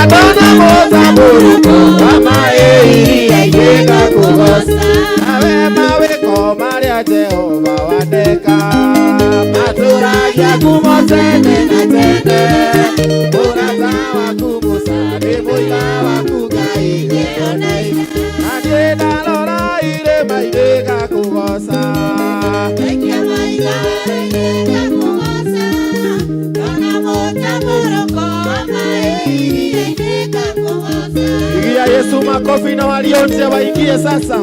Ndona mũtambũrũko wa maĩ iria-inĩ ngakũgooca. Nawe mawĩko marĩa Jehova waneka matũragia ngumo tene na tene. Ũrata waku Musa nĩ mũira waku Ngai wĩyoneire. Na niĩ ndarora irĩma-inĩ ngakũgooca. Pigia Yesu makofi na walio nje waingie sasa.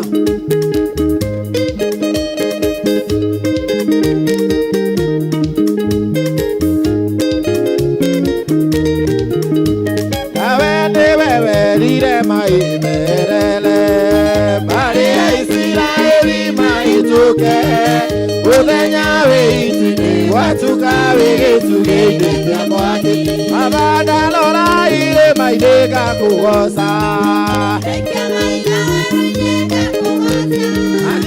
Nawe nĩwe werire maimerere marĩ a Isiraeli mahĩtũke mũthenya wĩ itu-inĩ gwatuka wĩ gĩtugĩ-inĩ kĩa mwaki. Baba ndarora irĩma-inĩ ngakũgooca.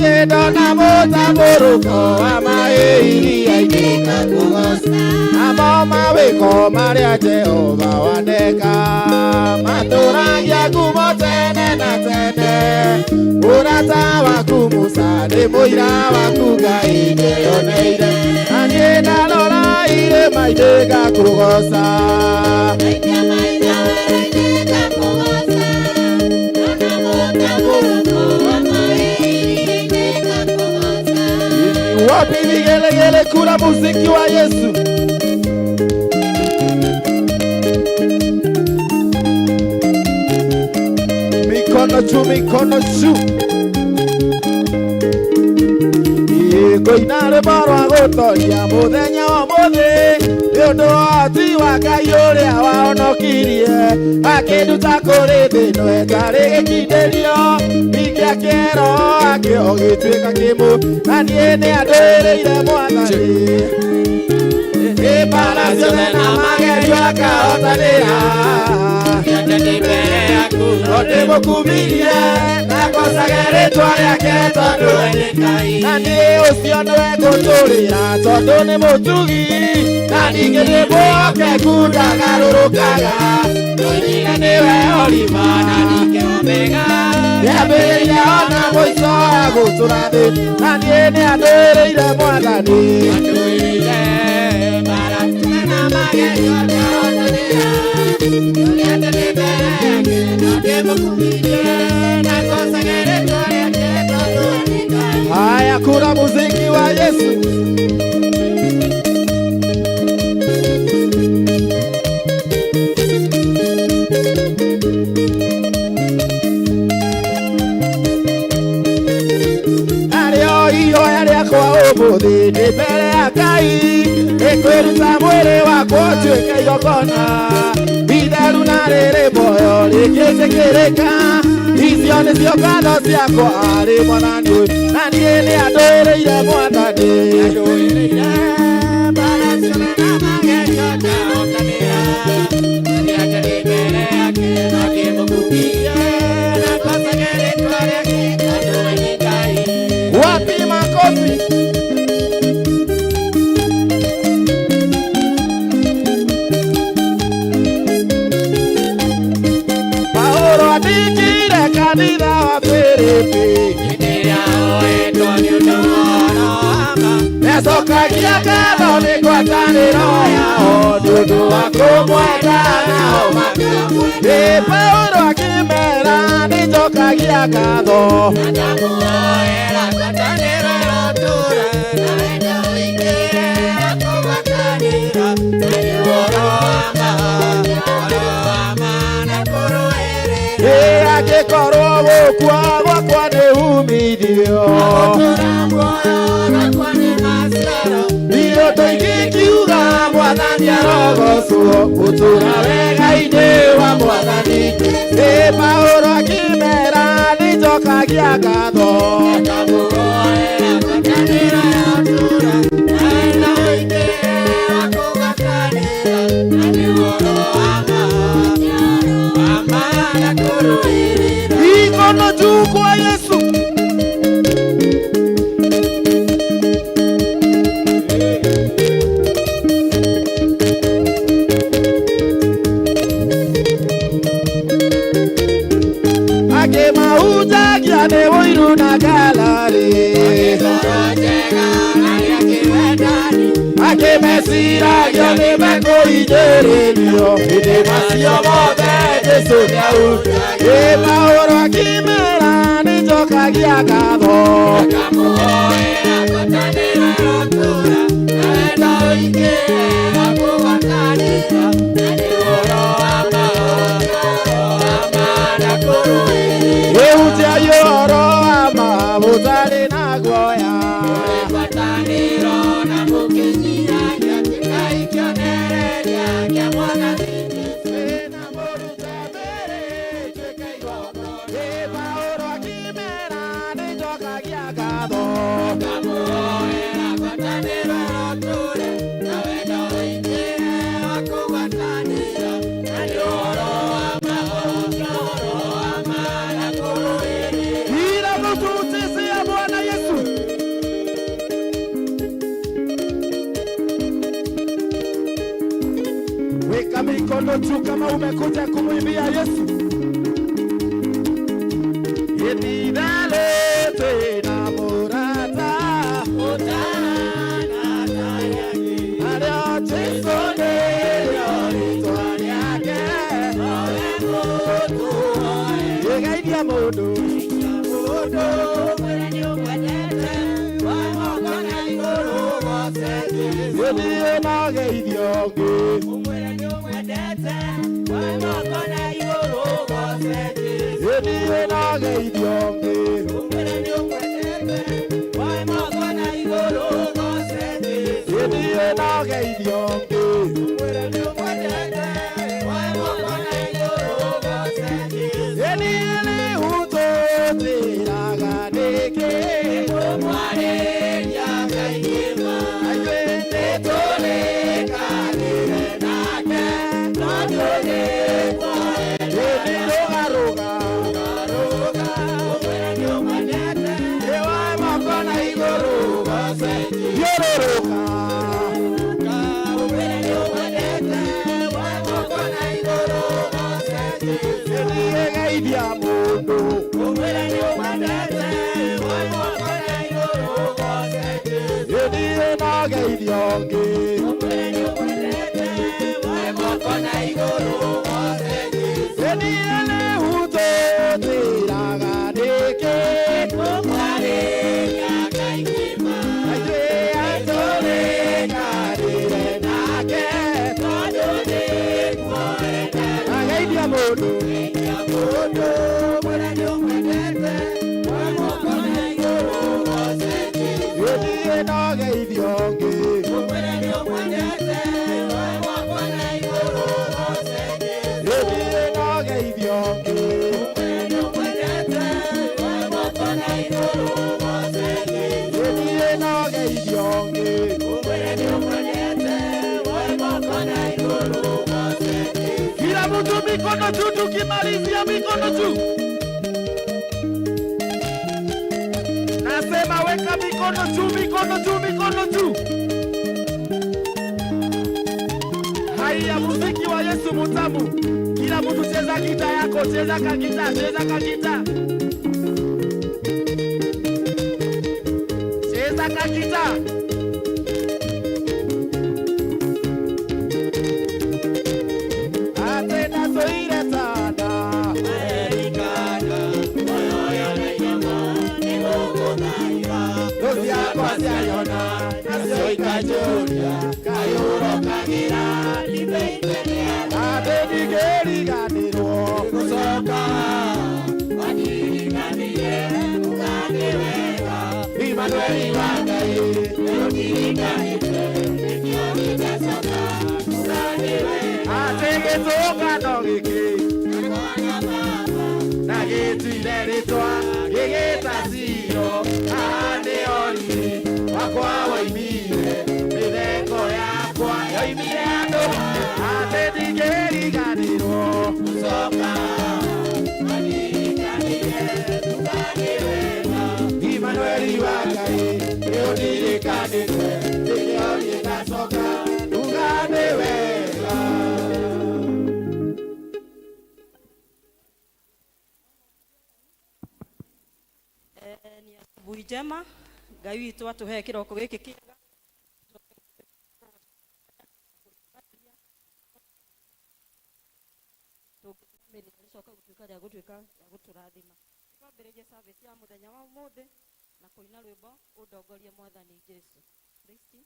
Niĩ ndona mũtambũrũko wa maĩ iria-inĩ ngakũgooca. Namo mawĩko marĩa Jehova waneka matũragia ngumo tene na tene. Ũrata waku Musa nĩ mũira waku Ngai ndĩyoneire. Na niĩ ndarora irĩma-inĩ ngakũgooca. Wapi vigelegele kula muziki wa Yesu? Mikono juu, mikono juu. Ngũina rwĩmbo rwa gũtoria mũthenya wa ũmũthĩ nĩ ũndũ wa ũhoti wa Ngai ũrĩa wahonokirie akĩnduta kũrĩ thĩ ĩno ĩtarĩ gĩkindĩrio ningĩ akĩero akĩo gĩtuĩka kĩmũ na niĩ nĩ andũĩrĩire Mwathani nĩ mbara ciothe na magerio akahotanĩra no ndĩmũkumirie na ngocage rĩtwa rĩake tondũ we nĩ Ngai. Na niĩ ũcio nĩwe ngũtũrĩra tondũ nĩ mũtugi na ningĩ nĩ mwĩhokeku ndagarũrũkaga ndoigire nĩwe Oliva na ningĩ Omega kĩambĩrĩria ona mũico wa gũtũra thĩ na niĩ nĩ andũĩrĩire Mwathani. Haya, kura muziki wa Yesu. Narĩo ihoya rĩakwa ũmũthĩ ndĩ mbere ya Ngai nĩ kwĩruta mwĩrĩ wakwa ũtuĩke igongona itheru na rĩrĩ muoyo rĩngĩtĩkĩrĩka. Icio nĩcio ngatho ciakwa harĩ Mwathani ũyũ na niĩ nĩ andũĩrĩire Mwathani. Wapi makofi? Paulo andĩkĩire kanitha wa Filipi nĩacokagia ngatho nĩ ngwatanĩro yao nĩ ũndũ wa kũmwenda nao makamwenda. Ĩ Paulo akĩmera nĩnjokagia ngatho ĩ angĩkorwo gũkua gwakwa nĩ umithio niĩ ũndũ ingĩkiuga Mwathani arogocwo gũtũra wega-inĩ wa Mwathani. Ĩ Paulo akĩmera nĩnjokagia ngatho Mikono juu kwa Yesu. Angĩ meciragia nĩ mekũhinyĩrĩrio, ĩndĩ macio mothe Jesũ nĩahunjagia. Ĩ Paũlũ akĩmera nĩnjokagia ngatho. Ĩhunjia ũhoro wa ma ũtarĩ na guoya. Ĩna mũrute mbere ituĩke igongona. Ĩ Paũlũ akĩmera nĩnjokagia ngatho. Kila mtu uchezea Bwana Yesu. Weka mikono juu kama umekuja kumwimbia Yesu. Itidale twina murata arĩa Jesũ nĩrĩo rĩtwa rĩake. Ĩgeithia mũndũ. Gũthiĩ na geithio ũngĩ. Gũthiĩ na geithio ũngĩ. Gũthiĩ na geithio ũngĩ. Ĩni rĩu tũtĩraga nĩkĩ? Aithuĩ nĩtũrĩkanĩire nake, ĩni rũgarũga. Ĩwa moko na igũrũ thiũrũrũka. Ĩni ĩgeithia mũndũ. Ĩni ĩna geithio ũngĩ. Ĩni rĩu tũtĩraga nĩkĩ? Aithuĩ atũrĩkanĩire nake. Ageithia mũndũ. Ĩni ĩna geithio ũngĩ. Ĩni ĩna geithio ũngĩ. Ĩni ĩna geithio ũngĩ. Kila mtu mikono juu, tukimalizia mikono juu. Nasema weka mikono juu, mikono juu, mikono juu. Haya, muziki wa Yesu mutamu. Kila mtu cheza gita yako, cheza kagita, cheza kagita. Cheza kagita. Atenda soire tanda. Thũ ciakwa cianyona nacio ikanjũria kaĩ ũrokagĩra atĩ ndingĩriganĩrwo. Imanueli wa Ngai atĩ gĩtũngano gĩkĩ na gĩtire rĩtwa gĩgĩta Ciro haha nĩho riri wakwa woimire mĩtheko yakwa yoimire andũ atĩ ndingĩriganĩrwo. Imanueli wa Ngai nĩũndirikanĩte nĩkĩo niĩ ndacoka uga nĩ wega. Ni asubuhi njema. Ngai witũ atũhe kĩroko gĩkĩ kĩega. Tũngĩcoka gũtuĩka rĩa gũtuĩka rĩa gũtũrathima. Twambĩrĩrie service ya mũthenya wa ũmũthĩ na kũina rwĩmbo ũndongorie Mwathani Jesu. Kristi.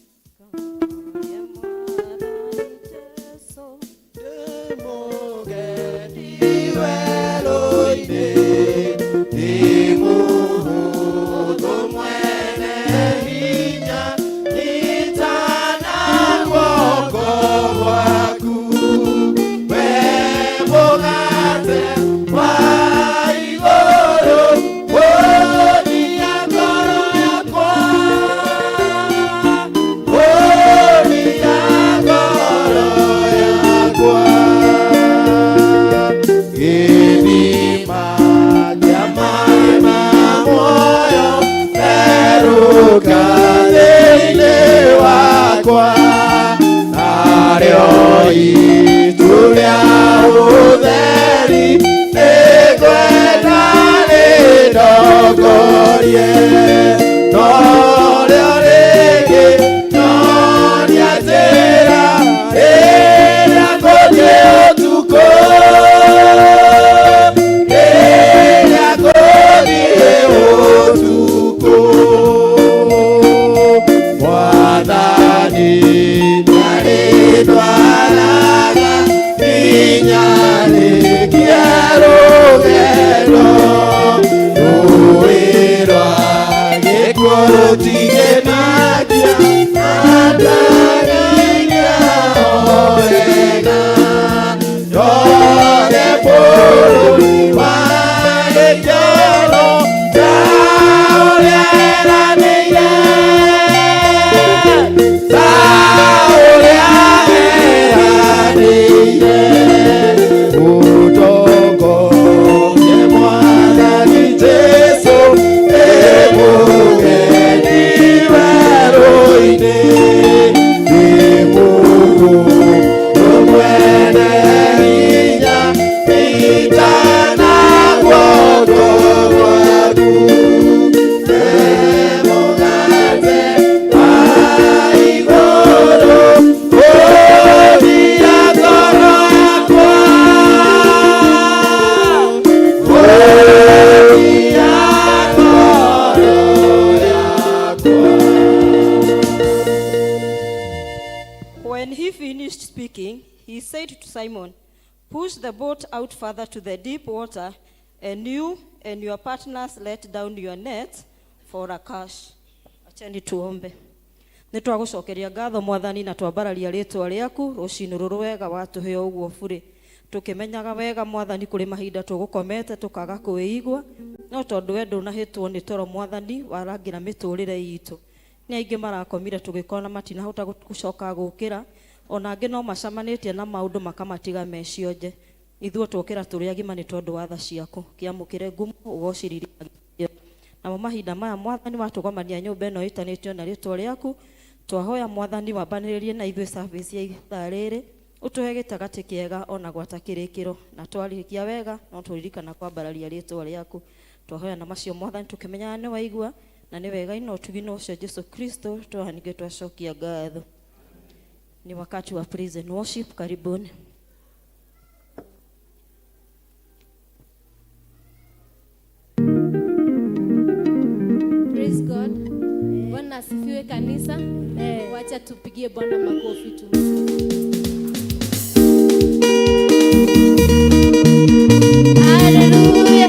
Ndongorie Mwathani Jesu. Ndĩmũgeni werũ-inĩ, ndĩ mũhũthũ mwene hinya, nyitana guoko gwaku. We mũgate wa igũrũ, ũnia ngoro yakwa, ũnia ngoro yakwa. Gĩthima kĩa maĩ ma muoyo therũka thĩinĩ wakwa, narĩo itu rĩa ũtheri nĩngwenda rĩndongorie, norĩo rĩngĩ nyonia njĩra ĩrĩa ngũthiĩ ũtukũ, ĩrĩa ngũthiĩ ũtukũ. Mwathani nĩarĩndwaraga nginya rĩkie rũgendo, rũĩ rwa gĩkuũ rũtingĩmakia, andagagia o wega. Ndore bũrũri wa gĩkeno ta ũrĩa eranĩire, ta ũrĩa eranĩire. Ũtongorie Mwathani Jesu, ndĩ mũgeni werũ-inĩ, ndĩ mũhũthũ mwene hinya, nyitana guoko gwaku. We mũgate wa igũrũ, ũnia ngoro yakwa, ũnia ngoro yakwa. When he finished speaking, he said to Simon, "Push the boat out further to the deep water, and you and your partners let down your nets for a catch." Acheni tuombe. Nĩ twagũcokeria ngatho Mwathani na twambararia rĩtwa rĩaku rũcinĩ rũrũ wega watũhe ũguo burĩ, tũkĩmenyaga wega Mwathani kũrĩ mahinda tũgũkomete tũkaga kwĩigua, no tondũ we ndũnahĩtwo nĩ toro Mwathani warangĩra mĩtũrĩre itũ. Nĩ aingĩ marakomire tũgĩkona matinahota gũcoka gũkĩra, ona angĩ no macamanĩtie na maũndũ makamatiga me cionje. Ithuĩ twokĩra tũrĩ agima nĩ tondũ wa tha ciaku. Kĩamũkĩre ngumo ũgociririe namo mahinda maya Mwathani watũgomania nyũmba ĩno ĩtanĩtio na rĩtwa rĩaku. Twahoya Mwathani wambanĩrĩrie na ithuĩ service ya ithaa rĩrĩ, ũtũhe gĩtagatĩ kĩega ona gwata kĩrĩkĩro, na twarĩkia wega no tũririkana kwambararia rĩtwa rĩaku. Twahoya na macio Mwathani tũkĩmenyaga nĩ waigua na nĩ wega ino ũtugi na ũcio Jesu Kristo twahaningĩ twacokia ngatho. Ni wakati wa praise and worship. Karibuni. Praise God. Bwana asifiwe kanisa. Wacha tupigie Bwana makofi tu. Hallelujah.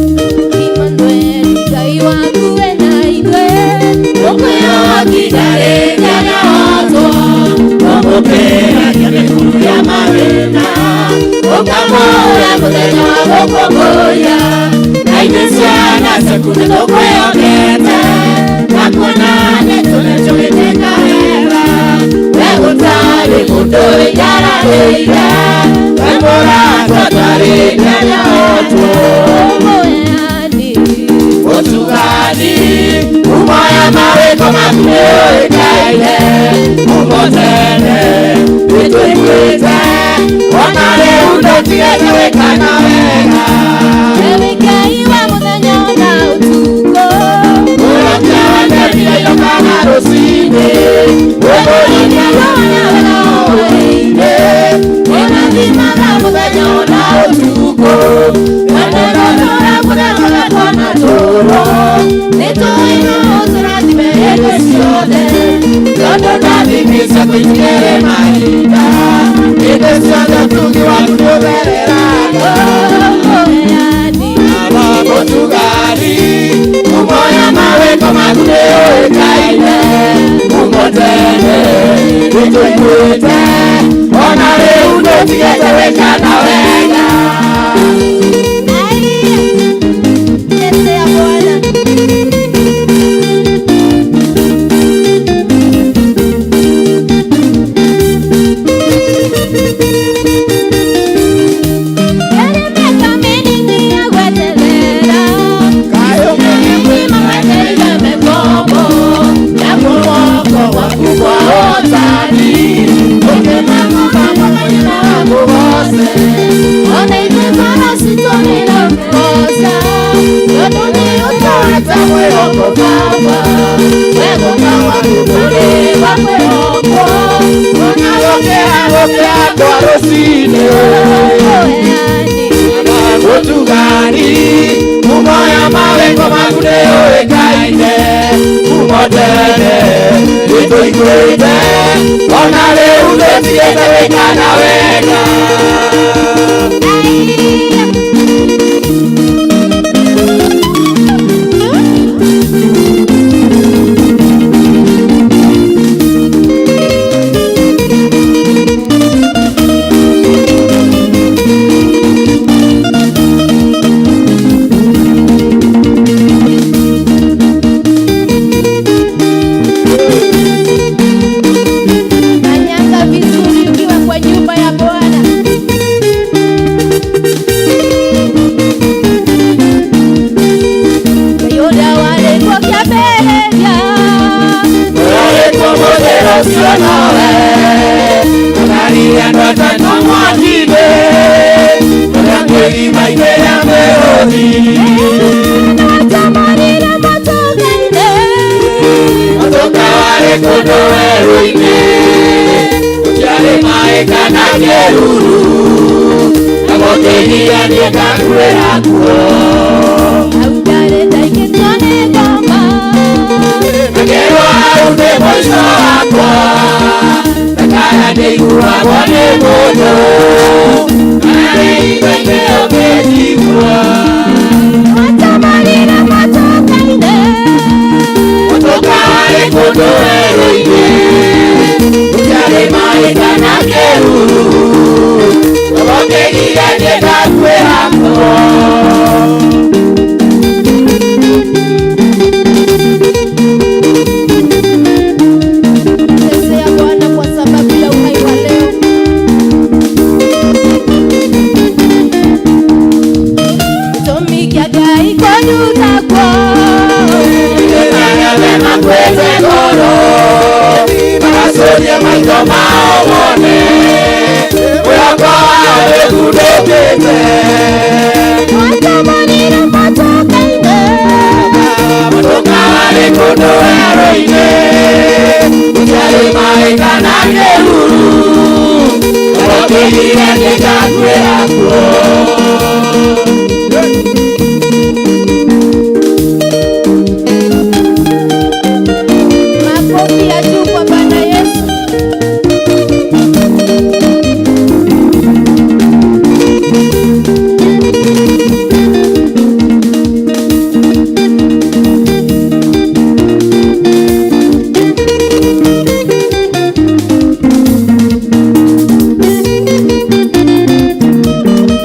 Emmanuel, Ngai waku we na ithuĩ. Ũkwĩyokitharĩ njagahotwo, ũmũkĩragia mĩkuru ya mathĩna, ũkamũra mũthenya wa gũkũngũiya, na ithuĩ ciana ciaku nĩtũkwĩhokete, nakuo Ndũikaranĩire we mũrata twarĩte nyootwo Mũheani Ũtugani ngumo ya mawĩko maku nĩyũĩkaine kuuma tene nĩtũiguĩte ona rĩu ndũtigĩte gwĩkana wega Ewe Ngai wa mũthenya na ũtukũ Ũrĩa wendete kana rũcinĩ Ũkũringa wona wega hwaĩ-inĩ ũrathimaga mũthenya na ũtukũ Wendetũra kũrĩa twanatũrwo nĩtũĩ no ũtũrathime hĩndĩ ciothe tondũ ndathimi ciaku itikĩrĩ mahinda hĩndĩ ciothe ũtugi waku nĩũthereraga Mũheani Mũtugani ngumo ya mawĩko maku nĩyũĩkaine kuuma tene nĩtũiguĩte ona rĩu ndũtigĩte gwĩkana wega Tetea Bwana. Ere miaka mĩnini ya gweterera Kaĩ Mimi maweteire mĩkombo na guoko gwaku kwa ũtani ũkĩmamũkamũkanyina wakũgoce ona ithuĩ ngoro citũ nĩiramũgoca tondũ nĩ ũtũũrĩte mwĩhoko Baba wegũka waku kũrĩ wa kwĩhokwo ona gũkĩa kwa rũcinĩ Mũheani Ũtugani ngumo ya mawĩko maku nĩyũĩkaine kuuma tene nĩtũiguĩte ona rĩu ndũtigĩte gwĩkana wega Kanyanga vizuri ukiwa kwa nyumba ya Bwana. Yuda walikuwa kĩambĩrĩria Ũrĩkwo mũthera ũcio nowe Ũkaria andũ atatũ mwaki-inĩ Ũrĩa kĩrima-inĩ rĩa mĩrũthi nĩwatamarire matũnga-inĩ Mũtũka warĩ kũndũ werũ-inĩ Gũtiarĩ maĩ kana kĩruru Na gũkĩgia niĩ ngakuĩra kuo Hau ndarĩ ndaikĩtio nĩ ngoma Ngĩrwo hau nĩ mũico wakwa Ndakaya ndĩiguagwo nĩ mũndũ Kana nĩ ithe-inĩ ũkĩnjigua Nĩwatamarire matũnga-inĩ Mũtũka warĩ kũndũ werũ-inĩ Gũtiarĩ maĩ kana kĩruru Na gũkĩgia niĩ ngakuĩra kuo Tetea Bwana kwa sababu ya uhai wa leo. Tumikia Ngai kũnyuta kuo Nĩmanyone makuĩte ngoro Magacuria maitho mao mone Mwĩhoko wao nĩũkundũkĩte Watamanire matũka-inĩ Mũtũka warĩ kũndũ werũ-inĩ Gũtiarĩ maĩ kana kĩruru Gũkĩgire nĩngakuĩra kuo Makofi ya juu kwa Bwana Yesu.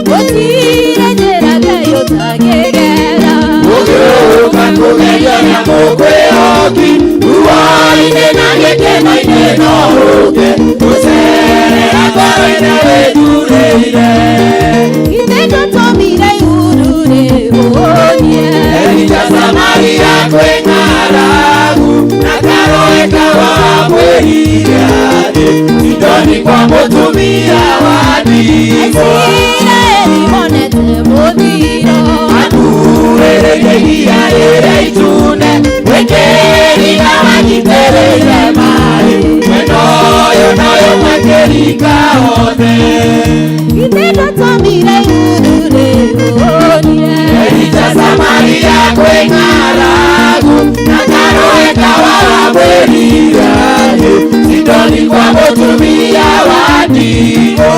Gũtirĩ njĩra Ngai ũtangĩgera. Ũgĩũka kũgeria na mũkwĩhoki Ruo-inĩ na gĩkeno-inĩ no ũke ũcere Wene wĩthurĩire. Githĩ ndũtũmire ihururĩ ũhonie. Elija Samaria kwĩ ng'aragu na karũĩ kawamwĩrire atĩ Sidoni kwa mũtumia wa ndigwa. Isiraeli monete mũthiro. Akuhĩrĩria iria rĩrĩa itune wĩkĩrira wanyitĩrĩire maĩ mwena ũyũ na ũyũ makĩringa othe. Githĩ ndũtũmire ihururĩ ũhonie. Elija Samaria kwĩ ng'aragu na karũĩ kawamwĩrire atĩ Sidoni kwa mũtumia wa ndigwa.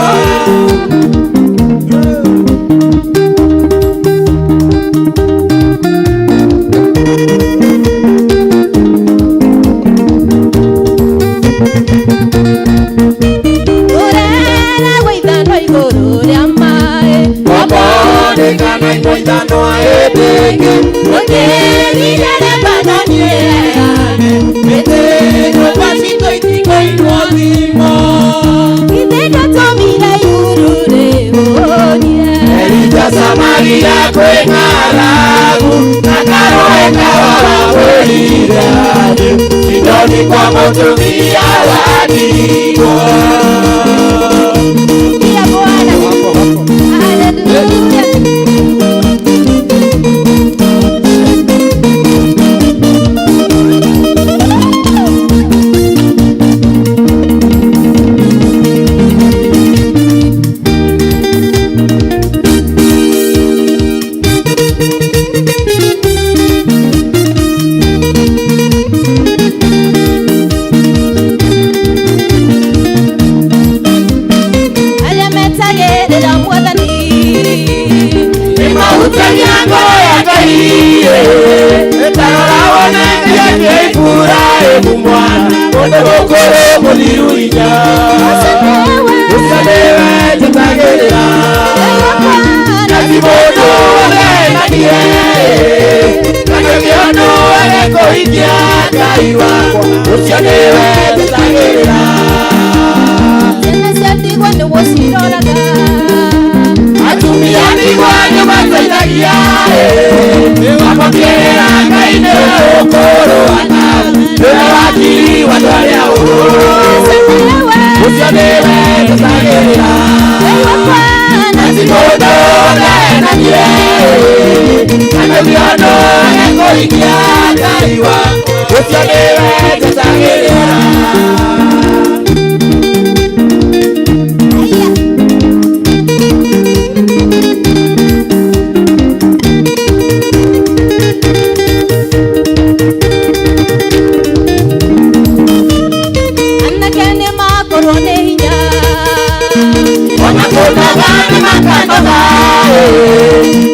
Ũrera wa ithano igũrũ rĩa maĩ. Omonekana imwe ithano hĩndĩ ĩngĩ Ũkĩrire Lebanoni ĩheane. mĩtĩ nyũmba citũ itikoinwo thimo. Githĩ ndũtũmire ihururĩ ũhonie. Elija Samaria kwĩ ng'aragu na karũĩ kawamwĩrire atĩ Sidoni kwa mũtumia wa ndigwa. Sikia Bwana. Haleluya. Arĩa metagĩrĩra Mwathani. Nĩmahutagia ngoro ya Ngai ĩtarora wone ngai Iburahĩmu mwana mũndũ mũkũrũ mũthiru hinya. Ũcio nĩwe. Ũcio nĩwe njetagĩrĩra. Ngai Na ti mũndũ ũrenagie na ndũngĩ ũndũ agekũhikia Ngai wakwa ũcio nĩwe njetagĩrĩra. Ciana cia ndigwa nĩgũciroraga. Atumia ndigwa nĩmateithagia makamĩrĩra Ngai nĩwe ũkũrũa nao nĩwe wakiri wa andũ arĩa ũru. Ũcio nĩwe. Ũcio nĩwe njetagĩrĩra. Ngai wakwa Na ti mũndũ ũrenagie na ndũngĩ ũndũ agekũhikia Ngai wakwa ũcio nĩwe njetagĩrĩra. Haiya. Anake nĩmakorwo nĩ hinya. Ona kũnoga nĩmakanoga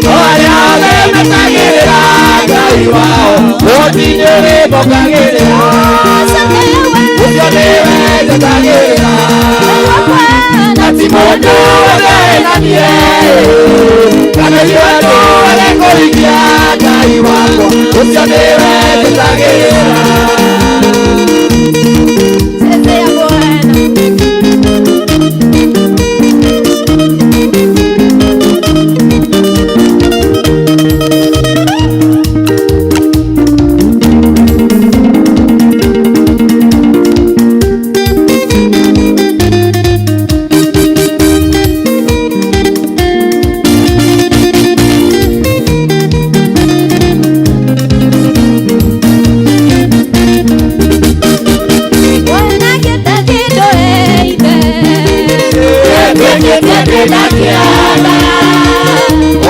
no arĩa othe metagĩrĩra Ngai wao rũcinĩ nĩmokagĩrĩra. Ũcio nĩwe. Ũcio nĩwe njetagĩrĩra. Ngai wakwa Na ti mũndũ ũrenagie kana ti ũndũ arekũhikia Ngai wakwa ũcio nĩwe njetagĩrĩra. Chezea Bwana.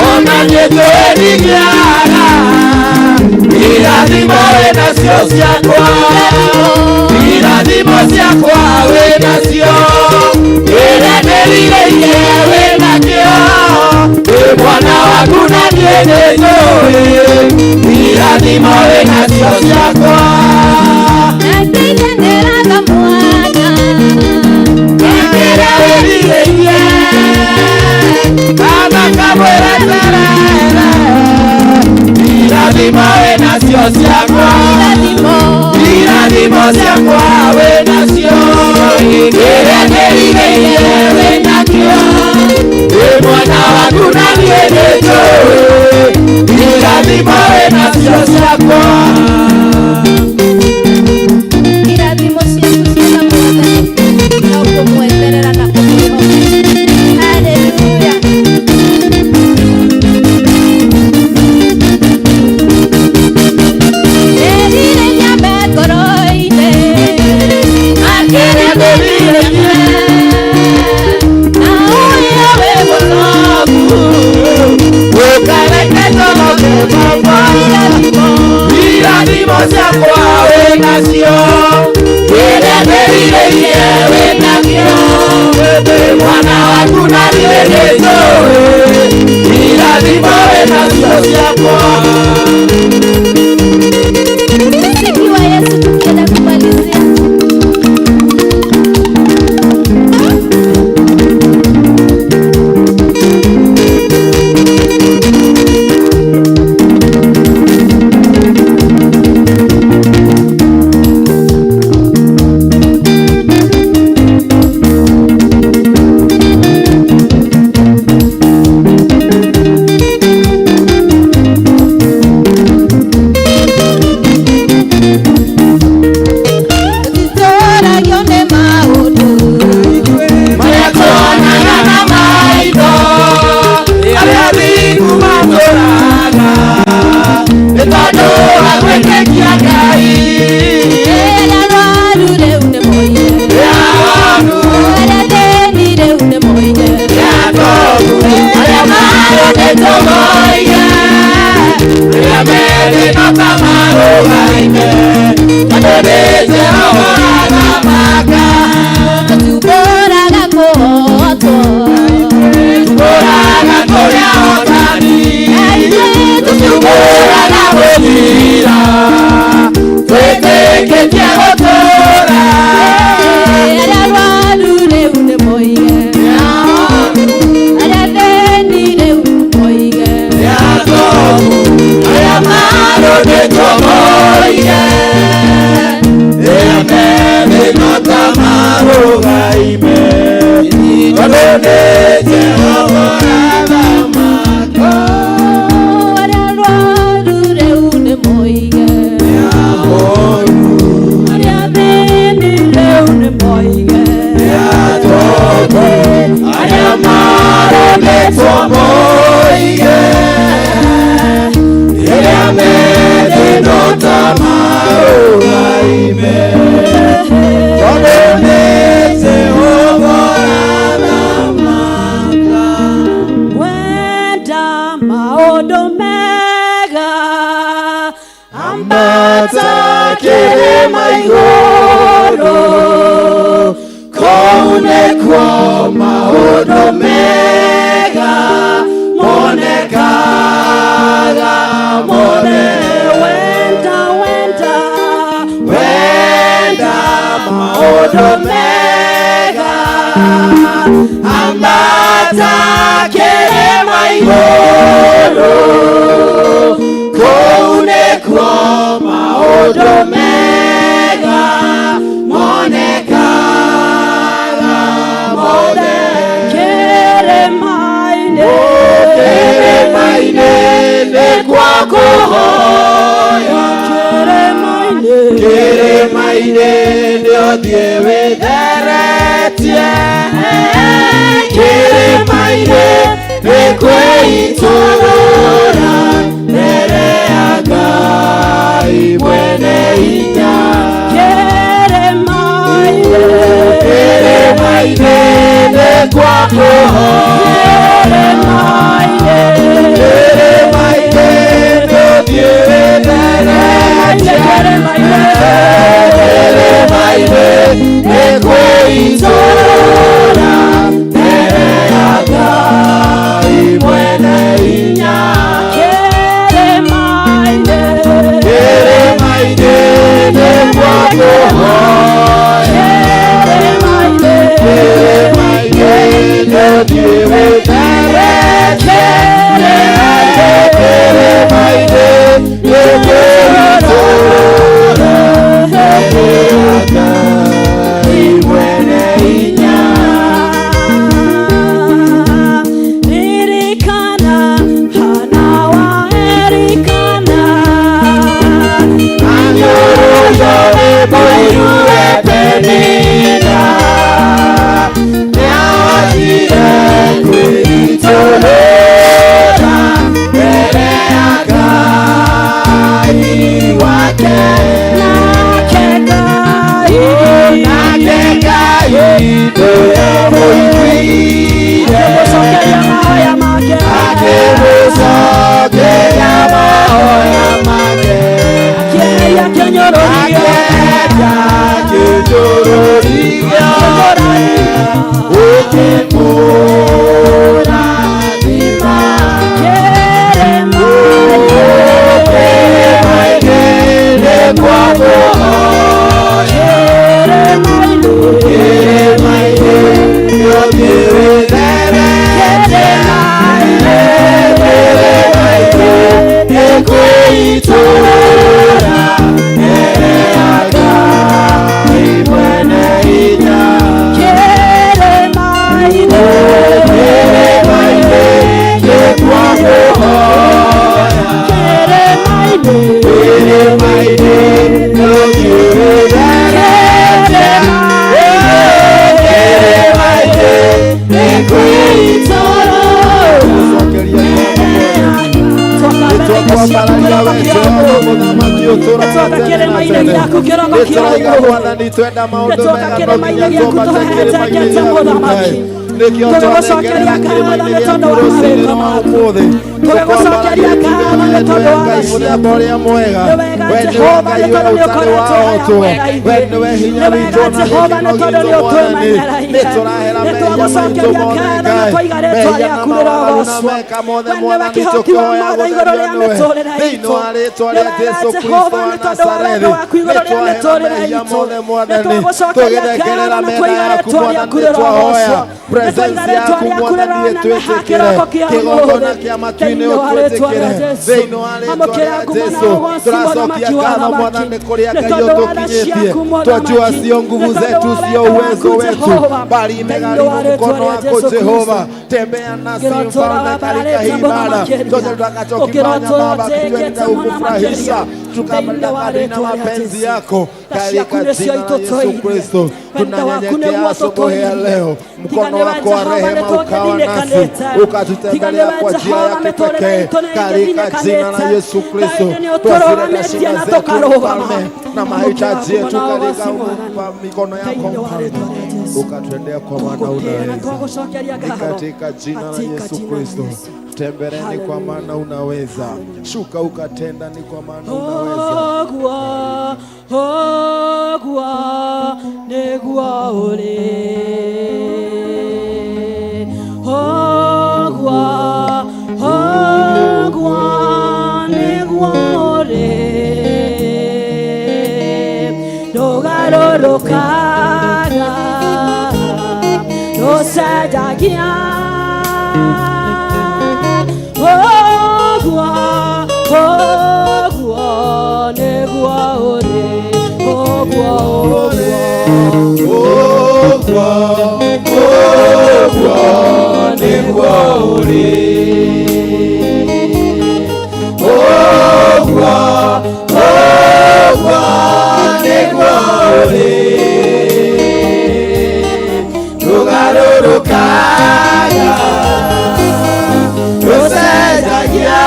Ona nĩtũĩ nĩkĩara irathimo wĩ nacio ciakwa irathimo ciakwa wĩ nacio ĩrĩa ndĩrirĩirie wĩ nakĩo wĩ mwana waku na niĩ nĩnjũĩ irathimo wĩ nacio ciakwa. Kĩrĩa wĩrirĩirie kana kamwĩra terere irathimo wĩ nacio ciakwa irathimo ciakwa wĩ nacio ĩrĩa ndĩrirĩirie wĩ niĩ nĩnjũĩ irathimo wĩnacio ciakwa. Irathimo ciaku ciĩna Mwathani no kũmweterera na kũmwĩhoka. Haleluya. Erire nyambe ngoro-inĩ makĩria ngũrirĩrie na ũira wĩ mũnogu Ũkareke njonoke baba irathimo ciakwa wĩnacio kĩrĩa ndĩrirĩirie wĩnakĩo ndĩ mwana waku na niĩ nĩnjũĩ irathimo wĩnacio ciakwa. Muziki wa Yesu tukienda kumalizia. Tũtitũragio nĩ maũndũ Marĩa tuonaga na maitho arĩa thingu matũraga nĩ tondũ wa gwĩtĩkia Ngai. Arĩa arwaru rĩu nĩ moige Arĩa arĩa athĩni rĩu nĩ moige atongu arĩa marũndĩtwo moige arĩa methĩ no ta marũgaime tondũ nĩ Jehova arathamaka. Tũtiũmbũraga kũhotwo Tũmbũraga kũrĩa hotani tũtiũmbũraga gũthira twĩtĩkĩtie gũtũũra. Arĩa arwaru rĩu nĩ moige arĩa athĩni rĩu moige Atongu arĩa marũndĩtwo moige arĩa methĩ no ta marũgaime tondũ nĩ Jehova arathamaka. Arĩa arwaru rĩu nĩ moige arĩa athĩni rĩu nĩ moige Atongu arĩa marũndĩtwo moige arĩa methĩ no ta marũgaime tondũ nĩ Jehova arathamaka. Wenda maũndũ mega Ambata kĩrĩma igũrũ kũu nĩkuo maũndũ mega monekaga mone. Wenda wenda Wenda maũndũ mega ambata kĩrĩma igũrũ kũu nĩkuo maũndũ mega monekaga mothe. Kĩrĩma-inĩ Kĩrĩma-inĩ nĩkuo kũhoya kĩrĩma-inĩ kĩrĩma-inĩ nĩ ũthiĩ wĩtheretie kĩrĩma-inĩ nĩ kwĩitũrũra mbere ya Ngai mwene hinya. Kĩrĩma-inĩ Kĩrĩma-inĩ nĩkuo kũhoya kĩrĩma-inĩ kĩrĩma-inĩ nĩ ũthiĩ wĩtheretie kĩrĩma-inĩ nĩ kwĩitũrũra mbere ya Ngai mwene hinya. Kĩnyũrũria. Kĩnyũrũria ũkĩmũrathima. Kĩrĩma-inĩ. Kĩrĩma-inĩ nĩkuo kĩrĩma-inĩ ũthiĩ wĩtherete. Kĩrĩma-inĩ nĩkwĩitũrũra mbere ya Ngai mwene hinya. Kĩrĩma-inĩ. Kĩrĩma-inĩ nĩkuo kũhoya. Kĩrĩma-inĩ. Kĩrĩma-inĩ ũthiĩ wĩtherete. Kĩrĩma-inĩ Nĩtwoka kĩrĩma-inĩ gĩaku kĩroko kĩa ũmũthĩ. Twenda maũndũ Nĩtwoka mega no kĩrĩma-inĩ nginya gĩaku twambate tũhehenjete kĩrĩma-inĩ gĩaku mũthamaki. Ngai. Nĩkĩo Tũgĩgũcokeria twanengerera ngatho kĩrĩma-inĩ nĩ tondũ gĩaku wa rũcinĩ mawĩko rwa maku. ũmũthĩ. Tũgĩgũcokeria ngatho nĩ tondũ wa Ngai tha mũthemba ciaku. ũrĩa mwega. Nĩ wega We nĩwe Jehova Ngai nĩ we tondũ nĩ ũtarĩ ũkoretwo wahotwo. hamwe na We ithuĩ. nĩwe hinya Nĩ wega witũ na Jehova nĩ gĩkeno tondũ gitũ nĩ Mwathani. ũtwĩmenyereire. Nĩtũrahera Nĩ mehia maitũ twagũcokeria mothe ngatho na Ngai. twaiga rĩtwa Mehia na rĩaku mawaganu na rĩrogocwo. meka mothe We nĩwe Mwathani kĩhoti wa tũkĩhoya mothe igũrũ gũtherio rĩa nĩwe. mĩtũrĩre Thĩinĩ itũ. wa rĩtwa Nĩ rĩa wega Jesũ Kristo Jehova wa nĩ tondũ wa wendo Nazarethi. waku igũrũ rĩa Nĩtwahera mĩtũrĩre mehia itũ. mothe Nĩ Mwathani. twagũcokeria Tũgĩthengerera ngatho na metha twaiga yaku rĩtwa Mwathani rĩaku nĩtwahoya. rĩrogocwo. Nĩ twaiga Presence rĩtwa yaku rĩaku Mwathani rĩroneneha ĩtwĩtĩkĩre. kĩroko kĩa Kĩgongona ũmũthĩ. kĩa matu-inĩ Thĩinĩ wa rĩtwa ũtwĩtĩkĩre. rĩa Jesũ. Thĩinĩ wa rĩtwa Amũkĩra rĩa ngumo na Jesũ ũgoci tũracokia mũthamaki wa ngatho athamaki. Mwathani kũrĩa Nĩ Ngai tondũ wa tha ũtũkinyĩtie. ciaku Twajua mũthamaki. sio nguvu Nĩ tondũ zetu, wa sio wendo uwezo waku wetu, Jehova. bali Thĩinĩ imegharimu wa rĩtwa mkono rĩa wako Jesũ Jehova. Kristo. Tembea nasi Ũkĩrotũra mfalme katika wambararĩte hii mũno ibada, makĩria. chochote tutakachokifanya Ũkĩrotũra Baba, kitwenda ũtĩkĩte mũno kukufurahisha, makĩria. Thĩinĩ tukamenda wa kadri na rĩtwa rĩa mapenzi Jesũ. yako Tha ciaku katika nĩcio jina la Yesu itũtũirie. Kristo. Wendo waku Tunanyenyekea nĩguo asubuhi ya tũtũirie. leo, Tiga mkono nĩwe wako wa Jehova rehema ukawa nasi, nĩtũngĩthinĩkanĩte. Tiga ukatutembelea nĩwe kwa njia ya Jehova mĩtũrĩre kipekee itũ katika jina la nĩĩngĩthinĩkanĩte. Yesu Kristo. Thaĩndĩ nĩ Twazileta ũtũrũgamĩtie shida na zetu tũkarũgama. mfalme na Amũkĩra mahitaji ngumo yetu na katika ũgoci Mwathani. mikono yako Thĩinĩ wa mfalme, rĩtwa rĩa Jesũ. ukatendea kwa maana Tũgũtĩĩa na unaweza. twagũcokeria Ni ngatho katika jina la katika Yesu jina la Kristo. Yesu. Tembereni kwa Haleluya. maana unaweza, shuka ukatenda, ni kwa maana unaweza. Ogua, ogua, nĩguo ũrĩ. Ogua, ogua, nĩguo ũrĩ. Ndũgarũrũkaga, ndũcenjagia. Ogua, ogua, nĩguo ũrĩ. Ogua, ogua. Ogwa, ogwa, nĩguo ũrĩ. Ogwa, ogwa, nĩguo ũrĩ. Ndũgarũrũkaga, ndũcenjagia.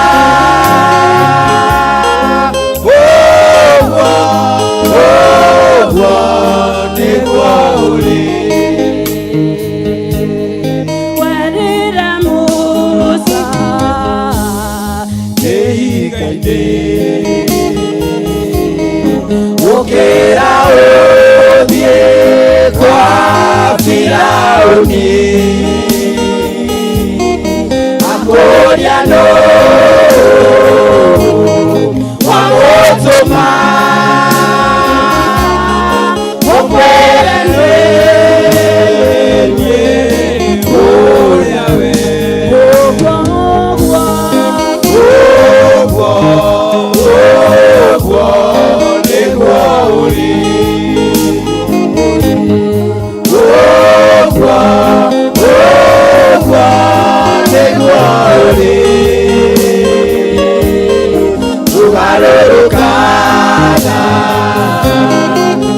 Ogwa, ogwa, nĩguo ũrĩ. Werire Musa Kĩhinga-inĩ ũkĩra ũthiĩ kwa Firaũni akũria nũ wagũtũma ũmwĩre nĩ niĩ ũrĩa we. Ogua, ogua, Ogwo, ogwo, nĩguo ũrĩ. Ogwo, ogwo, nĩguo ũrĩ. Ndũgarũrũkaga,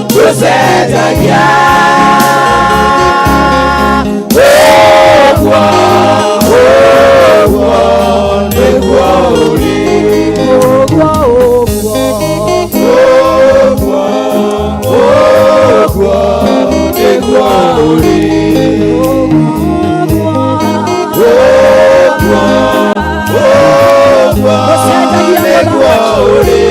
ndũcenjagia. Ogwo, ogwo, nĩguo ũrĩ. ogua, ogua. Ogwo, ogwo, nĩguo ũrĩ. Ogwo, ogwo, nĩguo ũrĩ.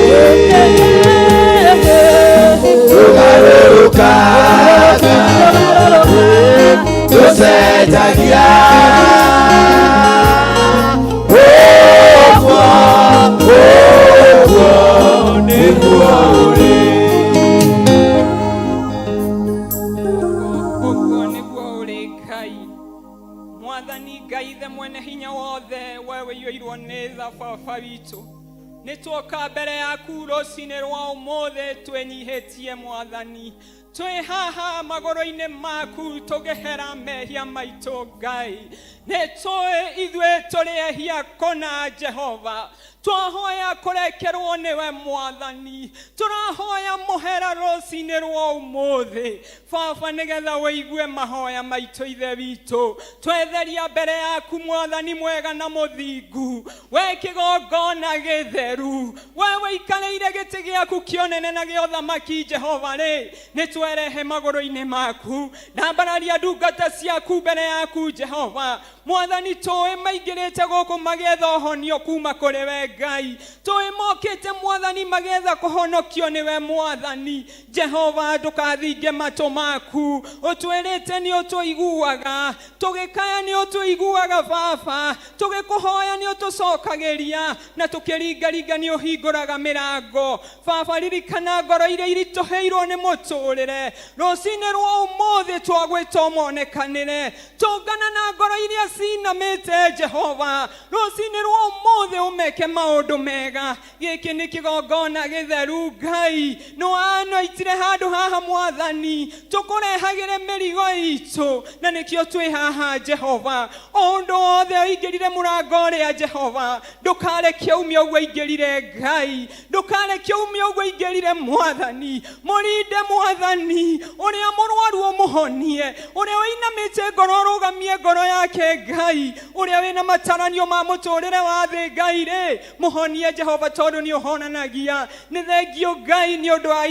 Twoka mbere yaku rũcinĩ rwa ũmũthĩ twĩnyihĩtie, Mwathani. Twĩ haha magũrũ-inĩ maku tũgĩhera mehia maitũ. Ngai, nĩ tũĩ ithuĩ tũrĩ ehia kũna. Jehova, twahoya kũrekerwo nĩwe. Mwathani, tũrahoya mũhera rũcinĩ rwa ũmũthĩ, Baba, nĩgetha wĩigue mahoya maitũ. Ithe witũ, twetheria mbere yaku, Mwathani mwega na mũthingu, we kĩgongona gĩtheru, we wĩikarĩire gĩtĩ gĩaku kĩonene na gĩa ũthamaki. Jehova rĩ, nĩ twerehe magũrũ-inĩ maku. Ndambararia ndungata ciaku mbere yaku, Jehova. Mwathani, tũĩ maingĩrĩte gũkũ magĩetha ũhonio kuma kũrĩ we. Ngai, tũĩ mokĩte, Mwathani, magĩetha kũhonokio nĩwe. Mwathani Jehova, ndũkathinge matũ maku. Ũtwĩrĩte nĩ ũtũiguaga tũgĩkaya, nĩ ũtũiguaga, Baba. Tũgĩkũhoya nĩ ũtũcokagĩria, na tũkĩringaringa nĩ ũhingũraga mĩrango. Baba, ririkana ngoro iria iritũhĩirwo nĩ mũtũrĩre. Rũcinĩ rwa ũmũthĩ twagwĩta ũmonekanĩre. Tũngana na ngoro iria cinamĩte, Jehova. Rũcinĩ rwa ũmũthĩ ũmeke maũndũ mega. Gĩkĩ nĩ kĩgongona gĩtheru. Ngai, nĩwanoitire handũ haha, Mwathani, tũkũrehagĩre mĩrigo itũ, na nĩkĩo twĩ haha, Jehova. O ũndũ wothe ũingĩrire mũrango ũrĩa, Jehova, ndũkareke ume ũguo aingĩrire. Ngai, ndũkareke ume ũguo aingĩrire. Mwathani, mũrinde. Mwathani, ũrĩa mũrwaru ũmũhonie, ũrĩa ũinamĩte ngoro ũrũgamie ngoro yake. Ngai, ũrĩa wĩna mataranio ma mũtũrĩre wa thĩ, Ngai rĩ, mũhonie, Jehova, tondũ nĩ ũhonanagia. Nĩ thengio, Ngai, nĩ ũndũ wa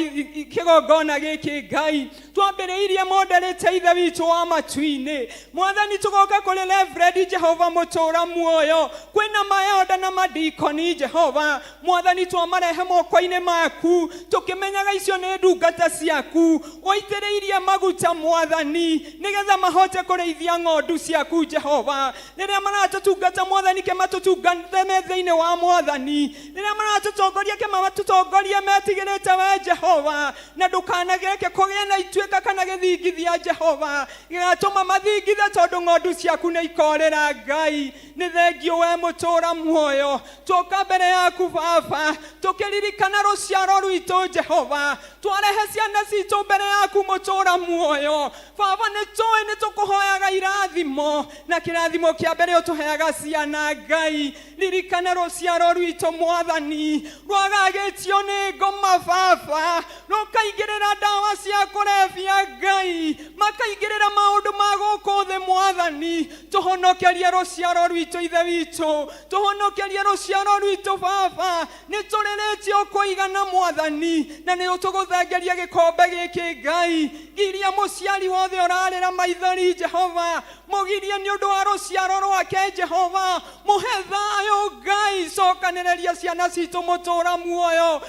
kĩgongona gĩkĩ. Ngai, twambĩrĩirie monderete Ithe witũ wa matu-inĩ. Mwathani, tũgoka kũrĩ Reverend. Jehova mũtũra muoyo, kwĩna mayoda na madikoni. Jehova Mwathani, twamarehe moko-inĩ maku, tũkĩmenyaga icio nĩ ndungata ciaku ũitĩrĩirie maguta, Mwathani, nĩgetha mahote kũrĩithia ng'ondu ciaku. Jehova, rĩrĩa maratũtungata, Mwathani, ke matũtungate me thĩinĩ wa Mwathani. Rĩrĩa maratũtongoria, ke matũtongorie metigĩrĩte we, Jehova, na ndũkanageke kũgĩe na ituĩka kana gĩthingithia, Jehova, gĩgatũma mathingithe, tondũ ng'ondu ciaku nĩ ikorĩra. Ngai, nĩ thengio we mũtũra muoyo. Twoka mbere yaku, Baba, tũkĩririkana rũciaro rwitũ. Jehova, twarehe ciana citũ mbere yaku, mũtũra muoyo. Baba, nĩ tũĩ nĩ tũkũhoyaga irathimo, na kĩrathimo kĩa mbere ũtũheaga ciana. Ngai, ririkana rũciaro rwitũ, Mwathani, rwagagĩtio nĩ ngoma, Baba, rũkaingĩrĩra ndawa cia kũrebia, Ngai, makaingĩrĩra maũndũ ma gũkũ thĩ. Mwathani, tũhonokerie rũciaro rwitũ. Ithe witũ, tũhonokerie rũciaro rwitũ. Baba, nĩ tũrĩrĩtio kũigana, Mwathani, na nĩ tũgũthengeria gĩkombe gĩkĩ. Ngai, giria mũciari wothe ũrarĩra maithori. Jehova, mũgirie nĩ ũndũ wa rũciaro rwake. Jehova, mũhe thayũ. Ngai, cokanĩrĩria ciana citũ, mũtũra muoyo.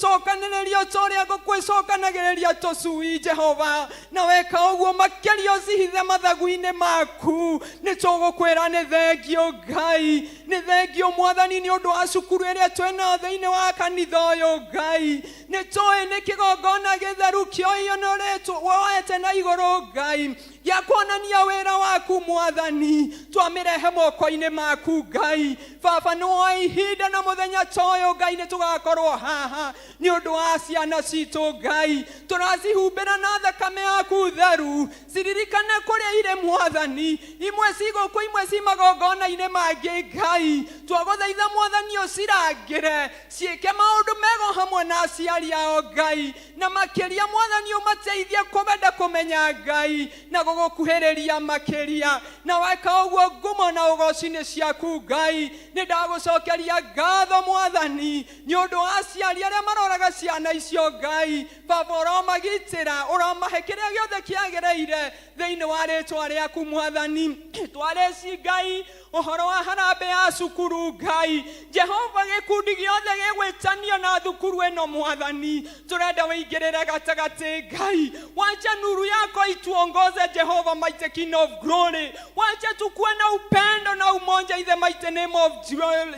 Tũcokanĩrĩrio ta ũrĩa ngũkũ ĩcokanagĩrĩria tũcui, Jehova, na weka ũguo makĩria ũcihithe mathagu-inĩ maku. Nĩ tũgũkwĩra nĩ thengio. Ngai, nĩ thengio, Mwathani, nĩ ũndũ wa cukuru ĩrĩa twĩnayo thĩinĩ wa kanitha ũyũ. Ngai, nĩ tũĩ nĩ kĩgongona gĩtheru kĩoiyũrĩtwo woete na igũrũ, Ngai, gĩa kuonania wĩra waku. Mwathani, twamĩrehe moko-inĩ maku. Ngai Baba, nĩ woe ihinda na mũthenya ta ũyũ. Ngai, nĩ tũgakorwo haha nĩ ũndũ wa ciana citũ. Ngai, tũracihumbĩra na thakame yaku theru. Ciririkane kũrĩa irĩ, Mwathani. Imwe ci gũkũ, imwe ci magongona-inĩ mangĩ. Ngai, twagũthaitha, Mwathani, ũcirangĩre ciĩke maũndũ mega hamwe na aciari ao. Ngai, na makĩria, Mwathani, ũmateithie kũmenda kũmenya Ngai na gũgũkuhĩrĩria makĩria. Na weka ũguo, ngumo na ũgoci nĩ ciaku. Ngai, nĩ ndagũcokeria ngatho, Mwathani, nĩ ũndũ wa aciari arĩa maroraga ciana icio. Ngai Baba, ũromagitĩra, ũromahe kĩrĩa gĩothe kĩagĩrĩire thĩinĩ wa rĩtwa rĩaku. Mwathani, twareci, Ngai, ũhoro wa harambĩ ya cukuru. Ngai Jehova, gĩkundi gĩothe gĩgwĩtanio na thukuru ĩno, Mwathani, tũrenda wĩingĩrĩre gatagatĩ. Ngai, wacha nuru yako ituongoze. Jehova, mighty King of glory, wacha tukuwe na upendo na umoja in the mighty name of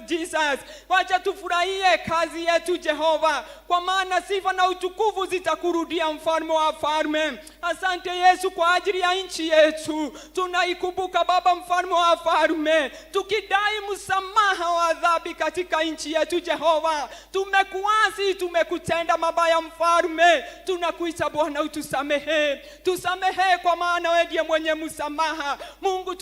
Jesus. Wacha tufurahie kazi yetu, Jehova, kwa maana sifa na utukufu zitakurudia, mfalme wa falme. Asante Yesu kwa ajili ya nchi yetu. Tunaikumbuka Baba mfalme wa falme, tukidai msamaha wa dhambi katika nchi yetu. Jehova, tumekuasi, tumekutenda mabaya mfalme. Tunakuita Bwana utusamehe, tusamehe kwa maana wewe ndiye mwenye msamaha. Mungu,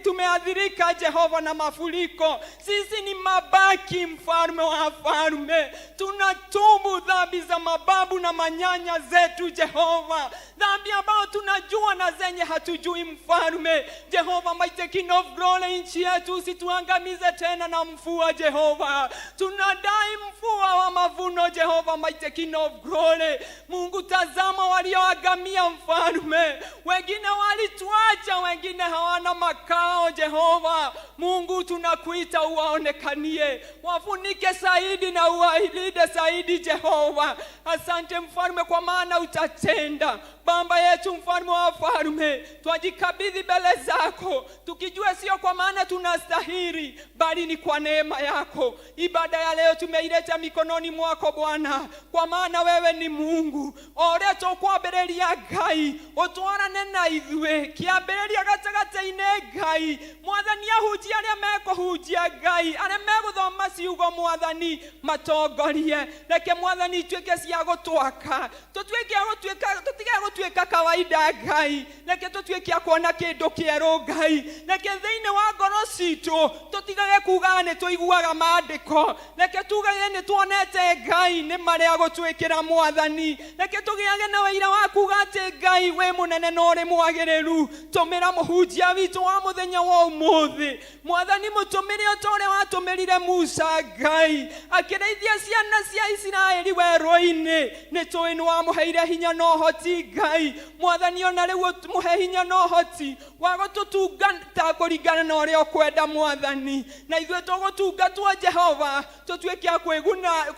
tumeadhirika Jehova na mafuriko. Sisi ni mabaki mfalme wa falme, tunatubu dhambi za mababu na manyanya zetu Jehova, dhambi ambayo tunajua na zenye hatujui mfalme. Jehova mighty King of glory, nchi yetu usituangamize tena na mvua Jehova. Tunadai mvua wa mavuno Jehova mighty King of glory. Mungu, tazama walioangamia mfalme, wengine walituacha, wengine hawana makao Jehova. Mungu, tunakuita uwaonekanie, wafunike zaidi na uwalinde zaidi Jehova. Asante mfalme, kwa maana utatenda. Baba yetu mfalme wa wafalme, twajikabidhi mbele zako tukijua sio kwa maana tunastahili, bali ni kwa neema yako. Ibada ya leo tumeileta mikononi mwako Bwana, kwa maana wewe ni Mungu. O ũrĩa tũkwambĩrĩria Ngai ũtwarane na ithuĩ kĩambĩrĩria gatagatĩ-inĩ Ngai. Mwathani, ahunjia arĩa mekũhunjia Ngai, arĩa megũthoma ciugo Mwathani matongorie. Reke Mwathani ituĩke cia gũtwaka, tũtuĩke a gũtuĩka, tũtige gũtuĩka kawaida Ngai. Reke tũtuĩke a kuona kĩndũ kĩerũ Ngai. Reke thĩinĩ wa ngoro citũ tũtigage kugaga nĩ tũiguaga maandĩko, reke tugage nĩ tuonete Ngai nĩ marĩa gũtwĩkĩra Mwathani. Reke tũgĩage na wĩira wa kuga atĩ Ngai wĩ mũnene na ũrĩ mwagĩrĩru. Tũmĩra mũhunjia witũ wa mũthenya wa ũmũthĩ Mwathani, mũtũmĩre o ta ũrĩa watũmĩrire Musa Ngai akĩrĩithia ciana cia Isiraeli werũ-inĩ. Nĩ tũĩ nĩ wamũheire hinya na ũhoti Ngai. Mwathani, ona rĩu mũhe hinya na ũhoti wa gũtũtungata kũringana na ũrĩa ũkwenda Mwathani, na ithuĩ tũgũtungatwo Jehova tũtuĩke a kwĩguna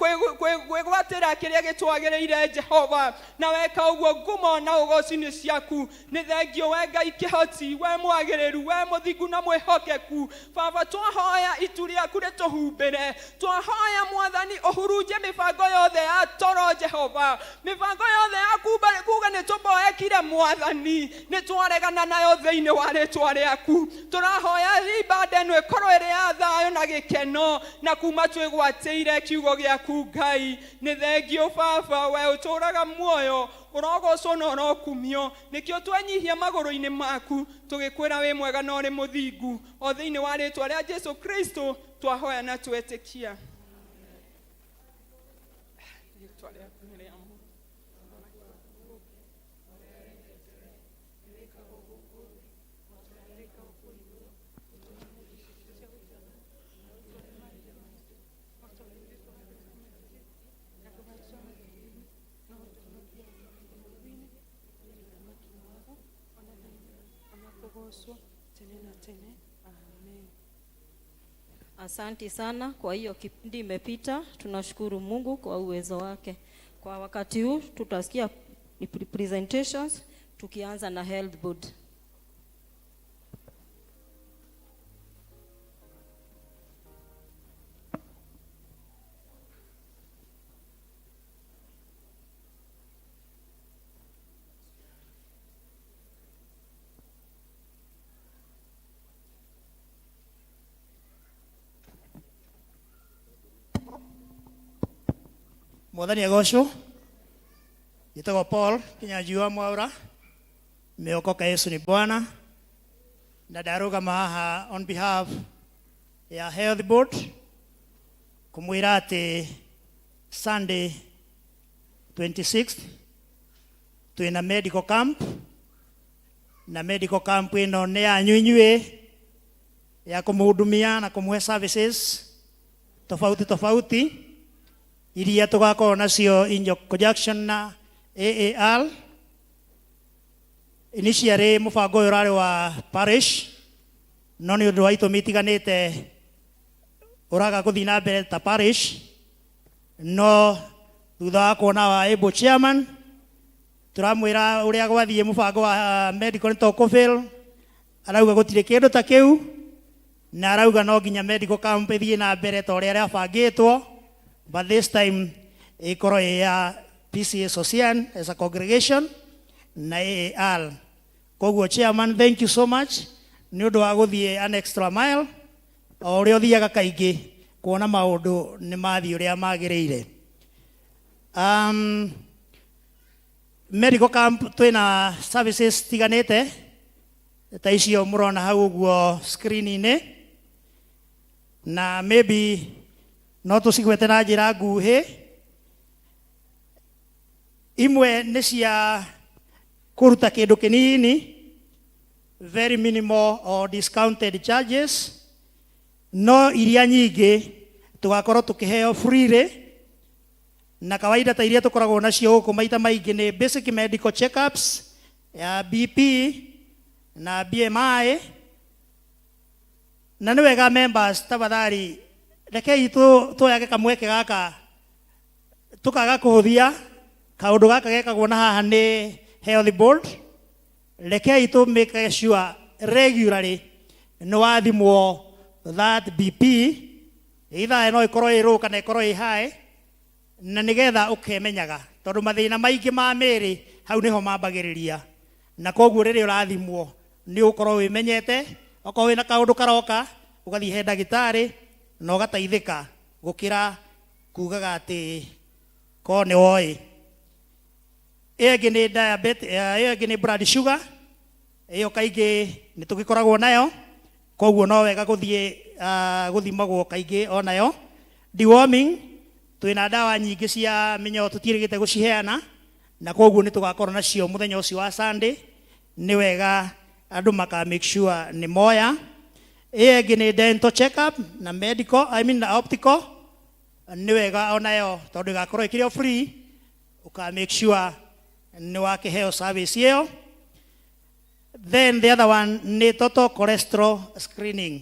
kwĩgwatĩra kĩrĩa gĩtwagĩrĩire Jehova. Na weka ũguo, ngumo na ũgoci nĩ ciaku. Nĩ thengio we Ngai kĩhoti, we mwagĩrĩru, we mũthingu na mwĩhokeku. Baba, twahoya itu rĩaku rĩtũhumbĩre. Twahoya Mwathani ũhurunje mĩbango yothe ya toro Jehova, mĩbango yothe ya kuga nĩ tũboekire Mwathani, nĩ twaregana nayo thĩinĩ wa rĩtwa rĩaku. Tũrahoya ibada ĩno ĩkorwo ĩrĩ ya thayũ na gĩkeno na kuma twĩgwatĩire kiugo gĩaku Ngai. Nĩ thengio Baba, we ũtũraga muoyo, ũrogocwo na ũrokumio. Nĩkĩo twenyihia magũrũ-inĩ maku tũgĩkwĩra wĩ mwega na ũrĩ mũthingu. O thĩinĩ wa rĩtwa rĩa Jesu Kristo twahoya na twetĩkia. Rĩtwa rĩaku nĩ rĩa Mũrũ. Tene na tene. Amen. Asanti sana kwa hiyo kipindi imepita. Tunashukuru Mungu kwa uwezo wake. Kwa wakati huu tutasikia presentations tukianza na health board. Mwathani agocwo. Njĩtagwo Paul Kinyanjui wa Mwaura, nimeokoka, Yesu ni Bwana, na ndarũgama haha on behalf ya health board kumwĩra atĩ Sunday 26th twĩna medical camp, na medical camp ĩno nĩ yanyu inyuĩ ya kũmũhudumia na kũmũhe services tofauti tofauti iria tũgakorwo nacio in conjunction na AAR. Initially mũbango ũyũ ũrarĩ wa parish, no nĩ ũndũ wa itũmi itiganĩte ũraga gũthiĩ na mbere ta parish, no thutha wa kuona wa able chairman tũramwĩra ũrĩa gwathiĩ mũbango wa medical nĩ tũkũfail, arauga gũtirĩ kĩndũ ta kĩu, na arauga no nginya medical camp ĩthiĩ na mbere ta ũrĩa ĩrabangĩtwo, but this time ĩkorwo ĩ ya PCEA Sosian as a congregation. Na AAR. Koguo chairman, thank you so much nĩ ũndũ wa gũthiĩ an extra mile o ũrĩa ũthiaga kaingĩ kuona maũndũ nĩ mathiĩ ũrĩa magĩrĩire. Medical camp twĩna services tiganĩte ta icio mũrona hau ũguo screen-inĩ, na maybe no tũcigwete na njĩra nguhĩ. Imwe nĩ cia kũruta kĩndũ kĩnini, very minimal or discounted charges, no iria nyingĩ tũgakorwo tũkĩheo freely. Na kawaida ta iria tũkoragwo nacio gũkũ maita maingĩ nĩ basic medical checkups ya BP na BMI. Na nĩ wega members, tafadhali rekei tuoyage kamweke gaka tukaga kũhũthia kaũndũ gaka gekagwo na haha nĩ health board. Rekei tũ make sure regularly nĩ wathimwo that BP, either no ĩkorwo ĩ low kana ĩkorwo ĩ high, na nĩgetha ũkemenyaga, tondũ mathĩna maingĩ ma mĩĩrĩ hau nĩho mambagĩrĩria. Na koguo rĩrĩa ũrathimwo nĩ ũgũkorwo wĩmenyete, okorwo wĩna kaũndũ karoka ũgathiĩ he ndagĩtarĩ na ũgateithĩka, gũkĩra kugaga atĩ ko nĩ woĩ. Ĩyo ĩngĩ nĩ diabetes, ĩyo ĩngĩ nĩ blood sugar. Ĩyo kaingĩ nĩ tũgĩkoragwo nayo, koguo no wega gũthiĩ gũthimagwo kaingĩ onayo. Deworming, twĩna ndawa nyingĩ cia mĩnyoo tũtiĩrĩgĩte gũciheana, na koguo nĩ tũgakorwo nacio mũthenya ũcio wa Sunday. Nĩ wega andũ maka make sure nĩ moya. Ĩyo ĩngĩ nĩ dental check up na medical, I mean na optical. Nĩ wega onayo tondũ ĩgakorwo ĩkĩrĩ o free, ũka make sure nĩ wakĩheo service ĩyo. Then the other one nĩ total cholesterol screening.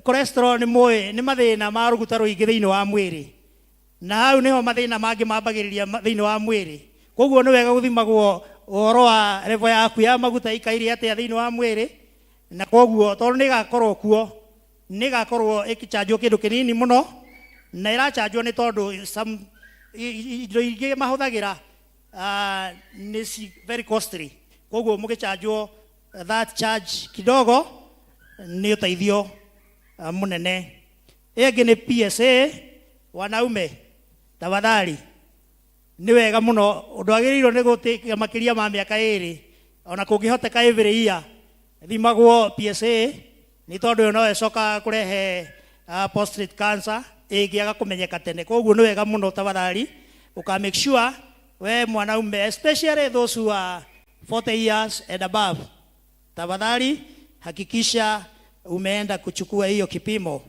Cholesterol nĩ mũĩ nĩ mathĩna ma rũguta rũingĩ thĩinĩ wa mwĩrĩ, na hau nĩho mathĩna mangĩ mambagĩrĩria thĩinĩ wa mwĩrĩ. Koguo nĩ wega gũthimagwo ũhoro wa level yaku ya maguta ikaire atĩa thĩinĩ wa mwĩrĩ. Na koguo tondũ nĩ ĩgakorwo kuo, nĩ ĩgakorwo ĩkĩchanjwo kĩndũ kĩnini mũno, na ĩrachanjwo nĩ tondũ some indo ingĩ mahũthagĩra nĩ very costly. Koguo mũgĩchanjwo that charge kidogo nĩ ũteithio mũnene. Ĩyo ĩngĩ nĩ PSA. Wanaume, tafadhali, nĩ wega mũno ndwagĩrĩirwo nĩ gũtĩkia makĩria ma mĩaka 2, ona kũngĩhoteka every year thimagwo PSA, nĩ tondũ ĩyo no ĩcokaga kũrehe prostate cancer ĩngĩaga kũmenyeka tene. Koguo nĩ wega mũno tafadhali ũka make sure we mwanaume, especially those who are 40 years and above, tafadhali hakikisha umeenda kuchukua hiyo kipimo.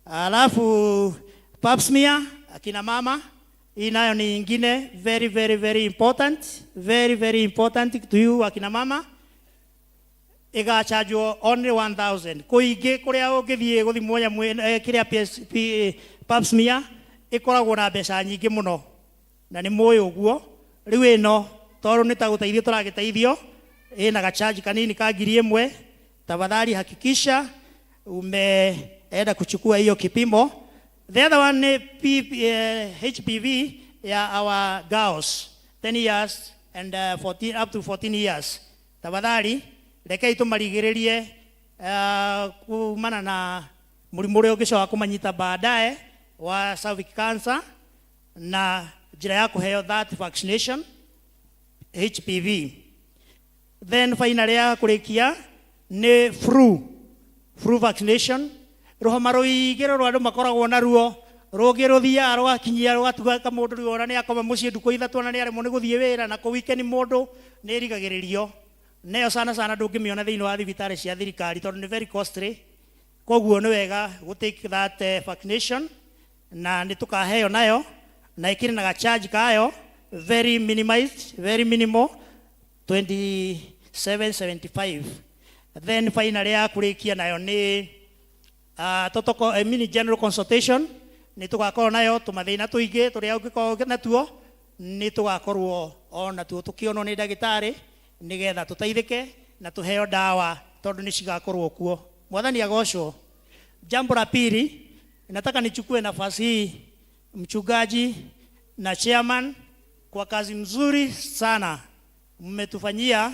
Alafu pap smear, akina mama, hii nayo ni ingine very very very important, very very important to you akina mama. Ĩgachanjwo only 1000. Kũingĩ kũrĩa ũngĩthiĩ gũthimwo nyamũ kĩrĩa pap smear ĩkoragwo na mbeca nyingĩ mũno, na nĩ mũĩ ũguo. Rĩu ĩno tondũ nĩ ta gũteithio tũragĩteithio, ĩna gacharge kanini ka 1000. Tafadhali hakikisha umeenda kuchukua hiyo kipimo. The other one ni HPV ya our girls 10 years and 14, up to 14 years. Tafadhali rekei tũmarigĩrĩrie kumana na mũrimũ ũrĩa ũngĩcoka kũmanyita baadaye wa cervix cancer na njĩra ya kũheo that vaccination HPV. Then finally ya kũrĩkia nĩ flu vaccination. Rũhoma rũingĩ rũrũ andũ makoragwo naruo, rũngĩ rũthiaga rũgakinyia rũgatuga kamũndũ rĩu ona nĩ akoma mũciĩ ndukũ 3, ona nĩ aremwo nĩ gũthiĩ wĩra na kũ weekend mũndũ nĩ ĩrigagĩrĩrio. Nayo sana sana ndũngĩmĩona thĩinĩ wa thibitarĩ cia thirikari tondũ nĩ very costly. Koguo nĩ wega gũ take that vaccination, na nĩ tũkaheo nayo na ĩkĩrĩ na gacharge kayo very minimized, very minimal, 27.75. Then finally ya kũrĩkia nayo nĩ total mini general consultation. Nĩ tũgakorwo nayo tũmathĩna tũingĩ tũrĩa ũngĩkorwo natuo, nĩ tũgakorwo o natuo tũkĩonwo nĩ ndagĩtarĩ nĩgetha tũteithĩke na tũheo ndawa tondũ nĩ cigakorwo kuo. Mwathani agocwo. Jambo la pili, nataka nichukue nafasi hii, mchungaji na chairman, kwa kazi mzuri sana. mmetufanyia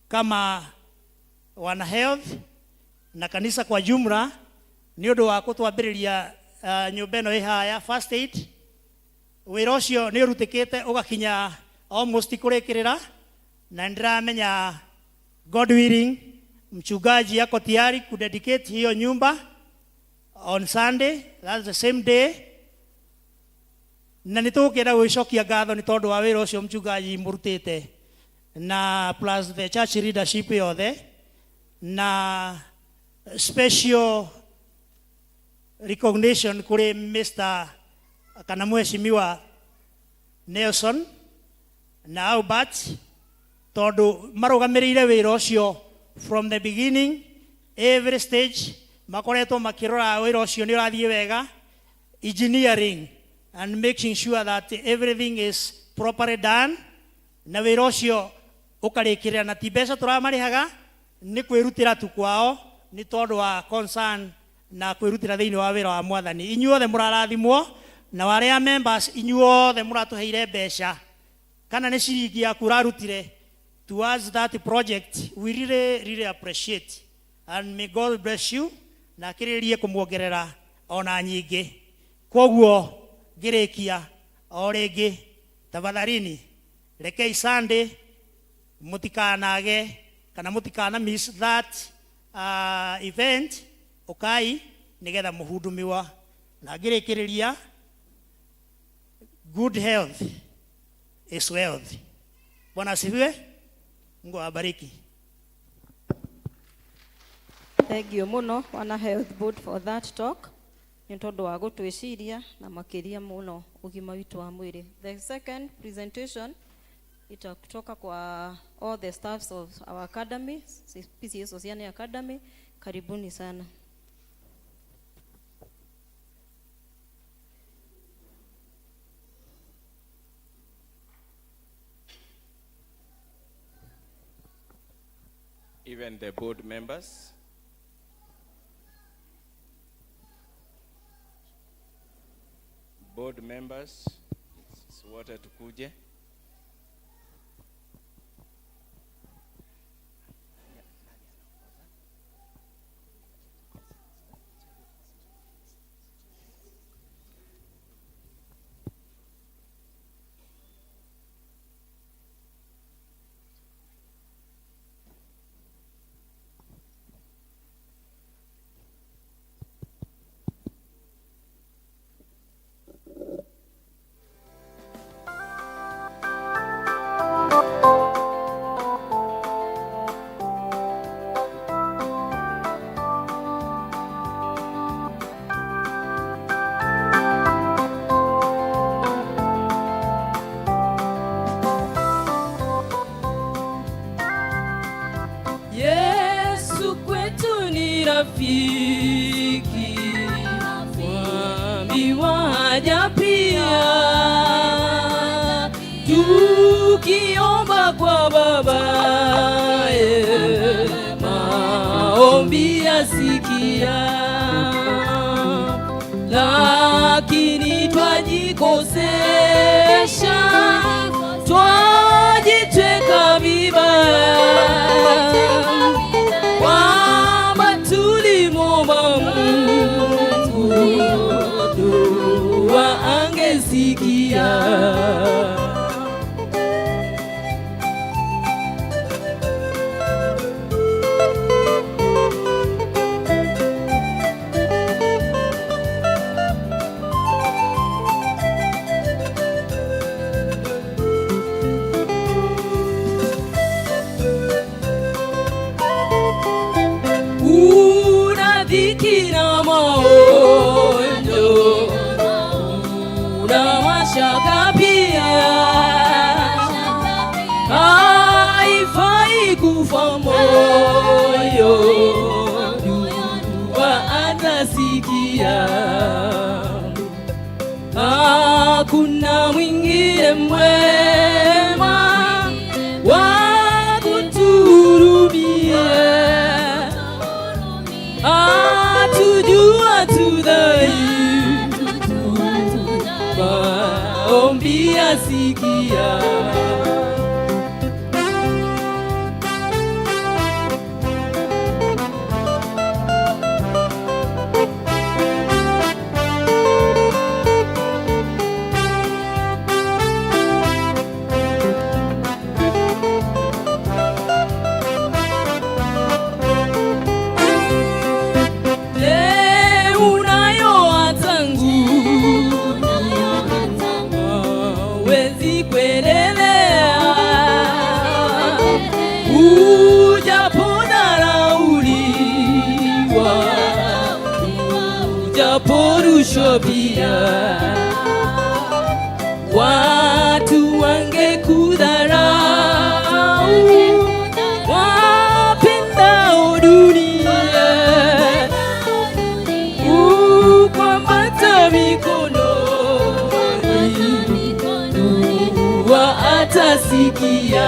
kama wana health na kanisa kwa jumla nĩ ũndũ wa gũtwambĩrĩria nyũmba ĩno ĩha ya first aid. Wĩra ũcio nĩ ũrutĩkĩte ũgakinya almost kũrĩkĩrĩra, na nĩndĩramenya God willing mchungaji ako tayari kudedicate hiyo nyumba on Sunday, that's the same day. Na nĩ tũgũkĩenda gwĩcokia ngatho nĩ tondũ wa wĩra ũcio mchungaji mũrutĩte na plus the church leadership yothe, na special recognition kũrĩ Mr. kana mheshimiwa Nelson na Albert, tondũ marũgamĩrĩire wĩra ũcio from the beginning, every stage makoretwo makĩrora wĩra ũcio nĩ ũrathiĩ wega, engineering and making sure that everything is properly done, na wĩra ũcio ũkarĩkĩrĩra. Na ti mbeca tũramarĩhaga, nĩ kwĩrutĩra tu kwao nĩ tondũ wa concern na kwĩrutĩra thĩinĩ wa wĩra wa Mwathani. Inyuothe mũrarathimwo, na arĩa members inyuothe mũratũheire mbeca kana nĩ ciringi yaku ũrarutire towards that project, we really really appreciate, and may God bless you na akĩrĩrĩrie kũmuongerera ona nyingĩ. Koguo ngĩrĩkia o rĩngĩ, tafadhalini rekei Sunday mũtikanage kana mũtikana miss that event. Ũkai nĩgetha mũhundumiwa. Na ngĩrĩkĩrĩria, good health is wealth. Bwana asifiwe. Mungu awabariki. Thank you muno wana health board for that talk, nĩ tondũ wa gũtwĩciria na makĩria mũno ũgima witũ wa mwĩrĩ. The second presentation itakutoka kwa all the staffs of our academy, PCEA Sosiani Academy. Karibuni sana. Even the board members. Board members, wote tukuje. Yesu kwetu ni rafiki, mwami wa haja pia. Tukiomba kwa Babaye, maombi yasikia, lakini twajikosesha, twajitweka vibaya kwamba tulimwomba Mungu dua angesikia. Una dhiki na maonjo, una mashaka pia, haifai kufa moyo, dua atasikia. Hakuna mwingine mwema wa kutuhurumia, atujua tu dhaifu, maombi asikia. dunia, watu wangekudharau, wapendao dunia ukwambata mikononi, dua atasikia.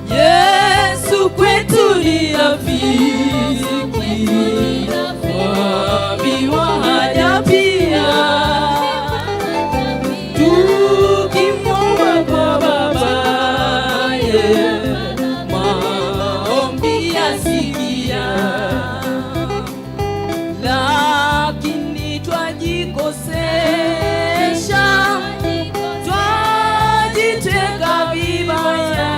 Yesu kwetu ni rafiki, mwambiwa haja pia, tukimwomba kwa Babaye, maombi asikia, lakini twajikosesha, twajiteka vibaya,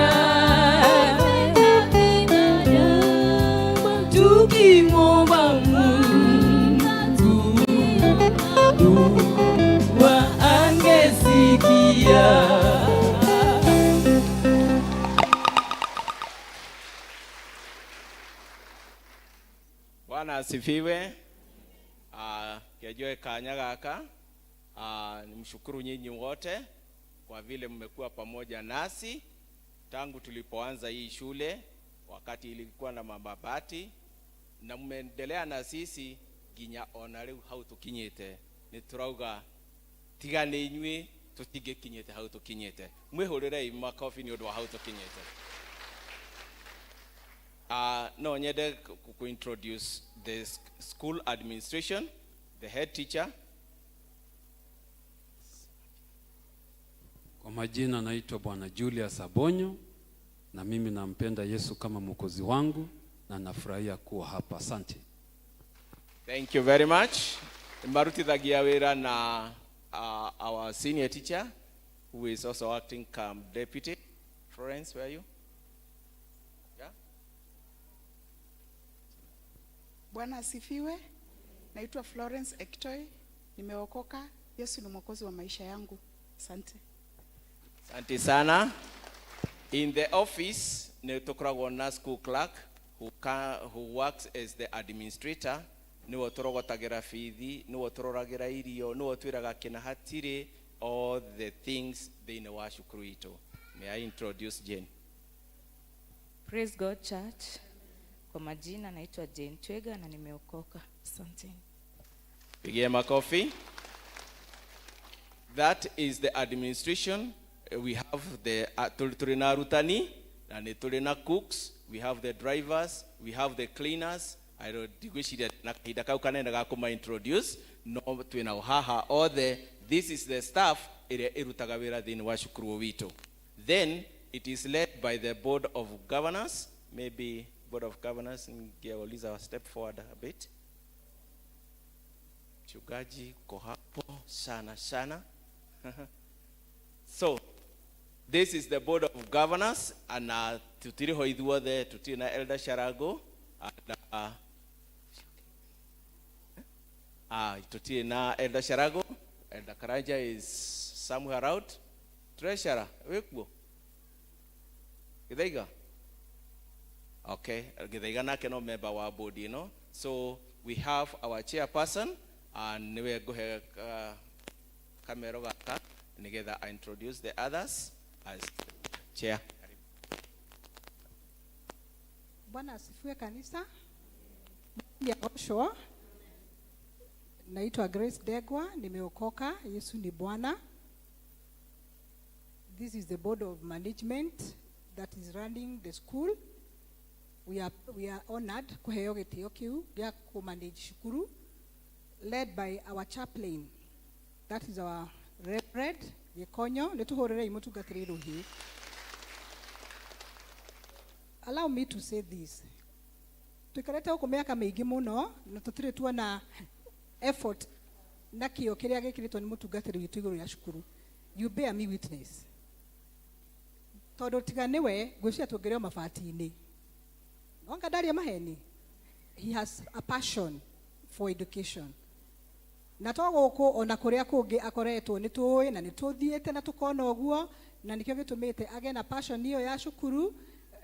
tukimwomba Mungu dua angesikia. Bwana asifiwe. Kejue kanya gaka. Nimshukuru nyinyi wote kwa vile mmekuwa pamoja nasi tangu tulipoanza hii shule wakati ilikuwa na mabati, na mmeendelea na sisi nginya ona riu hau tukinyite. Ni turauga tiga nĩ inyuĩ tũtingĩkinyĩte hau tũkinyĩte. Mwĩhũrĩrei makobi nĩ ũndũ wa hau tũkinyĩte. No nyende ku introduce the school administration, the head teacher. Kwa majina naitwa Bwana Julius Abonyo na mimi nampenda Yesu kama mwokozi wangu na nafurahia kuwa hapa. Asante. Thank you very much. Marutithagia wĩra na our senior teacher who is also acting camp deputy. Florence, where are you? Yeah? Bwana asifiwe. Naitwa Florence Ektoi, nimeokoka. Yesu ni mwokozi wa maisha yangu. Asante. Asante sana. In the office, nĩ tũkoragwo na school clerk who works as the administrator. Nĩwe ũtũrogotagĩra bithi, nĩwe ũtũroragĩra irio, nĩwe ũtwĩraga kĩna hatirĩ, all the things thĩinĩ wa cukuru itũ. May I introduce Jane? Praise God Church. Kwa majina naitwa Jane Twega na nimeokoka. Asante. Pigie makofi. That is the administration. We have the tũrĩ na arutani na nĩ tũrĩ na cooks, we have the drivers, we have the cleaners. I don't ndigwĩciria na kahinda kau kanene ga kũma introduce, no twĩ nao haha othe. This is the staff ĩrĩa ĩrutaga wĩra thĩinĩ wa cukuru witũ. Then it is led by the board of governors. Maybe board of governors ningeuliza step forward a bit. Mchungaji uko hapo sana sana. So this is the board of governors, and tutiri ho ithuothe, tutiri na Elder Sharago and tutiri na Elder Sharago. Elder Karanja is somewhere out. Treasurer wikuo Githaiga. Okay, Githaiga nake no member wa board ino. So we have our chairperson, and niwe nguhe kamero gaka nigetha I introduce the others as chair. Bwana asifiwe kanisa. Ya Joshua. Naitwa Grace Degwa, nimeokoka, Yesu ni Bwana. This is the board of management that is running the school. We are honored kuheo gĩtĩo kĩu gĩa kũmanage cukuru, led by our chaplain. That is our Reverend Gĩkonyo. Nĩ tũhũrĩrei mũtungatĩri rũhĩ. Allow me to say this. Tũikarĩte gũkũ mĩaka mĩingĩ mũno na tũtirĩ tuona effort na kĩo kĩrĩa gĩkĩrĩtwo nĩ mũtungatĩri witũ igũrũ rĩa cukuru. You bear me witness, tondũ tiga nĩwe, ngwĩciria tũngĩrĩ o mabati-inĩ. Wanga ndaria maheni. He has a passion for education. Na to gũkũ ona kũrĩa kũngĩ akoretwo nĩ tũĩ na nĩ tũthiĩte na tũkona ũguo na nĩkĩo gĩtũmĩte agĩe na passion ĩyo ya cukuru.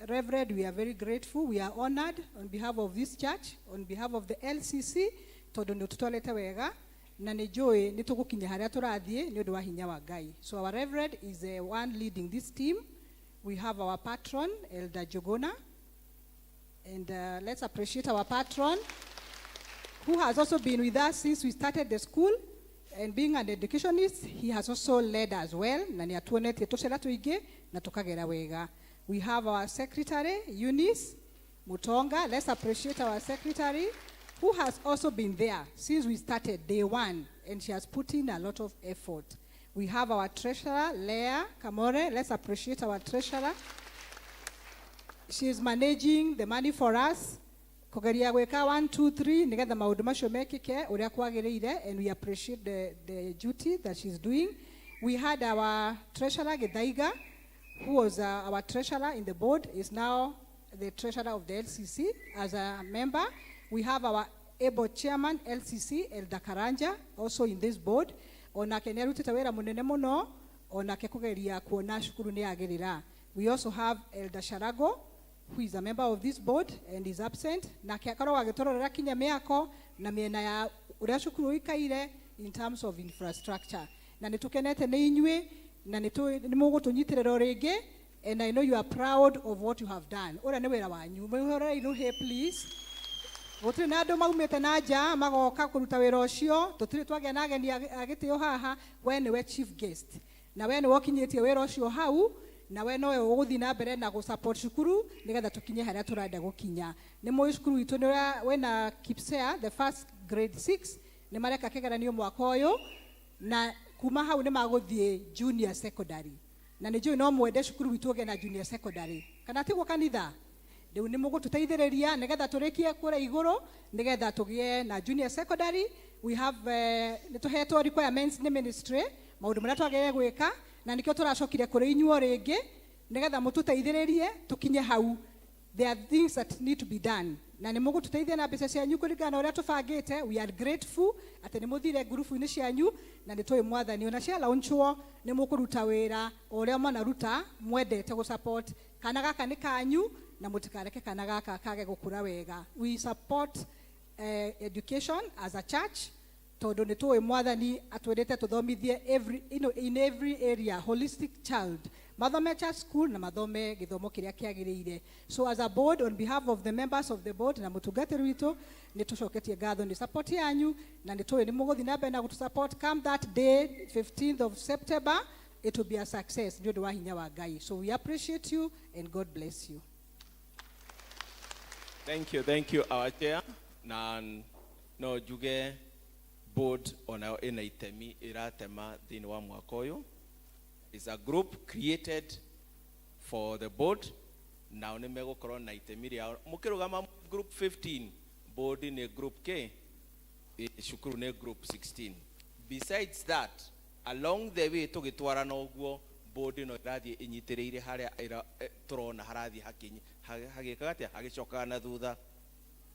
Reverend, we are very grateful. We are honored on behalf of this church, on behalf of the LCC, tondũ nĩ ũtũtwarĩte wega na nĩ njũĩ nĩ tũgũkinya harĩa tũrathiĩ nĩ ũndũ wa hinya wa Ngai. So our Reverend is the one leading this team. We have our patron, Elder Jogona, and let's appreciate our patron, who has also been with us since we started the school. And being an educationist, he has also led us well. Na nĩ atuonetie tũcĩra tũingĩ na tũkagera wega. We have our secretary, Eunice Mutonga. Let's appreciate our secretary, who has also been there since we started day one, and she has put in a lot of effort. We have our treasurer, Leah Kamore. Let's appreciate our treasurer. She is managing the money for us. Kugeria gwĩka 1 2 3 nigetha maũndũ macio mekĩke ũrĩa kwagĩrĩire, and we appreciate the duty that she's doing. We had our treasurer Githaiga, who was our treasurer in the board, is now the treasurer of the LCC as a member. We have our able chairman LCC, Elder Karanja, also in this board. Onake nĩ arutĩte wĩra mũnene mũno onake kũgeria kuona cukuru nĩ yagĩrĩra. We also have Elder Sharago, who is a member of this board and is absent. Nake akoragwo agĩtũrorera kinya mĩako na mĩena ya ũrĩa cukuru ũikaire in terms of infrastructure. Na nĩ tũkenete nĩ inyuĩ na nĩ mũgũtũnyitĩrĩra o rĩngĩ, and I know you are proud of what you have done. Ũrĩa nĩ wĩra wanyu. Mwĩhorerei rũhĩ, please. Gũtirĩ na andũ maumĩte na nja magoka kũruta wĩra ũcio. Tũtirĩ twagĩa na ageni a gĩtĩo haha. We nĩwe chief guest na we nĩwe ũkinyĩtie wĩra ũcio hau, na we nowe ũgũthiĩ na mbere na gũsupport cukuru nĩgetha tũkinye harĩa tũrenda gũkinya. Nĩ mũĩ cukuru witũ nĩ ũrĩa wĩna KPSEA, the first grade 6 nĩ mareka kĩgeranio mwaka ũyũ, na kuma hau nĩ magũthiĩ junior secondary, na nĩ njũĩ no mwende cukuru witũ ũgĩe na junior secondary, kana tiguo kanitha? Rĩu nĩ mũgũtũteithĩrĩria nĩgetha tũrĩkie kũrĩa igũrũ nĩgetha tũgĩe na junior secondary. We have nĩ tũhetwo requirements nĩ ministry, maũndũ marĩa twagĩrĩire gwĩka, na nĩkĩo tũracokire kũrĩ inyuo rĩngĩ nĩgetha mũtũteithĩrĩrie tũkinye hau. There are things that need to be done, na nĩ mũgũtũteithia na mbeca cianyu kũringana na ũrĩa tũbangĩte. We are grateful atĩ nĩ mũthire ngurubu-inĩ cianyu, na nĩ tũĩ Mwathani ona cia launchwo nĩ mũkũruta wĩra o ũrĩa mwanaruta mwendete gũsupport kana gaka nĩ kanyu, na mũtikareke kana gaka kage gũkũra wega. We support education as a church tondũ nĩ tũĩ Mwathani atwĩrĩte tũthomithie every, in every area, holistic child, mathome church school na mathome gĩthomo kĩrĩa kĩagĩrĩire. So as a board, on behalf of the members of the board na mũtungatĩri witũ, nĩ tũcoketie ngatho nĩ support yanyu, na nĩ tũĩ nĩ mũgũthiĩ na mbere na gũtũ come that day, 15th of September. It will be a success nĩ ũndũ wa hinya wa Ngai. So we appreciate you and God bless you. Thank you, thank you, our chair. Na no njuge board onayo ĩna itemi ĩratema thĩinĩ wa mwaka ũyũ. Is a group created for the board, nao nĩ megũkorwo na itemi rĩao. Mũkĩrũgama group 15, board nĩ group K, cukuru nĩ group 16. Besides that, along the way tũgĩtwarana ũguo, board no ĩrathiĩ ĩnyitĩrĩire harĩa tũrona harathiĩ hagĩkaga atĩa, hagĩcokaga na thutha.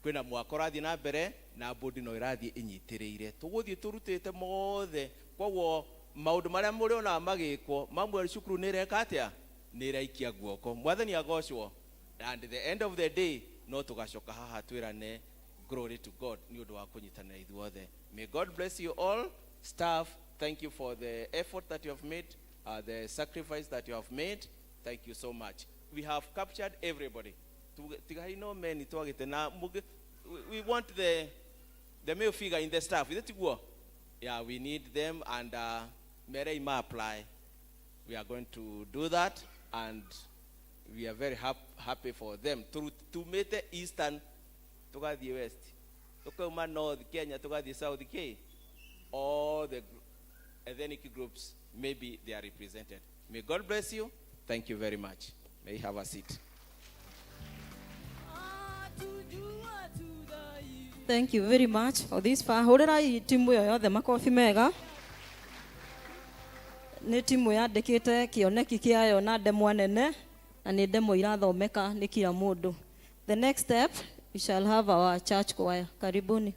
Kwĩna mwaka ũrathiĩ na mbere na board no ĩrathiĩ ĩnyitĩrĩire, tũgũthiĩ tũrutĩte mothe. Koguo maũndũ marĩa mũrĩonaga magĩkwo mamwe, cukuru nĩ ĩreka atĩa, nĩ ĩraikia guoko. Mwathani agocwo. And the end of the day no tũgacoka haha twĩrane glory to God nĩ ũndũ wa kũnyitanĩra ithuothe. May God bless you all. Staff, thank you for the effort that you have made, the sacrifice that you have made. Thank you so much. We have captured everybody. Tigai no meni twagĩte na we want the male figure in the staff. Is it tiguo? Yeah, we need them, and mere ima apply. We are going to do that, and we are very happy for them. Tumĩte Eastern tugathiĩ West, tukauma North Kenya tugathiĩ South K. All the ethnic groups, maybe they are represented. May God bless you. Thank you very much. May you have a seat. Thank you very much for this far. Hũrĩrai timu ĩyo yothe makobi mega. Nĩ timu yandĩkĩte kĩoneki kĩayo na ndemwa nene, na nĩ ndemwa irathomeka nĩ kila mũndũ. The next step, we shall have our church choir. Karibuni.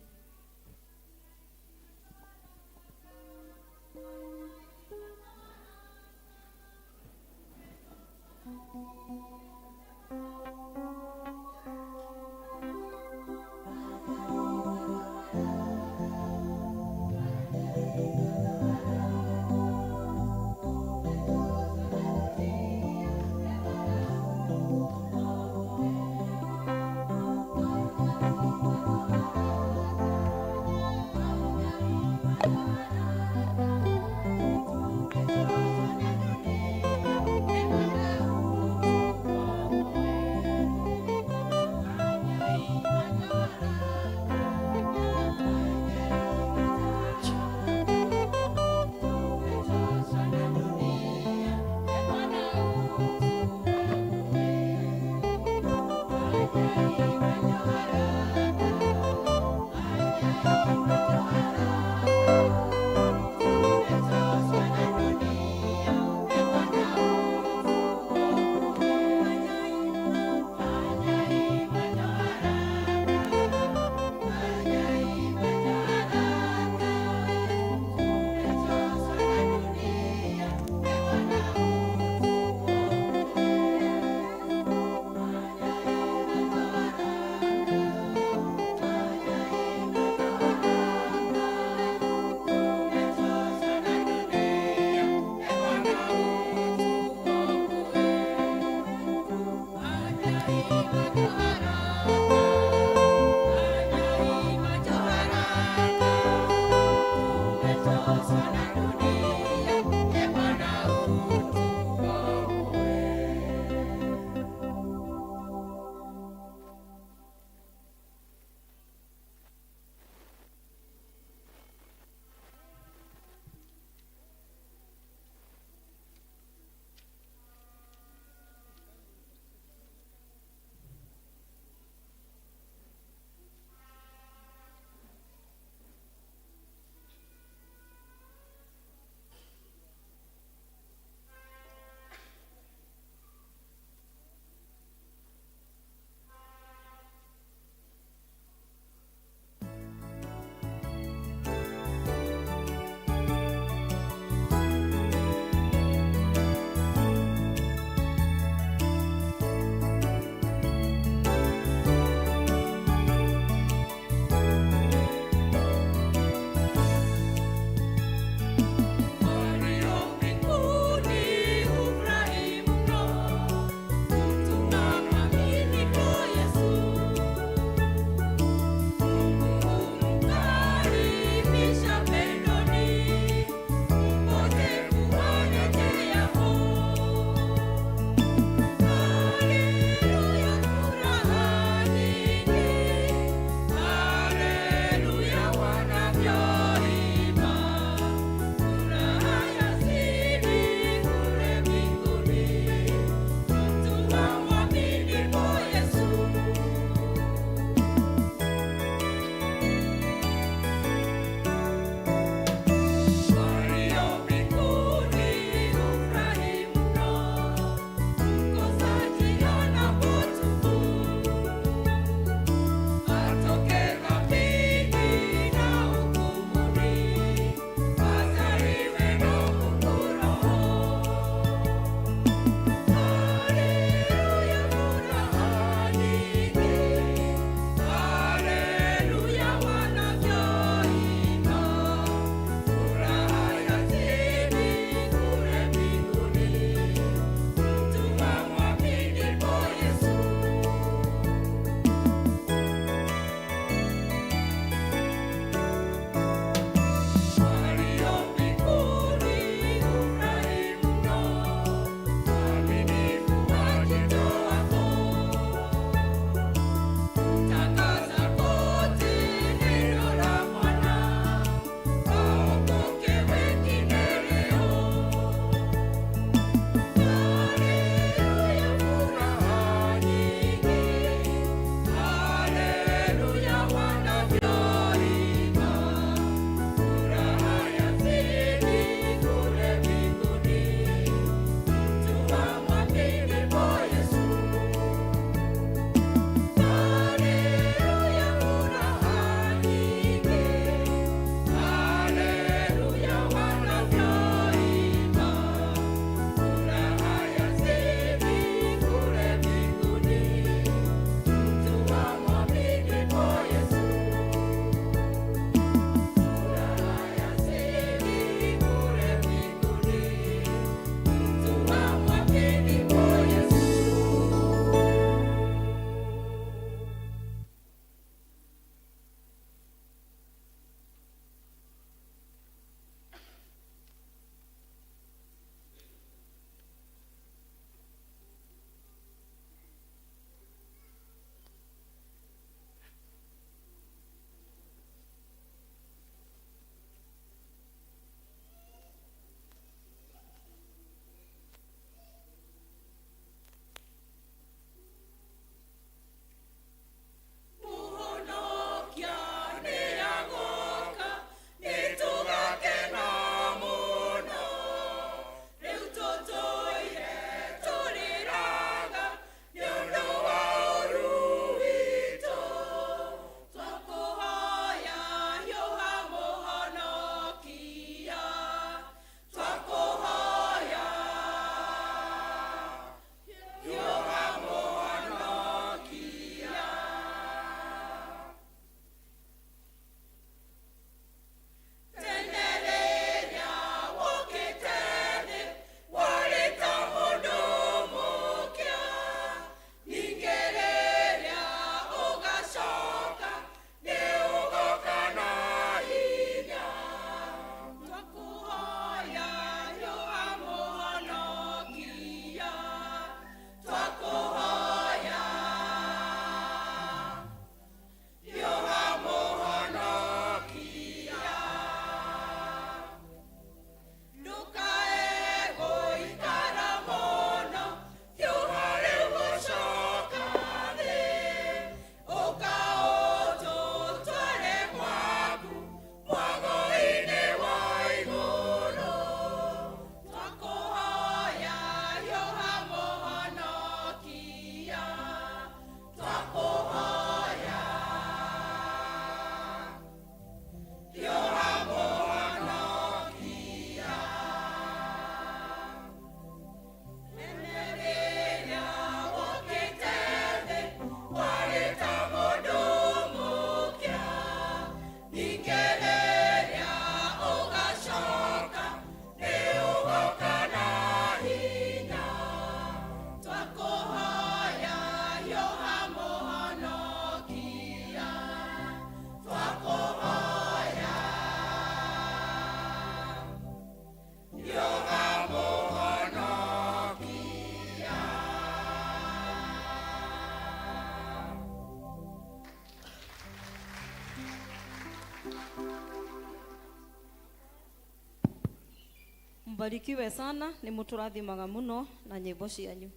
Mbarikiwe sana, ni muturathimaga muno na nyimbo cianyu.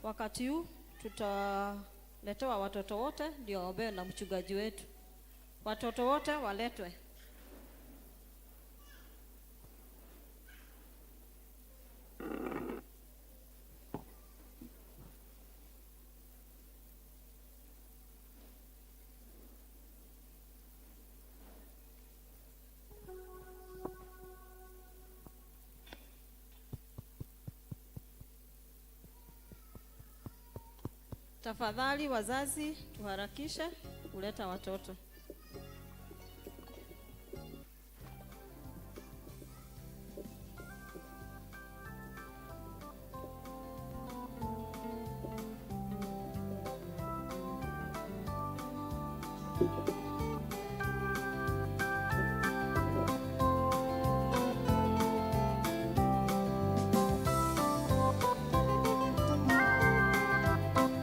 Wakati huu tutaletewa watoto wote ndio waombewe na mchungaji wetu. Watoto wote waletwe. Tafadhali wazazi, tuharakishe kuleta watoto.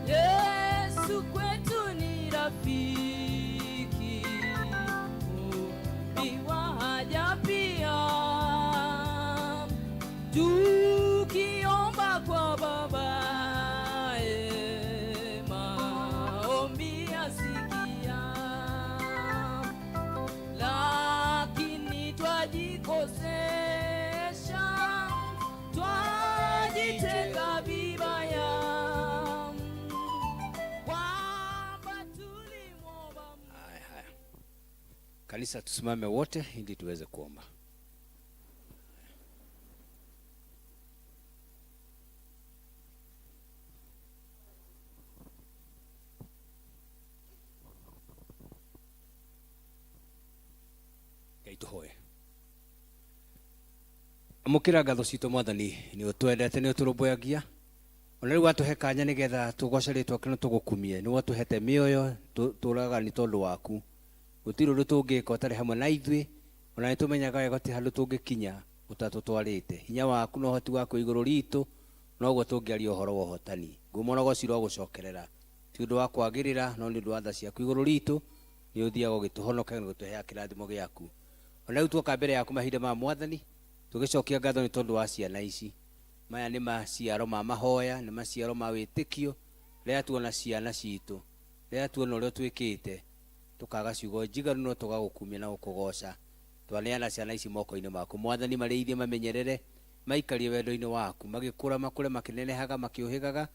Yesu kwetu ni rafiki, ni wa haja pia. Tukiomba kwa Babaye, maombi asikia, lakini twajikosesha, twajitenga vibaya. Haya, haya. Kanisa, tusimame wote ili tuweze kuomba. Ngai tũhoe. Amũkĩra ngatho citũ Mwathani, nĩ ũtwendete, nĩ ũtũrũmbũyagia, ona rĩu watũhe kanya nĩgetha tũgoce rĩtwa rĩaku na tũgũkumie. Nĩ watũhete mĩoyo, tũraga nĩ tondũ waku. Gũtirĩ ũndũ tũngĩka ũtarĩ hamwe na ithuĩ, ona nĩ tũmenyaga wega gũtirĩ handũ tũngĩkinya ũtatũtwarĩte. Hinya waku na ũhoti waku igũrũ ritũ, noguo tũngĩaria ũhoro wa ũhotani. Ngumo na ũgoci ũrogũcokerera, ti ũndũ wa kwagĩrĩra, no nĩ ũndũ wa tha ciaku igũrũ ritũ, nĩ ũthiaga ũgĩtũhonokagia na gũtũheaga kĩrathimo gĩaku. Ona rĩu tuoka mbere yaku mahinda ma Mwathani, tũgĩcokia ngatho nĩ tondũ wa ciana ici. Maya nĩ maciaro ma mahoya, nĩ maciaro ma wĩtĩkio. Rĩrĩa tuona ciana citũ, rĩrĩa tuona ũrĩa twĩkĩte, tũkaga ciugo njiganu no tũgagũkumia na gũkũgoca. Twaneana ciana ici moko-inĩ maku Mwathani, marĩithie, mamenyerere, maikarie wendo-inĩ waku, magĩkũra makũre makĩnenehaga, makĩũhĩgaga,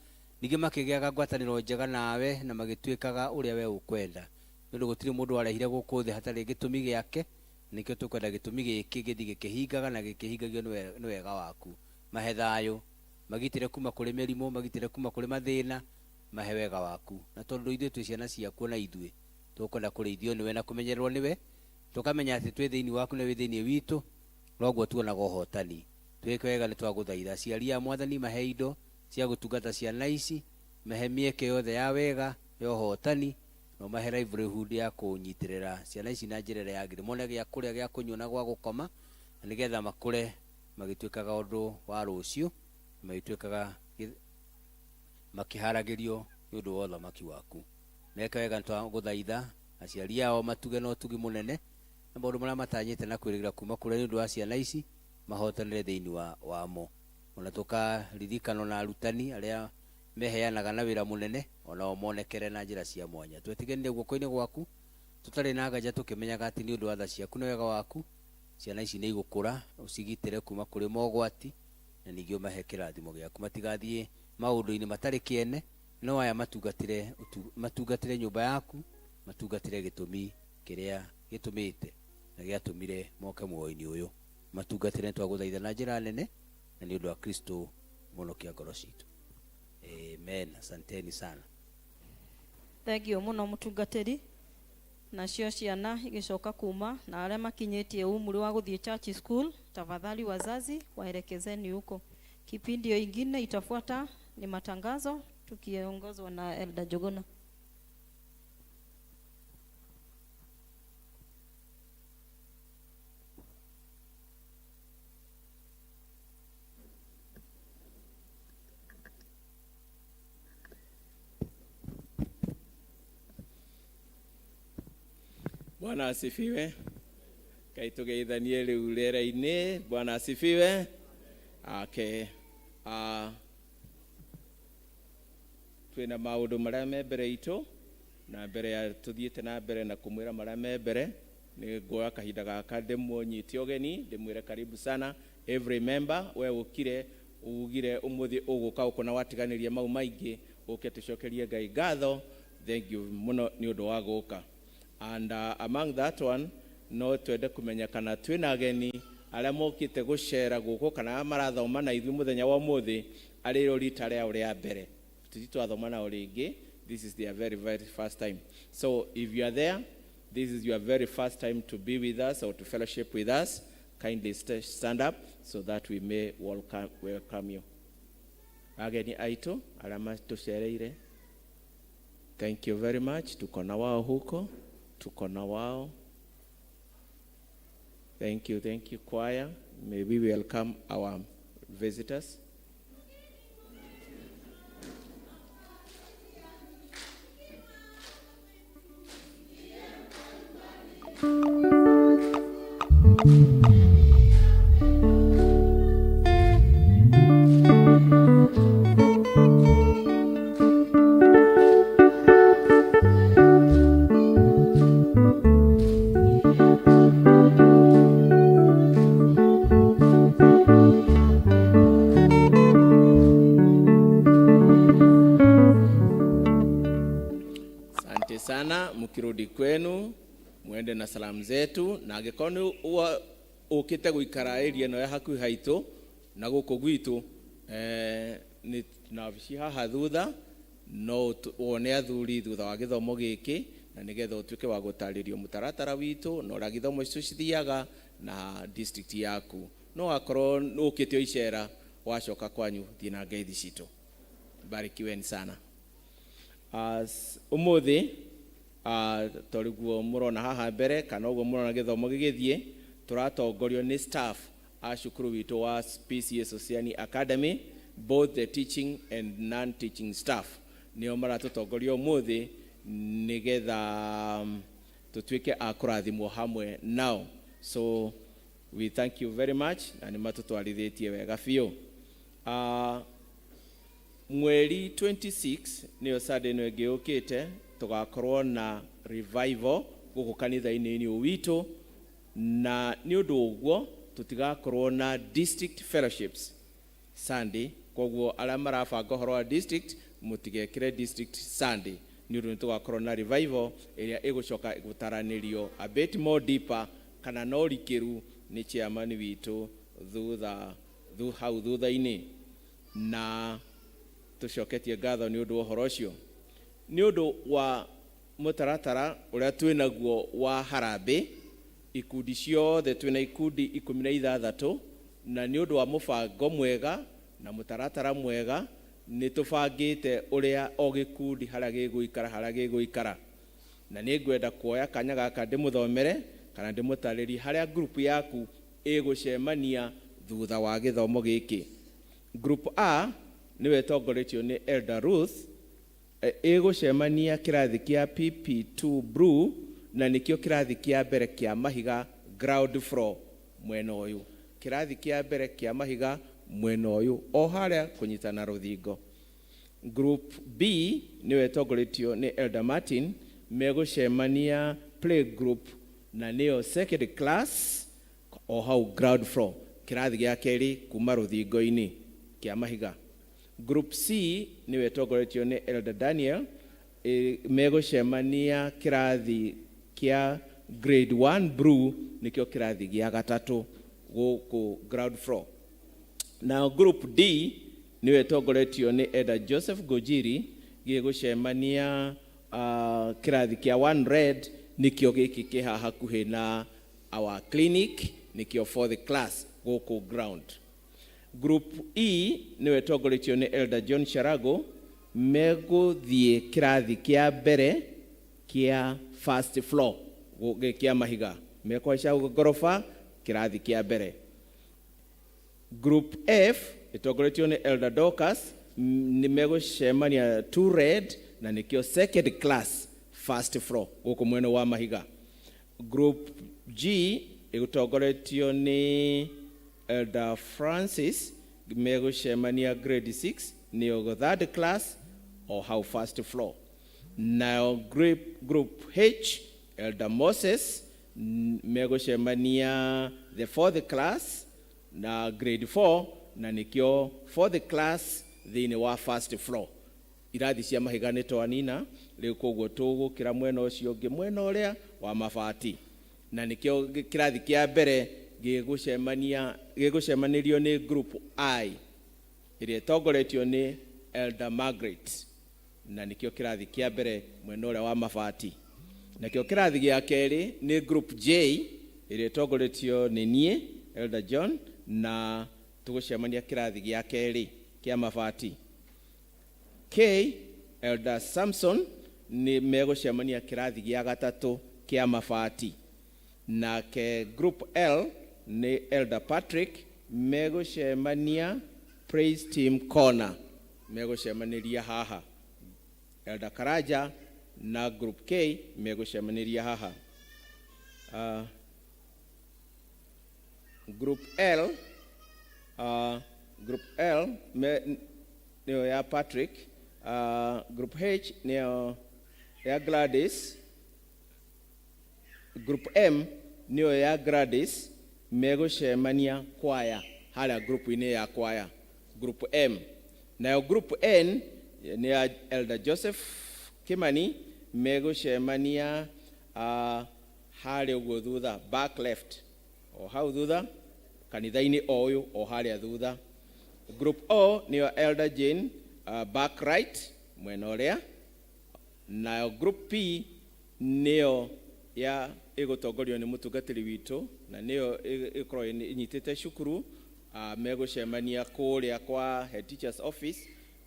ningĩ makĩgĩaga ngwatanĩro njega nawe na magĩtuĩkaga ũrĩa we ũkwenda. Nĩ ũndũ gũtirĩ mũndũ warehire gũkũ thĩ hatarĩ gĩtũmi gĩake, nĩkĩo tũkwenda gĩtũmi gĩkĩ gĩthiĩ gĩkĩhingaga na gĩkĩhingagio nĩ wega waku. Mahe thayũ, magitĩre kuma kũrĩ mĩrimũ, magitĩre kuma kũrĩ mathĩna, mahe wega waku. Na tondũ ithuĩ twĩ ciana ciaku na ithuĩ tũkwenda kũrĩithio nĩwe na kũmenyererwo nĩwe, tũkamenya atĩ twĩ thĩinĩ waku na wĩ thĩinĩ witũ, noguo tuonaga ũhotani. Twĩke wega nĩ twagũthaitha. Aciari a Mwathani, mahe indo cia gũtungata ciana ici, mahe mĩeke yothe ya wega ya ũhotani, na ũmahe livelihood ya kũnyitĩrĩra ciana ici na njĩra ĩrĩa yagĩrĩire, mone gĩa kũrĩa, gĩa kũnyua na gwa gũkoma, na nĩgetha makũre magĩtuĩkaga ũndũ wa rũciũ, magĩtuĩkaga makĩharagĩrio nĩ ũndũ wa ũthamaki waku. Meke wega nĩ twagũthaitha aciari ao matuge na ũtugi mũnene, na maũndũ marĩa matanyĩte na kwĩrĩgĩra kuma kũrĩ nĩ ũndũ wa ciana ici mahotanĩre thĩinĩ wamo. Ona tũkaririkanwo na arutani arĩa meheanaga na wĩra mũnene, onao monekere na njĩra cia mwanya. Twĩtigĩrĩre guoko-inĩ gwaku tũtarĩ na nganja, tũkĩmenyaga atĩ nĩ ũndũ wa tha ciaku na wega waku ciana ici nĩ igũkũra, ũcigitĩre kuma kũrĩ mogwati, na ningĩ ũmahe kĩrathimo gĩaku, matigathiĩ maũndũ-inĩ matarĩ kĩene, no aya matungatĩre nyũmba yaku, matungatĩre gĩtũmi kĩrĩa gĩtũmĩte na gĩatũmire moke muoyo-inĩ ũyũ. Matungatĩre twagũthaitha na njĩra nene, na nĩ ũndũ wa Kristo mũhonokia ngoro citũ. Amen. Asanteni sana. Thank you mũno mũtungatĩri. Nacio ciana igĩcoka kuma na arĩa makinyĩtie umri wa gũthiĩ church school, tafadhali wazazi waelekezeni huko. Kipindi hiyo ingine itafuata ni matangazo tukiongozwa na Elder Jogona. Bwana asifiwe. Kaitugeithanie riu rĩera-inĩ. Bwana asifiwe. Ake twina maundu maria me mbere itu na mbere ya tuthiite na mbere na kumwira maria me mbere ni nguoya kahinda gaka ndimunyite ugeni ndimwire karibu sana every member we ukire ugire umuthi uguka uko na watiganirie mau maingi uke tucokerie Ngai ngatho. Thank you muno ni undu wa guka. And among that one no twende kumenya kana twina ageni aria mokite gucera guku kana marathoma na ithuĩ muthenya wa umuthi ari ro rita rĩao rĩa mbere tuti twathoma nao rĩngĩ. This is their very very first time, so if you are there, this is your very first time to be with us or to fellowship with us, kindly stand up so that we may welcome you. Ageni aitu aria matucereire, thank you very much. Tuko na wao huko, tuko na wao. Thank you, thank you, choir. May we welcome our visitors. Asante sana, mkirudi kwenu muende na salamu zetu, na angikorwo ni ukite guikara area ino ya hakuhi haitu na guku gwitu, ni na obici haha thutha, no wone athuri thutha wa githomo giki, na nigetha utuike wa gutaririo mutaratara witu na uria githomo icio cithiaga na district yaku. No akorwo ukite o icera wacoka kwanyu, thie na ngeithi citu. Barikiweni sana. As umuthi toriguo murona haha mbere kana uguo murona githomo gigithie, turatongorio ni staff a cukuru witu wa PCEA Sosiani Academy, both the teaching and non-teaching staff nio maratutongoria umuthi nigetha tutuike a kurathimwo hamwe nao. So we thank you very much na nimatutwarithitie wega biũ. Mweri 26 niyo Sunday ĩno ĩngĩ yũkĩte, tũgakorwo na revival gũkũ kanitha-inĩ ũyũ witũ, na nĩ ũndũ ũguo tũtigakorwo na district fellowships Sunday. Koguo arĩa marabanga ũhoro wa district mũtigekĩre district Sunday, nĩ ũndũ nĩ tũgakorwo na revival ĩrĩa ĩgũcoka gũtaranĩrio a bit more deeper kana no rikĩru nĩ chairman witũ hau thutha-inĩ, na tũcoketie ngatho nĩ ũndũ wa ũhoro ũcio. Nĩ ũndũ wa mũtaratara ũrĩa twĩnaguo wa harambĩ, ikundi ciothe twĩna ikundi 16, na nĩ ũndũ wa mũbango mwega na mũtaratara mwega nĩ tũbangĩte ũrĩa o gĩkundi harĩa gĩgũikara, harĩa gĩgũikara. Na nĩ ngwenda kuoya kanya gaka ndĩmũthomere kana ndĩmũtarĩrie harĩa group yaku ĩgũcemania thutha wa gĩthomo gĩkĩ. Group A nĩwe ĩtongoretio nĩ Elder Ruth, ĩgũcemania kĩrathi kĩa PP2 Blue, na nĩkĩo kĩrathi kĩa mbere kĩa mahiga ground floor mwena ũyũ. Kĩrathi kĩa mbere kĩa mahiga mwena ũyũ o harĩa kũnyitana rũthingo. Group B nĩwe ĩtongoretio nĩ Elder Martin, megũcemania play group na nĩyo second class o hau ground floor, kĩrathi gĩa kerĩ kuma rũthingo-inĩ kĩa mahiga. Group C nĩwe ĩtongoretio nĩ Elder Daniel, megũcemania kĩrathi kĩa grade 1 blue, nĩkĩo kĩrathi gĩa gatatũ gũkũ ground floor. Now group D nĩwe ĩtongoretio nĩ Elder Joseph Gojiri, gĩgũcemania kĩrathi kĩa 1 red, nĩkĩo gĩkĩ kĩ haha hakuhĩ na our clinic, nĩkĩo fourth class gũkũ ground. Group E nĩwe ĩtongoretio nĩ Elder John Sharago, megũthiĩ kĩrathi kĩa mbere kĩa first floor kĩa mahiga, mekũhaica ngoroba kĩrathi kĩa mbere. Group F ĩtongoretio nĩ Elder Dorcas, nĩ megũcemania 2 red na nĩkĩo second class first floor gũkũ mwena wa mahiga. Group G ĩtongoretio nĩ Elder Francis, Megũcemania grade 6, nĩyo third class o hau first floor. Nayo group H, Elder Moses, megũcemania the fourth class na grade 4, na nĩkĩo fourth class thĩinĩ wa first floor. Irathi cia mahiga nĩ twanina rĩu, koguo tũgũkĩra mwena ũcio ũngĩ, mwena ũrĩa wa mabati, na nĩkĩo kĩrathi kĩa mbere gĩgũcemania, gĩgũcemanĩrio nĩ group I ĩrĩa ĩtongoretio nĩ Elder Margaret, na nĩkĩo kĩrathi kĩa mbere mwena ũrĩa wa mabati. Nakĩo kĩrathi gĩa kerĩ nĩ group J ĩrĩa ĩtongoretio nĩ niĩ, Elder John, na tũgũcemania kĩrathi gĩa kerĩ kĩa mabati. K, Elder Samson, nĩ megũcemania kĩrathi gĩa gatatũ kĩa mabati. Nake group L nĩ Elder Patrick, megũcemania praise team corner, megũcemanĩria haha. Elder Karaja na group K megũcemanĩria haha. Group L, group L nĩyo ya Patrick, group H nĩyo ya Gladys, group M nĩyo ya Gladys, megũcemania kwaya harĩa group-inĩ ya kwaya, group M. Nayo group N nĩ ya Elder Joseph Kimani, megũcemania harĩa ũguo thutha, back left, o hau thutha kanitha-inĩ o ũyũ, o harĩa thutha. Group O nĩyo Elder Jane, back right, mwena ũrĩa. Nayo group P nĩyo ya ĩgũtongorio nĩ mũtungatĩri witũ, na nĩyo ĩkoragwo ĩnyitĩte cukuru, megũcemania kũrĩa kwa head teachers office,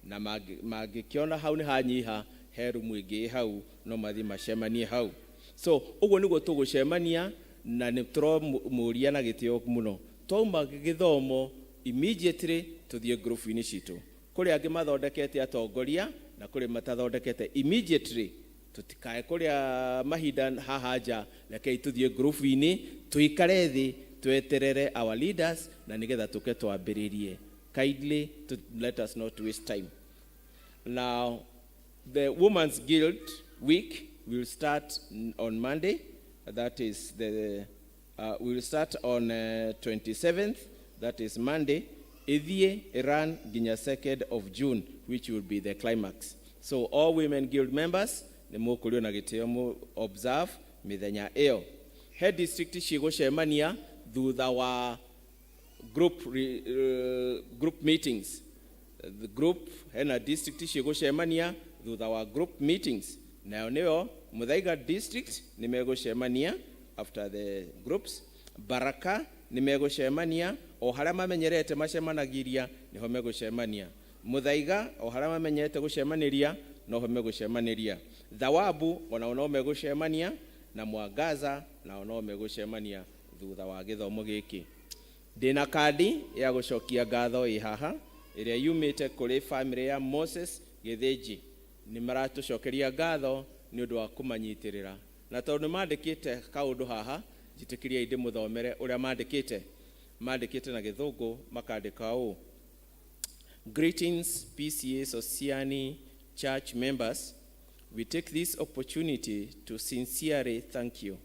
na mangĩkĩona hau nĩ hanyiha, he rumu ĩngĩ ĩ hau, no mathiĩ macemanie hau. So ũguo nĩguo tũgũcemania, na nĩ tũramũria na gĩtĩo mũno, twauma gĩthomo immediately tũthiĩ ngurubu-inĩ citũ. Kũrĩ angĩ mathondekete atongoria na kũrĩ matathondekete. Immediately, tũtikae kũrĩa mahinda haha nja, rekei tũthiĩ ngurubu-inĩ, tũikare thĩ, tweterere our leaders na nĩgetha tũke twambĩrĩrie. Kindly let us not waste time. Now, the Women's Guild Week will start on Monday. That is the we will start on 27th, that is Monday. Ithie run nginya 2nd of June, which will be the climax. So all Women Guild members nĩ mũkũrio na gĩtĩo mũ observe mĩthenya ĩyo. Head district cigũcemania thutha wa group meetings. The group hena district cigũcemania thutha wa group meetings, nayo nĩyo Muthaiga district nĩ megũcemania after the groups, Baraka nĩ megũcemania o harĩa mamenyerete macemanagiria, nĩho megũcemania. Muthaiga o harĩa mamenyerete gũcemanĩria, noho megũcemanĩria. Thawabu onao no megũcemania, na Mwangaza nao no megũcemania thutha wa gĩthomo gĩkĩ. Ndĩna kandi ya gũcokia ngatho ĩ haha, ĩrĩa yumĩte kũrĩ family ya Moses Gĩthĩnji. Nĩ maratũcokeria ngatho nĩ ũndũ wa kũmanyitĩrĩra, na tondũ nĩ mandĩkĩte kaũndũ haha, njĩtĩkĩriai ndĩmũthomere ũrĩa mandĩkĩte. Mandĩkĩte na Gĩthũngũ, makandĩka ũũ: "Greetings, PCEA Sosiani Church members. We take this opportunity to sincerely thank you.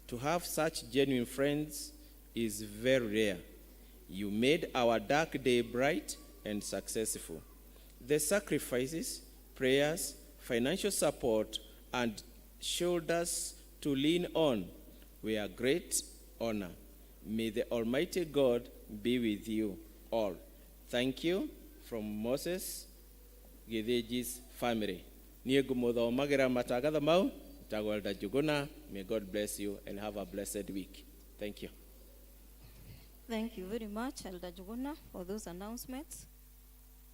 To have such genuine friends is very rare. You made our dark day bright and successful. The sacrifices, prayers, financial support, and shoulders to lean on were a great honor. May the Almighty God be with you all. Thank you from Moses Githinji's family." Niĩ ngũmũthomagĩra matangatho mau njĩtagwo Elder Njuguna. May God bless you and have a blessed week. Thank you. Thank you very much, Elder Njuguna, for those announcements.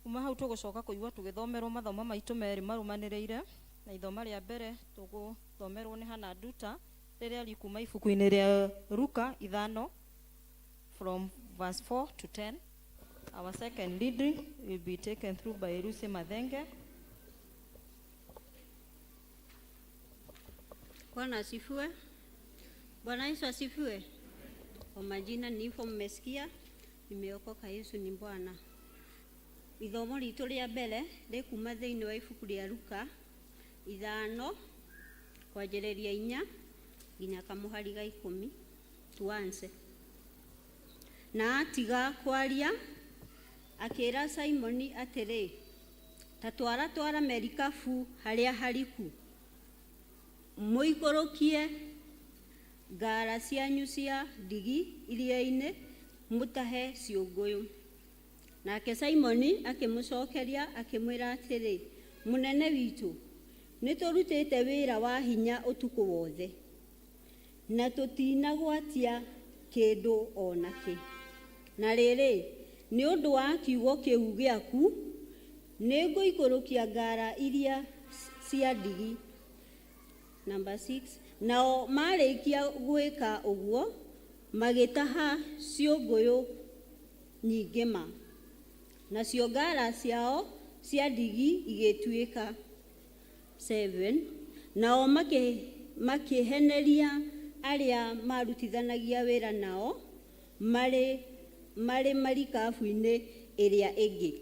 Kuma hau tũgũcoka kũigua tũgĩthomerwo mathomo maitũ merĩ marũmanĩrĩire, na ithoma rĩa mbere tũgũthomerwo nĩ Hana Nduta, rĩrĩa rĩkuma ibuku-inĩ rĩa Luka 5 from verse 4 to 10. Our second reading will be taken through by Lucy Mathenge. Bwana asifiwe. Bwana Yesu asifiwe. Kwa majina nilivyo mmesikia, nimeokoka, Yesu ni Bwana. Ithomo ritũ rĩa mbere rĩkuma thĩinĩ wa ibuku rĩa Luka 5 kwanjĩrĩria 4 nginya kamũhari ga 10. Tuanze. Na atiga kwaria akĩra Simoni atĩrĩ, ta twara twara merikabu harĩa hariku, mũikũrũkie ngara cianyu cia ndigi iria-inĩ mũtahe ciũngũyũ. Nake Simoni akĩmũcokeria akĩmwĩra atĩrĩ, mũnene witũ, nĩtũrutĩte wĩra wa hinya ũtukũ wothe na tũtinagwatia kĩndũ o nakĩ. Na rĩrĩ, nĩ ũndũ wa kiugo kĩu gĩaku, nĩngũikũrũkia ngara iria cia ndigi. Number 6. Nao marĩkia gwĩka ũguo, magĩtaha ciũngũyũ nyingĩ ma, nacio ngara ciao cia ndigi igĩtuĩka. 7. Nao makĩheneria arĩa marutithanagia wĩra nao marĩ marĩ marikabu-inĩ ĩrĩa ĩngĩ,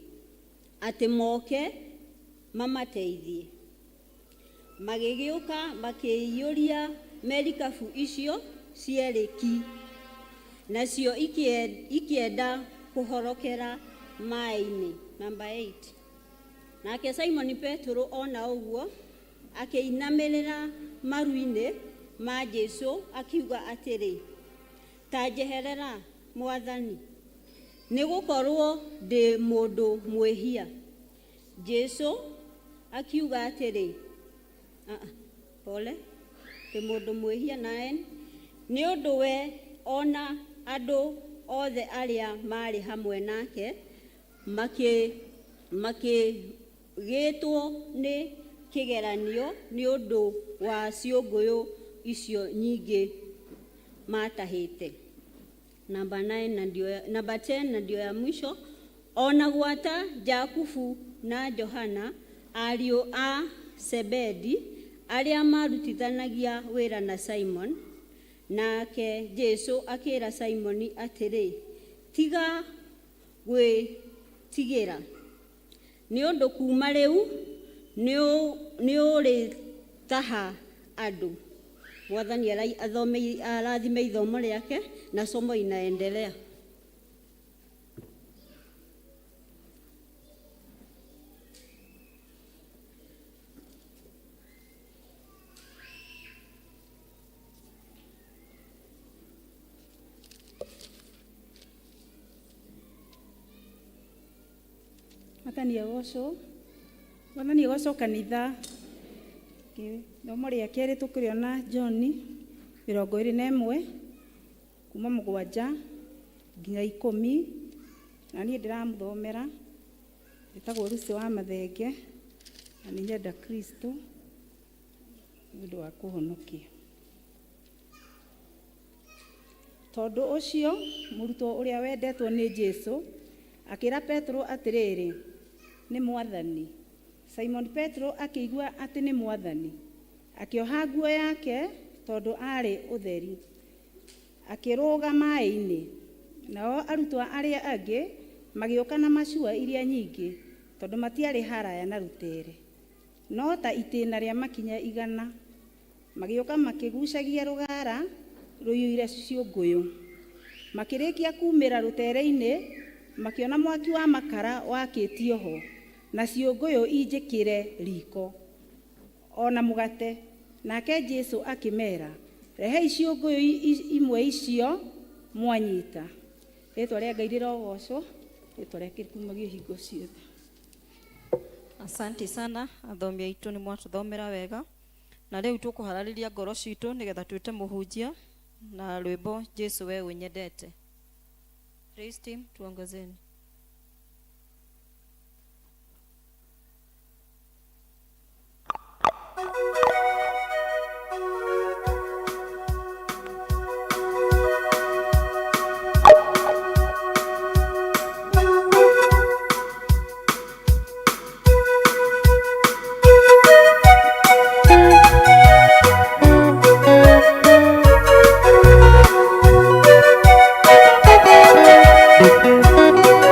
atĩ moke mamateithie. Magĩgĩũka makĩiyũria merikabu icio cierĩ ki, nacio ikĩenda kũhorokera maĩ-inĩ. Number 8. Nake Simoni Petero ona ũguo akĩinamĩrĩra maru-inĩ ma Jesu akiuga atĩrĩ, ta njeherera Mwathani, nĩ gũkorwo ndĩ mũndũ mwĩhia. Jesu akiuga atĩrĩ, pole, ndĩ mũndũ mwĩhia. 9. Nĩ ũndũ we ona andũ othe arĩa maarĩ hamwe nake makĩgĩtwo nĩ kĩgeranio nĩ ũndũ wa ciũngũyũ icio nyingĩ matahĩte. Namba 9 na ndio namba 10 na ndio ya mwisho. Ona gwata Jakubu na Johana ariũ a Sebedi arĩa marutithanagia wĩra na Simon. Nake Jesu akĩra Simoni atĩrĩ, tiga gwĩtigĩra, nĩ ũndũ kuma rĩu nĩũrĩtaha andũ. Mwathani arathime ithomo rĩake na somo inaendelea. Mwathani agocwo. Mwathani agocwo kanitha. Ithomo rĩa kerĩ tũkĩrĩona John 21 kuma 7 nginya 10, na niĩ ndĩramũthomera. Ĩtagwo Lucy wa Mathenge na nĩ nyenda Kristo nĩ ũndũ wa kũhonokia. Tondũ ũcio mũrutwo ũrĩa wendetwo nĩ Jesu akĩra Petero atĩrĩrĩ, nĩ Mwathani. Simon Petero akĩigua atĩ nĩ Mwathani, akĩoha nguo yake tondũ aarĩ ũtheri, akĩrũga maĩ-inĩ. Nao arutwo arĩa angĩ magĩũka na macua iria nyingĩ tondũ matiarĩ haraya na rũtere, no ta itĩna rĩa makinya 100. Magĩũka makĩgucagia rũgara rũiyũire ciũngũyũ. Makĩrĩkia kuumĩra rũtere-inĩ, makĩona mwaki wa makara wakĩtio ho, na ciũngũyũ injĩkĩre riko, o na mũgate. Nake Jesu akĩmera, rehei ciũngũyũ imwe icio mwanyita. Rĩtwa rĩa Ngai rĩrogocwo, rĩtwa rĩake rĩkumagio hingo ciothe. Asante sana athomi aitũ, nĩ mwatũthomera wega. Na rĩu tũkũharĩrĩria ngoro citũ nĩgetha twĩte mũhunjia na rwĩmbo Jesu we ũnyendete. Praise team, tuongozeni. Thank you.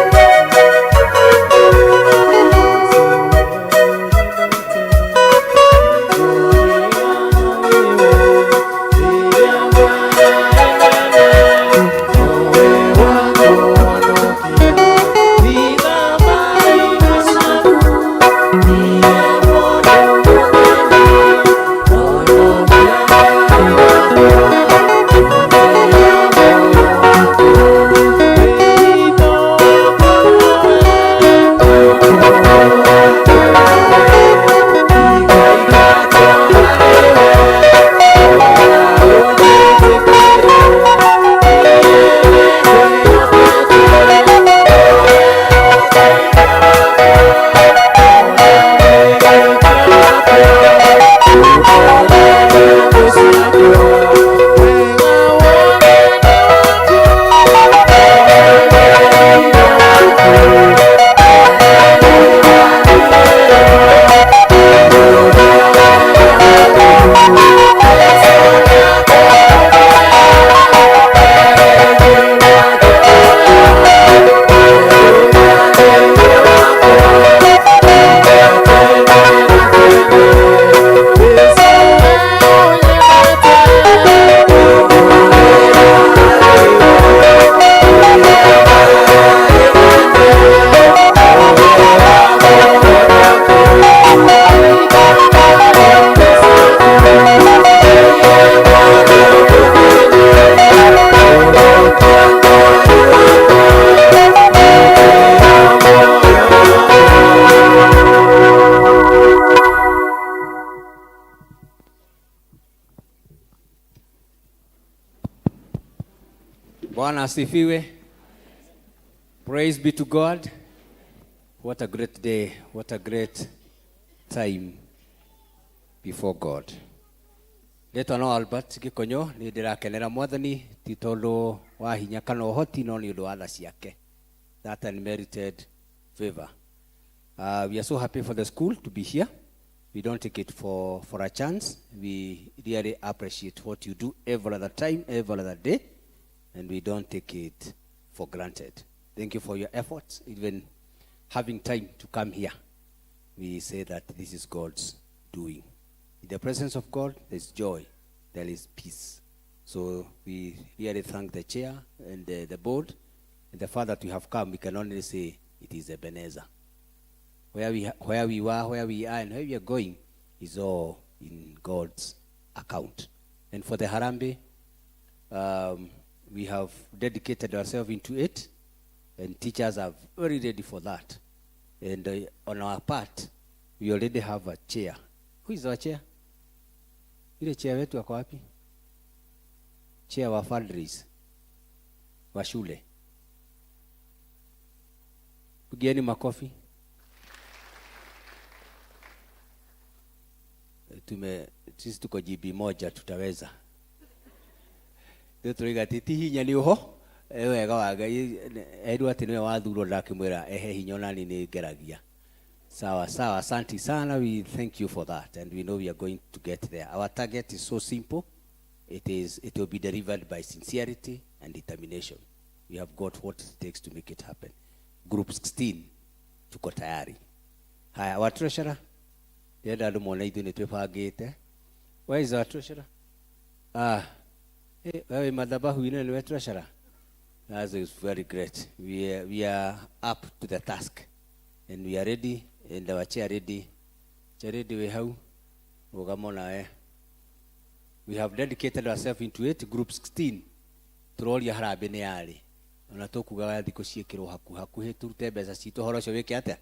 Bwana asifiwe. Praise be to God. What a great day. What a great time before God. Rĩtwa no Albert Gĩkonyo, nĩ ndĩrakenera Mwathani ti tondũ wa hinya kana ũhoti, no nĩ ũndũ wa tha ciake. That unmerited favor. We are so happy for the school to be here. We don't take it for a chance. We really appreciate what you do every other time, every other day, and we don't take it for granted. Thank you for your efforts, even having time to come here. We say that this is God's doing. In the presence of God, there's joy, there is peace. So we really thank the chair and the board, and the fact that we have come, we can only say it is Ebenezer. Where we were, where we are, and where we are going is all in God's account. And for the Harambee, we have dedicated ourselves into it, and teachers are very ready for that. And on our part, we already have a chair. Who is our chair? Ile chair wetu ako wapi? Chair wa fundraise wa shule. Pigieni makofi. Tume sisi tuko GB moja, tutaweza. Rĩu tũroiga atĩ ti hinya nĩ ũho wega wa Ngai, erwo atĩ nĩwe wathurwo, ndakĩmwĩra ehe hinya onani nĩ ngeragia. Sawa sawa, asante sana. We thank you for that, and we know we are going to get there. Our target is so simple. It will be delivered by sincerity and determination. We have got what it takes to make it happen. Group 16, tuko tayari. Haya, our treasurer, ndĩrenda andũ mone ithuĩ nĩ twĩbangĩte. Where is our treasurer? Ah, hey, wewe madhabahu-inĩ nĩwe treasurer. That is very great. We are up to the task, and we are ready, and our chair ready. Chair ready we hau rũgamo nawe. We have dedicated ourselves into it. Group 16, tũroria harambĩ nĩ yarĩ ona tũkugaga thikũ ciĩkĩrwo hakuhĩ turute mbeca citũ, ũhoro ũcio wĩke atĩa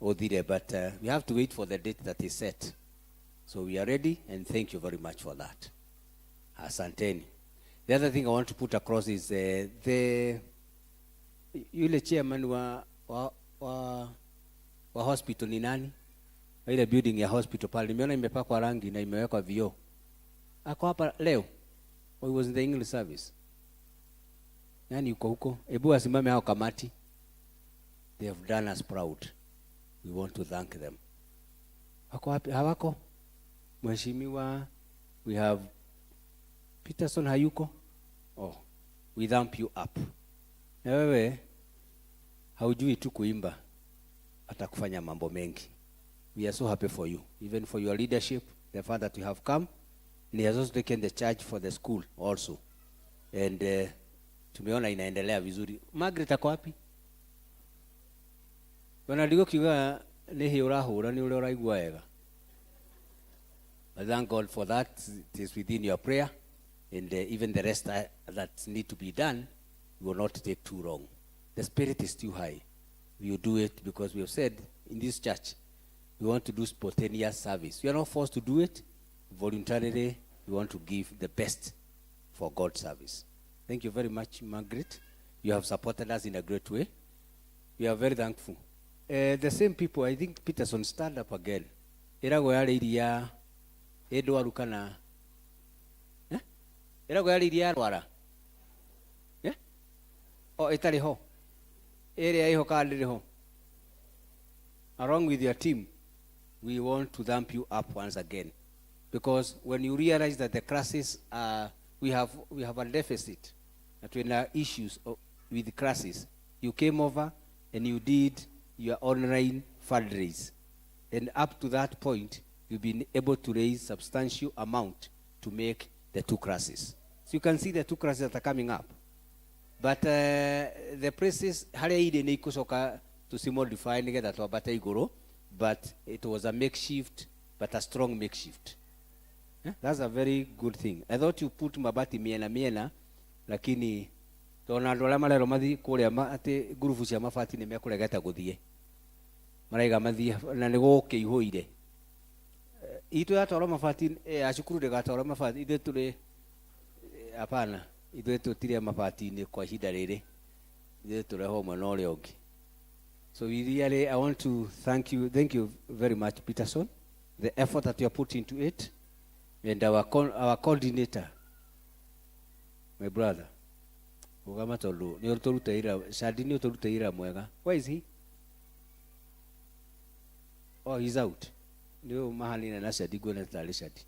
ũthire, but we have to wait for the date that is set. So we are ready, and thank you very much for that. Asanteni. The other thing I want to put across is the yule chairman wa hospital ni nani? Wa ile building ya hospital pale, nimeona imepakwa rangi na imewekwa vioo. Ako hapa leo? Or he was in the English service? Nani yuko huko? Hebu asimame hao kamati. They have done us proud. We want to thank them. Wako wapi? Hawako? Mheshimiwa, we have Peterson hayuko? Oh, we thump you up. Na wewe haujui tu kuimba, atakufanya mambo mengi. We are so happy for you, even for your leadership, the fact that you have come. And he has also taken the charge for the school also. And tumeona inaendelea vizuri. Margaret ako wapi? Bwana, ndigũkiuga nĩ hĩ ũrahũra nĩ ũrĩa ũraigua wega. I thank God for that. It is within your prayer, and even the rest that need to be done will not take too long. The spirit is too high. We will do it because we have said in this church we want to do spontaneous service. We are not forced to do it. Voluntarily, we want to give the best for God's service. Thank you very much, Margaret. You have supported us in a great way. We are very thankful. The same people, I think Peterson, stand up again. Ĩragwo yarĩ iria ĩndwaru kana, eh? Ĩragwo yarĩ iria yarwara, eh? O ĩtarĩ ho, ĩrĩa ĩho kana ndĩrĩ ho? Along with your team, we want to thump you up once again, because when you realize that the classes are, we have a deficit, that we have issues with the classes, you came over and you did your online fundraise, and up to that point you've been able to raise substantial amount to make the two classes. So you can see the two classes that are coming up, but the places harĩa irĩ nĩ ikũcoka tũcimodify nĩgetha twambate igũrũ, but it was a makeshift, but a strong makeshift. Eh? That's a very good thing. I thought you put mabati miena miena, lakini tona andũ arĩa marerwo mathiĩ kũrĩa atĩ ngurubu cia mabati nĩ mekũregete gũthiĩ, maraiga mathiĩ na nĩ gũkĩihũire. Itũ yatwarwo mabati, ya cukuru ndĩgatwarwo mabati, ithuĩ tũrĩ, hapana. Ithuĩ tũtirĩ mabati-inĩ kwa ihinda rĩrĩ, ithuĩ tũrehwo mwena ũrĩa ũngĩ. So we really, I want to thank you, thank you very much, Peterson, the effort that you have put into it, and our coordinator, my brother, rũgama tondũ nĩ ũtũrutĩire Shadi, nĩ ũtũrutĩire mwega. Where is he? Oh, he's out. Nĩ ũyũ mahanine na Shadi, nguona tarĩ Shadi.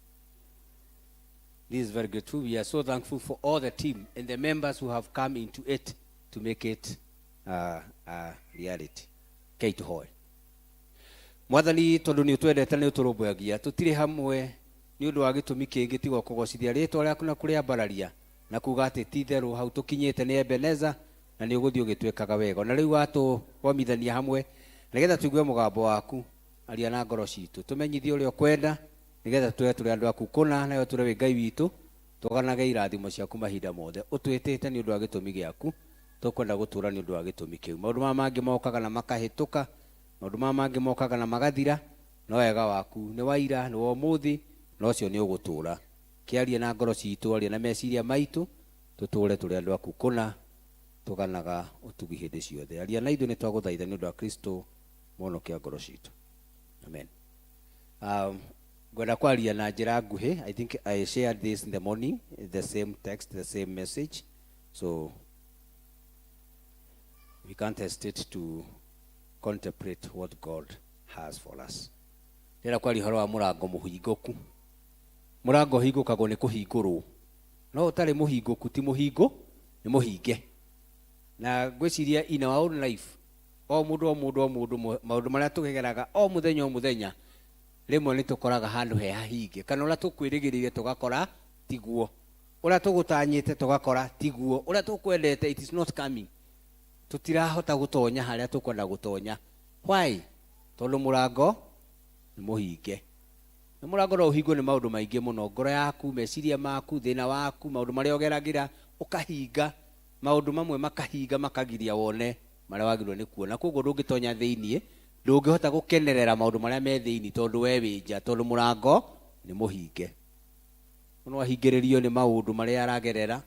This is very grateful. We are so thankful for all the team and the members who have come into it to make it a reality. Kei tũhoe. Mwathani, tondũ nĩ ũtwendete, nĩ ũtũrũmbũyagia, tũtirĩ hamwe nĩ ũndũ wa gĩtũmi kĩngĩ tiga kũgocithia rĩtwa rĩaku na kũrĩambararia na kuga atĩ ti itherũ hau tũkinyĩte nĩ Ebeneza na nĩ ũgũthiĩ ũgĩtwĩkaga wega. Na rĩu watũgomithania hamwe nĩgetha tũigue mũgambo waku, aria na ngoro citũ, tũmenyithie ũrĩa ũkwenda nĩgetha tũre tũrĩ andũ aku kũna, nayo tũre wĩ Ngai witũ, tũganage irathimo ciaku mahinda mothe. Ũtwĩtĩte nĩ ũndũ wa gĩtũmi gĩaku, tũkwenda gũtũra nĩ ũndũ wa gĩtũmi kĩu. Maũndũ maya mangĩ mokaga na makahĩtũka, maũndũ maya mangĩ mokaga na magathira, no wega waku nĩ wa ira, nĩ wa ũmũthĩ, na ũcio nĩ ũgũtũra. Kĩarie na ngoro citũ, aria na meciria maitũ, tũtũre tũrĩ andũ aku kũna, tũganaga ũtugi hĩndĩ ciothe. Aria na ithuĩ, nĩ twagũthaitha nĩ ũndũ wa Kristo mũhonokia ngoro citũ, amen. Ngwenda kwaria na njĩra nguhĩ. I think I shared this in the morning, the same text, the same message, so we can't hesitate to contemplate what God has for us. Ndĩrenda kwaria ũhoro wa mũrango mũhingũku. Mũrango ũhingũkagwo nĩ kũhingũrwo, no ũtarĩ mũhingũku ti mũhingo, nĩ mũhinge. Na ngwĩciria in our own life, o mũndũ o mũndũ o mũndũ, maũndũ marĩa tũgeraga o mũthenya o mũthenya, rĩmwe nĩ tũkoraga handũ he hahinge, kana ũrĩa tũkwĩrĩgĩrĩire tũgakora tiguo, ũrĩa tũgũtanyĩte tũgakora tiguo, ũrĩa tũkwendete, it is not coming. Tũtirahota gũtonya harĩa tũkwenda gũtonya. Why? Tondũ mũrango nĩ mũhinge. Na mũrango no ũhingwo nĩ maũndũ maingĩ mũno: ngoro yaku, meciria maku, thĩna waku, maũndũ marĩa ũgeragĩra, ũkahinga maũndũ mamwe, makahinga, makagiria wone marĩa wagĩrĩirwo nĩ kuona. Koguo ndũngĩtonya thĩiniĩ, ndũngĩhota gũkenerera maũndũ marĩa me thĩiniĩ tondũ we wĩ nja, tondũ mũrango nĩ mũhinge. Mũno ahingĩrĩrio nĩ maũndũ marĩa aragerera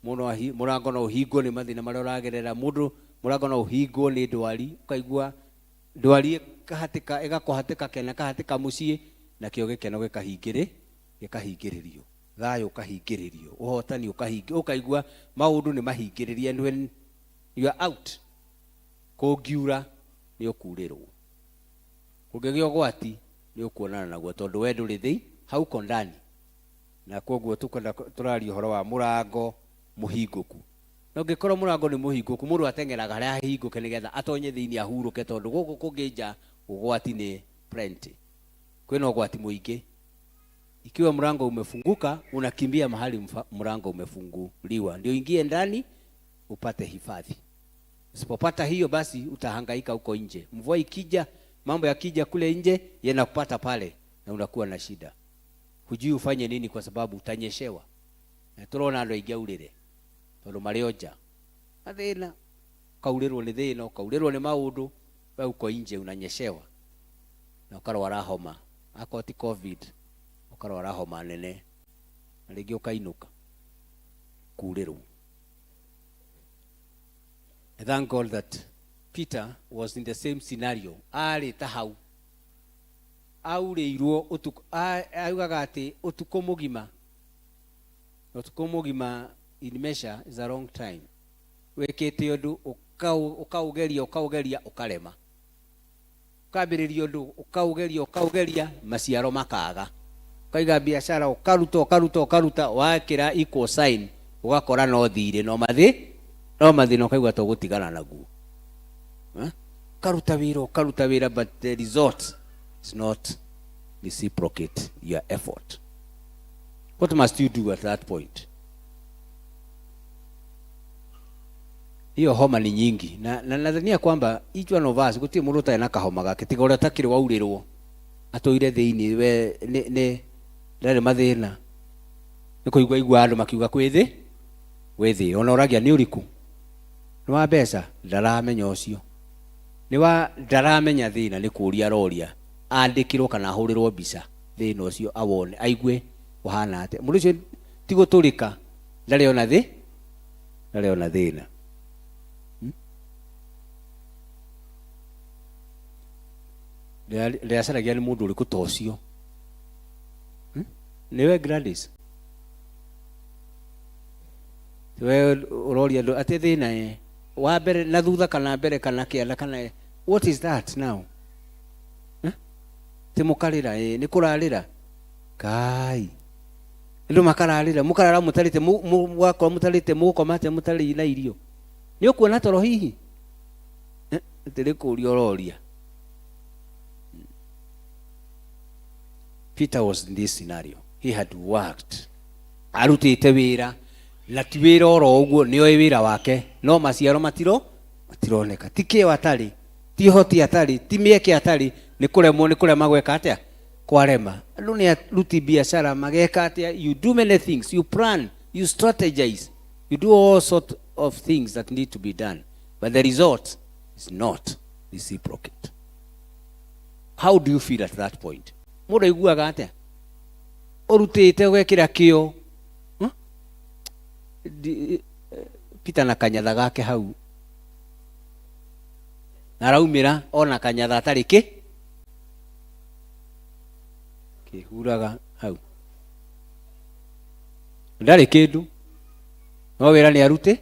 mũno. Mũrango no ũhingwo nĩ mathĩna marĩa ũragerera mũndũ. Mũrango no ũhingwo nĩ ndwari, ũkaigua ndwari ĩkahatĩka, ĩgakũhatĩka kena kahatĩka mũciĩ, nakĩo gĩkeno gĩkahingĩrĩ gĩkahingĩrĩrio, thayũ ũkahingĩrĩrio, ũhotani ũkahingĩ, ũkaigua maũndũ nĩ mahingĩrĩrie. And when you are out, kũngiura nĩ ũkurĩrwo, kũngĩgĩa ũgwati nĩ ũkuonana naguo, tondũ we ndũrĩ thĩ hauko ndani. Na koguo tũkwenda tũraria ũhoro wa mũrango mũhingũku. Na ũngĩkorwo mũrango nĩ mũhingũku, mũndũ ateng'eraga harĩa hahingũke nĩgetha atonye thĩinĩ ahurũke, tondũ gũkũ kũngĩ nja ũgwati nĩ plenty, kwĩna ũgwati mũingĩ. Ikiwa mlango umefunguka, unakimbia mahali mlango umefunguliwa ndio ingie ndani upate hifadhi. Usipopata hiyo, basi utahangaika huko nje. Mvua ikija, mambo yakija kule nje, yanakupata pale na unakuwa na shida, hujui ufanye nini kwa sababu utanyeshewa. Na tũrona andũ aingĩ aurĩre tondũ marĩ o nja mathĩna, ũkaurĩrwo nĩ thĩna, ũkaurĩrwo nĩ maũndũ, we uko nje unanyeshewa na ũkarwara homa, akorwo ti COVID, ũkarwara homa nene na rĩngĩ ũkainũka kurĩrwo. I thank God that Peter was in the same scenario. Arĩ ta hau aurĩirwo ũtukũ, augaga atĩ ũtukũ mũgima. Ũtukũ mũgima in measure is a long time. Wĩkĩte ũndũ, ũkaũgeria, ũkaũgeria, ũkarema, ũkambĩrĩria ũndũ, ũkaũgeria, ũkaũgeria, maciaro makaga, ũkaiga biacara, ũkaruta, ũkaruta, ũkaruta, wakĩra equal sign, ũgakora no thirĩ, no mathĩ, no mathĩna, ũkaigua tũgũtigana naguo. Eh? Ũkaruta wĩra, ũkaruta wĩra, but the result is not reciprocate your effort. What must you do at that point? Hiyo homa ni nyingi, na nadhania kwamba each one of us, gũtirĩ mũndũ ũtarĩ na kahoma gake, tiga ũrĩa ũtakĩrĩ waurĩrwo atũire thĩinĩ. We nĩ ndarĩ mathĩna, nĩ kũigua igua andũ makiuga kwĩ thĩ, gwĩ thĩ, ona ũragia nĩ ũrĩkũ, nĩ wa mbeca, ndaramenya ũcio nĩ wa, ndaramenya thĩna, nĩ kũũria aroria andĩkĩrwo kana ahũrĩrwo mbica thĩna ũcio, awone, aigue ũhana atĩa. Mũndũ ũcio ti gũtũrĩka, ndarĩ ona thĩ. Ndarĩ ona thĩna. Ndĩracaragia nĩ mũndũ ũrĩkũ ta ũcio. Nĩwe Gladys? We ũroria andũ atĩ thĩna ĩ wa mbere na thutha kana mbere kana kĩanda kana what is that now? Eh? Ti mũkarĩra ĩ nĩ kũrarĩra kai andũ makararĩra mũkarara mũtarĩte mũgakora mũtarĩte mũgũkoma atĩa mũtarĩ na irio nĩ ũkuona toro hihi? Eh, atĩ nĩ kũũria ũroria. Peter was in this scenario. He had worked. Arutĩte wĩra na ti wĩra oro ũguo nĩ oĩ wĩra wake no maciaro matiro matironeka. Ti kĩo atarĩ, ti ũhoti atarĩ, ti mĩeke atarĩ, nĩ kũremwo nĩ kũrema gwĩka atĩa? Kwarema. Andũ nĩ aruti biacara mageka atĩa? You do many things, you plan, you strategize, you do all sort of things that need to be done, but the result is not reciprocate. How do you feel at that point? Mũndũ aiguaga atĩa? Ũrutĩte ũgekĩra kĩo. Huh? Peter na kanyatha gake hau. Na araumĩra ona kanyatha atarĩ kĩ? Kĩhuraga hau. Ndarĩ kĩndũ. No wĩra nĩ arute.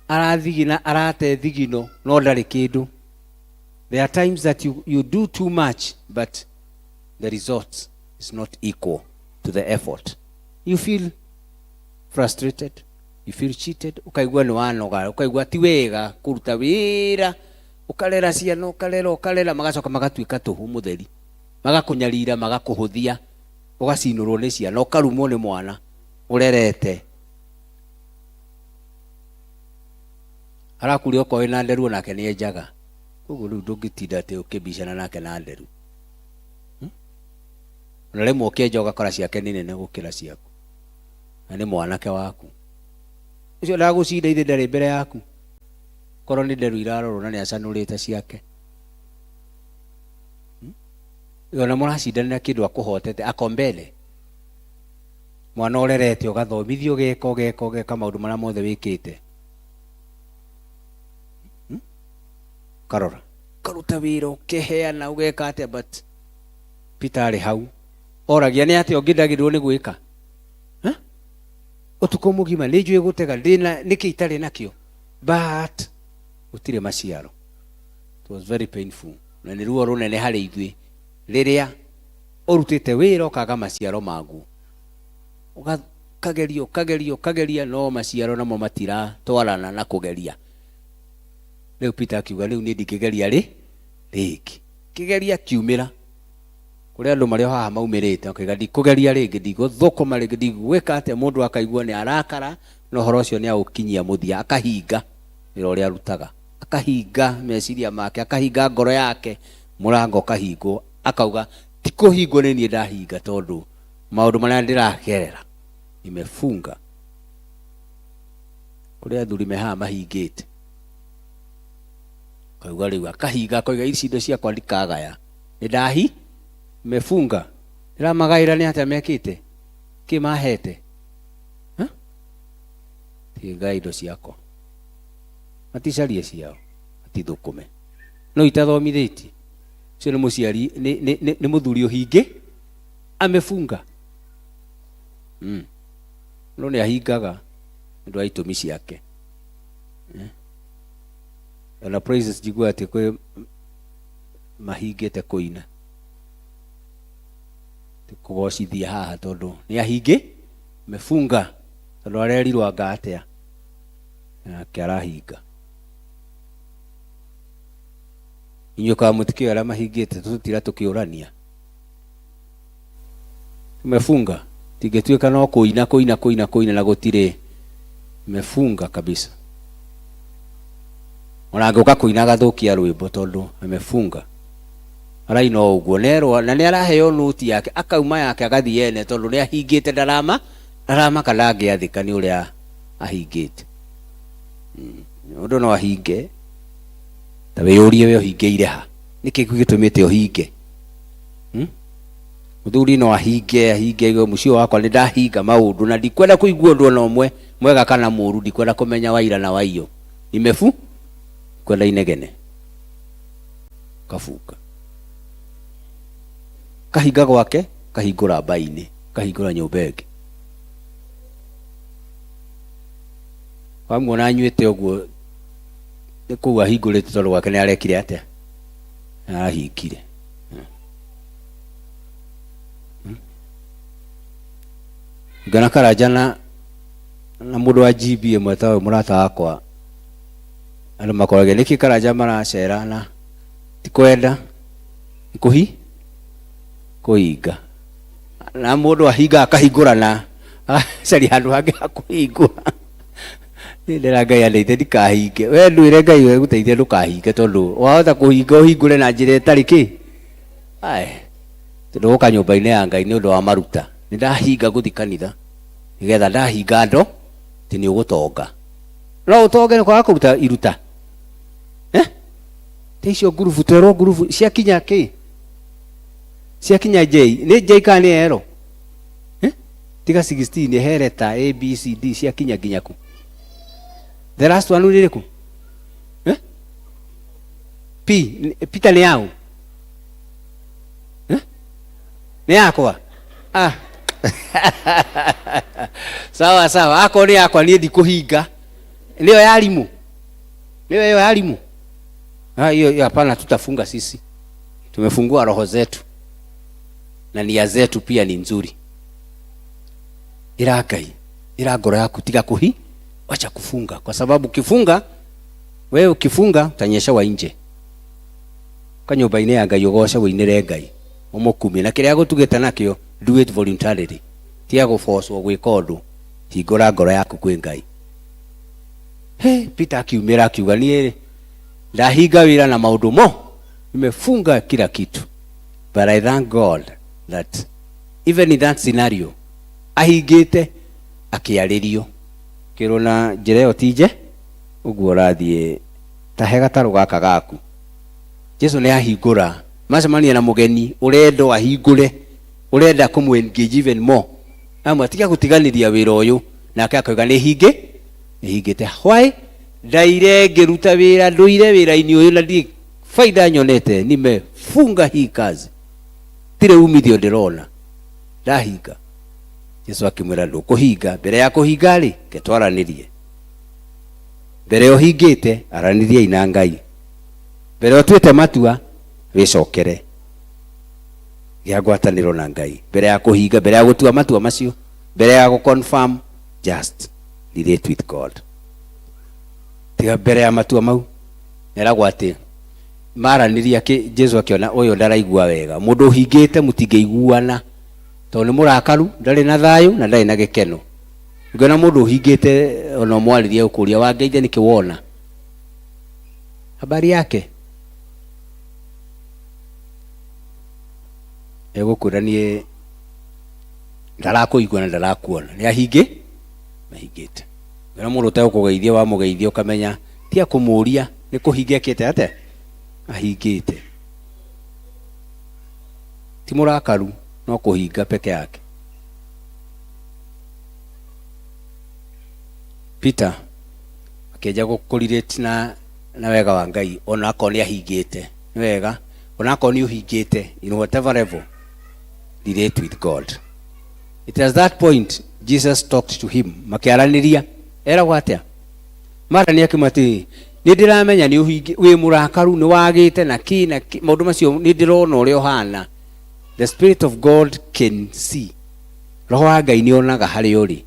Arathigina, arate thigino, no ndarĩ kĩndũ. There are times that you do too much, but the result is not equal to the effort. You feel frustrated, you feel cheated, ukaigua nĩ wanoga, ukaigua ti wega kũruta wĩra, ũkarera ciana, ũkarera, ũkarera, magacoka magatuĩka tũhũ mũtheri. Magakũnyarira, magakũhũthia, ũgacinũrwo nĩ ciana, ũkarumwo nĩ mwana ũrerete. Arakuria okorwo wĩna nderu onake nĩ enjaga. Koguo rĩu ndũngĩtinda atĩ ũkĩbicana nake na nderu. Ona rĩmwe ũkĩenja ũgakora ciake nĩ nene gũkĩra ciaku. Na nĩ mwanake waku. Ũcio ndagũcinda ithe ndarĩ mbere yaku. Korwo nĩ nderu irarorwo na nĩ acanũrĩte ciake. Ona mũracindanĩra kĩndũ akũhotete, ako mbele. Mwana ũrerete ũgathomithio ũgeka ũgeka ũgeka maũndũ marĩa mothe wĩkĩte. Karora. Karuta wĩra ũkeheana ũgeka atĩa, but Peter arĩ hau. Oragia nĩ atĩa ũngĩ ndagĩrĩirwo nĩ gwĩka? Ha? Ũtukũ mũgima nĩ njũĩ gũtega, ndĩna nĩkĩ itarĩ nakĩo? But gũtirĩ maciaro. It was very painful. Na nĩ ruo rũnene harĩ ithuĩ rĩrĩa ũrutĩte wĩra ũkaga maciaro maguo. Ũkageria, ũkageria, ũkageria, no maciaro namo matiratwarana na kũgeria. Rĩu Peter akiuga rĩu niĩ ndingĩgeria rĩngĩ. Kĩgeria kiumĩra. Kũrĩ andũ marĩ o haha maumĩrĩte, makauga ndikũgeria rĩngĩ, ndigũthũkũma rĩngĩ, ndigwĩka atĩa. Mũndũ akaigua nĩ arakara, na ũhoro ũcio nĩ aũkinyia mũthia, akahinga wĩra ũrĩa arutaga, akahinga meciria make, akahinga ngoro yake, mũrango ũkahingwo, akauga ti kũhingwo nĩ niĩ ndahinga, tondũ maũndũ marĩa ndĩragerera nimefunga. Kũrĩ athuri me haha mahingĩte, akauga rĩu akahinga, akoiga ici indo ciakwa ndikagaya, nĩ ndahi mefunga. Ndĩramagaĩra nĩ atĩa mekĩte, kĩ mahete? Ha? Tingaya indo ciakwa, maticarie ciao, matithũkũme, no itathomithĩtie. Ũcio nĩ mũciari, nĩ mũthuri ũhingĩ, amefunga. No nĩ ahingaga nĩ ũndũ wa itũmi ciake. Ona praises njiguaga atĩ kwĩ mahingĩte kũina, ti kũgocithia haha tondũ nĩ ahingĩ, amefunga, tondũ arerirwo anga atĩa, nake arahinga. Inyuĩ kaĩ mũtikĩũĩ arĩa mahingĩte, tũtira tũkĩũrania. Tumefunga, tingĩtuĩka no kũina kũina kũina kũina na gũtirĩ, mefunga kabisa. Ona angĩũka kũina agathũkia rwĩmbo tondũ amefunga. Araina o ũguo, nerwo, na nĩ araheo noti yake, akauma yake agathiĩ ene tondũ nĩ ahingĩte, ndaramaka ndangĩathĩka nĩ ũrĩa ahingĩte. Mũndũ no ahinge, ta wĩyũrie we ũhingĩire ha? Nĩkĩ gĩtũmĩte ũhinge? Mũthuri no ahinge, ahinge, aigue mũciĩ wakwa nĩ ndahinga maũndũ na ndikwenda kũigua ũndũ ona ũmwe, Mwega kana mũũru ndikwenda kũmenya waira na waiyo. Nimefu kwenda inegene. Kabunga. Kahinga gwake, kahingũra mbainĩ, kahingũra nyũmba ĩngĩ. Wamuona anyuĩte ũguo nĩ kũu ahingũrĩte tondũ gwake nĩ arekire atĩa? Nĩ arahingire. Ngana Karanja na na mũndũ wa GB ĩmwe ta ũyũ mũrata wakwa andũ makoragia nĩkĩ Karanja maracera na ti kwenda nĩ kũhi kũhinga na mũndũ ahinga akahingũra na agacaria handũ hangĩ ha kũhingũra. Niĩ ndĩra Ngai andeithie ndikahinge. We ndwĩre Ngai egũteithie ndũkahinge tondũ wahota kũhinga ũhingũre na njĩra ĩtarĩ kĩ. Ai, tondũ gũka nyũmba-inĩ ya Ngai nĩ ũndũ wa maruta. Nĩ ndahinga gũthiĩ kanitha nĩgetha ndahinga ndo atĩ nĩ ũgũtonga. No ũtonge nĩ kwaga kũruta iruta. Eh? Ta icio ngurubu twerwo ngurubu ciakinya kĩ? Ciakinya J. Nĩ J kana nĩ L? Eh? Tiga 16 he letter A B C D ciakinya nginya kũ? The last one nĩ ĩrĩkũ? Eh? P. Peter nĩ yaũ? Eh? Nĩ yakwa? Ah. Sawa sawa, akorwo nĩ yakwa niĩ ndikũhinga. Nĩyo ya arimũ? Nĩyo ĩyo ya arimũ? Ah, hiyo hiyo hapana, tutafunga sisi. Tumefungua roho zetu na nia zetu pia ni nzuri. Ĩra Ngai, ĩra ngoro yaku tiga kũhi, wacha kufunga, kwa sababu ukifunga wewe ukifunga utanyeshewa nje. Ũka nyũmba-inĩ ya Ngai ũgoce ũinĩre Ngai ũmũkumie na kĩrĩa agũtugĩte nakĩo, do it voluntarily. Tiga gũbocwo gwĩka ũndũ, hingũra ngoro yaku kwĩ Ngai. He, Peter akiumĩra akiuga niĩ ndahinga wĩra na maũndũ mo, nimefunga kila kitu. But I thank God that even in that scenario ahingĩte akĩarĩrio kĩrwo na njĩra ĩyo ti nje ũguo ũrathiĩ ta he gatarũ gaka gaku. Jesu nĩ ahingũra macemania na mũgeni ũrenda ahingũre ũrenda kũmũ engage even more amwe tiga gũtiganĩria wĩra ũyũ nake akauga nĩ hingĩ nĩ hingĩte. Why? Ndaire ngĩruta wĩra ndũire wĩra-inĩ ũyũ na ndirĩ faida nyonete, nimefunga hii kazi, tirĩ umithio ndĩrona, ndahinga. Jesu akĩmwĩra ndũkũhinga, mbere ya kũhinga rĩ ke twaranĩrie. Mbere ũhingĩte aranĩriai na Ngai, mbere ũtuĩte matua wĩcokere, gĩa ngwatanĩro na Ngai mbere ya kũhinga, mbere ya gũtua matua macio, mbere ya gũ confirm, just relate with God. Tiga mbere ya matua mau neragwo atĩ maranĩria kĩ Jesu akĩona ũyũ ndaraigua wega, mũndũ ũhingĩte mũtingĩiguana tondũ nĩ mũrakaru, ndarĩ na thayũ na ndarĩ na gĩkeno. Ũngĩona mũndũ ũhingĩte ona ũmwarĩrie ũkũria wangeithia nĩkĩ wona habari yake egũkwĩra niĩ ndarakũigua na ndarakuona, nĩ ahingĩ mahingĩte. Ũngĩona mũndũ ũtegũkũgeithia wamũgeithia ũkamenya tiga kũmũria nĩ kũhinga ekĩte atĩa, ahingĩte. Ti mũrakaru no kũhinga peke yake. Peter akĩanjia gũkũrirate na wega wa Ngai ona akorwo nĩ ahingĩte, nĩ wega ona akorwo nĩ ũhingĩte in whatever level, relate with God. It at that point Jesus talked to him, makĩaranĩria, eragwo atĩa? Marania akĩmwĩra atĩrĩ, nĩ ndĩramenya nĩ ũhingi wĩ mũrakaru, nĩ wagĩte na kĩ na kĩ, maũndũ macio nĩ ndĩrona ũrĩa ũhana. The Spirit of God can see. Roho wa Ngai nĩ onaga harĩa ũrĩ,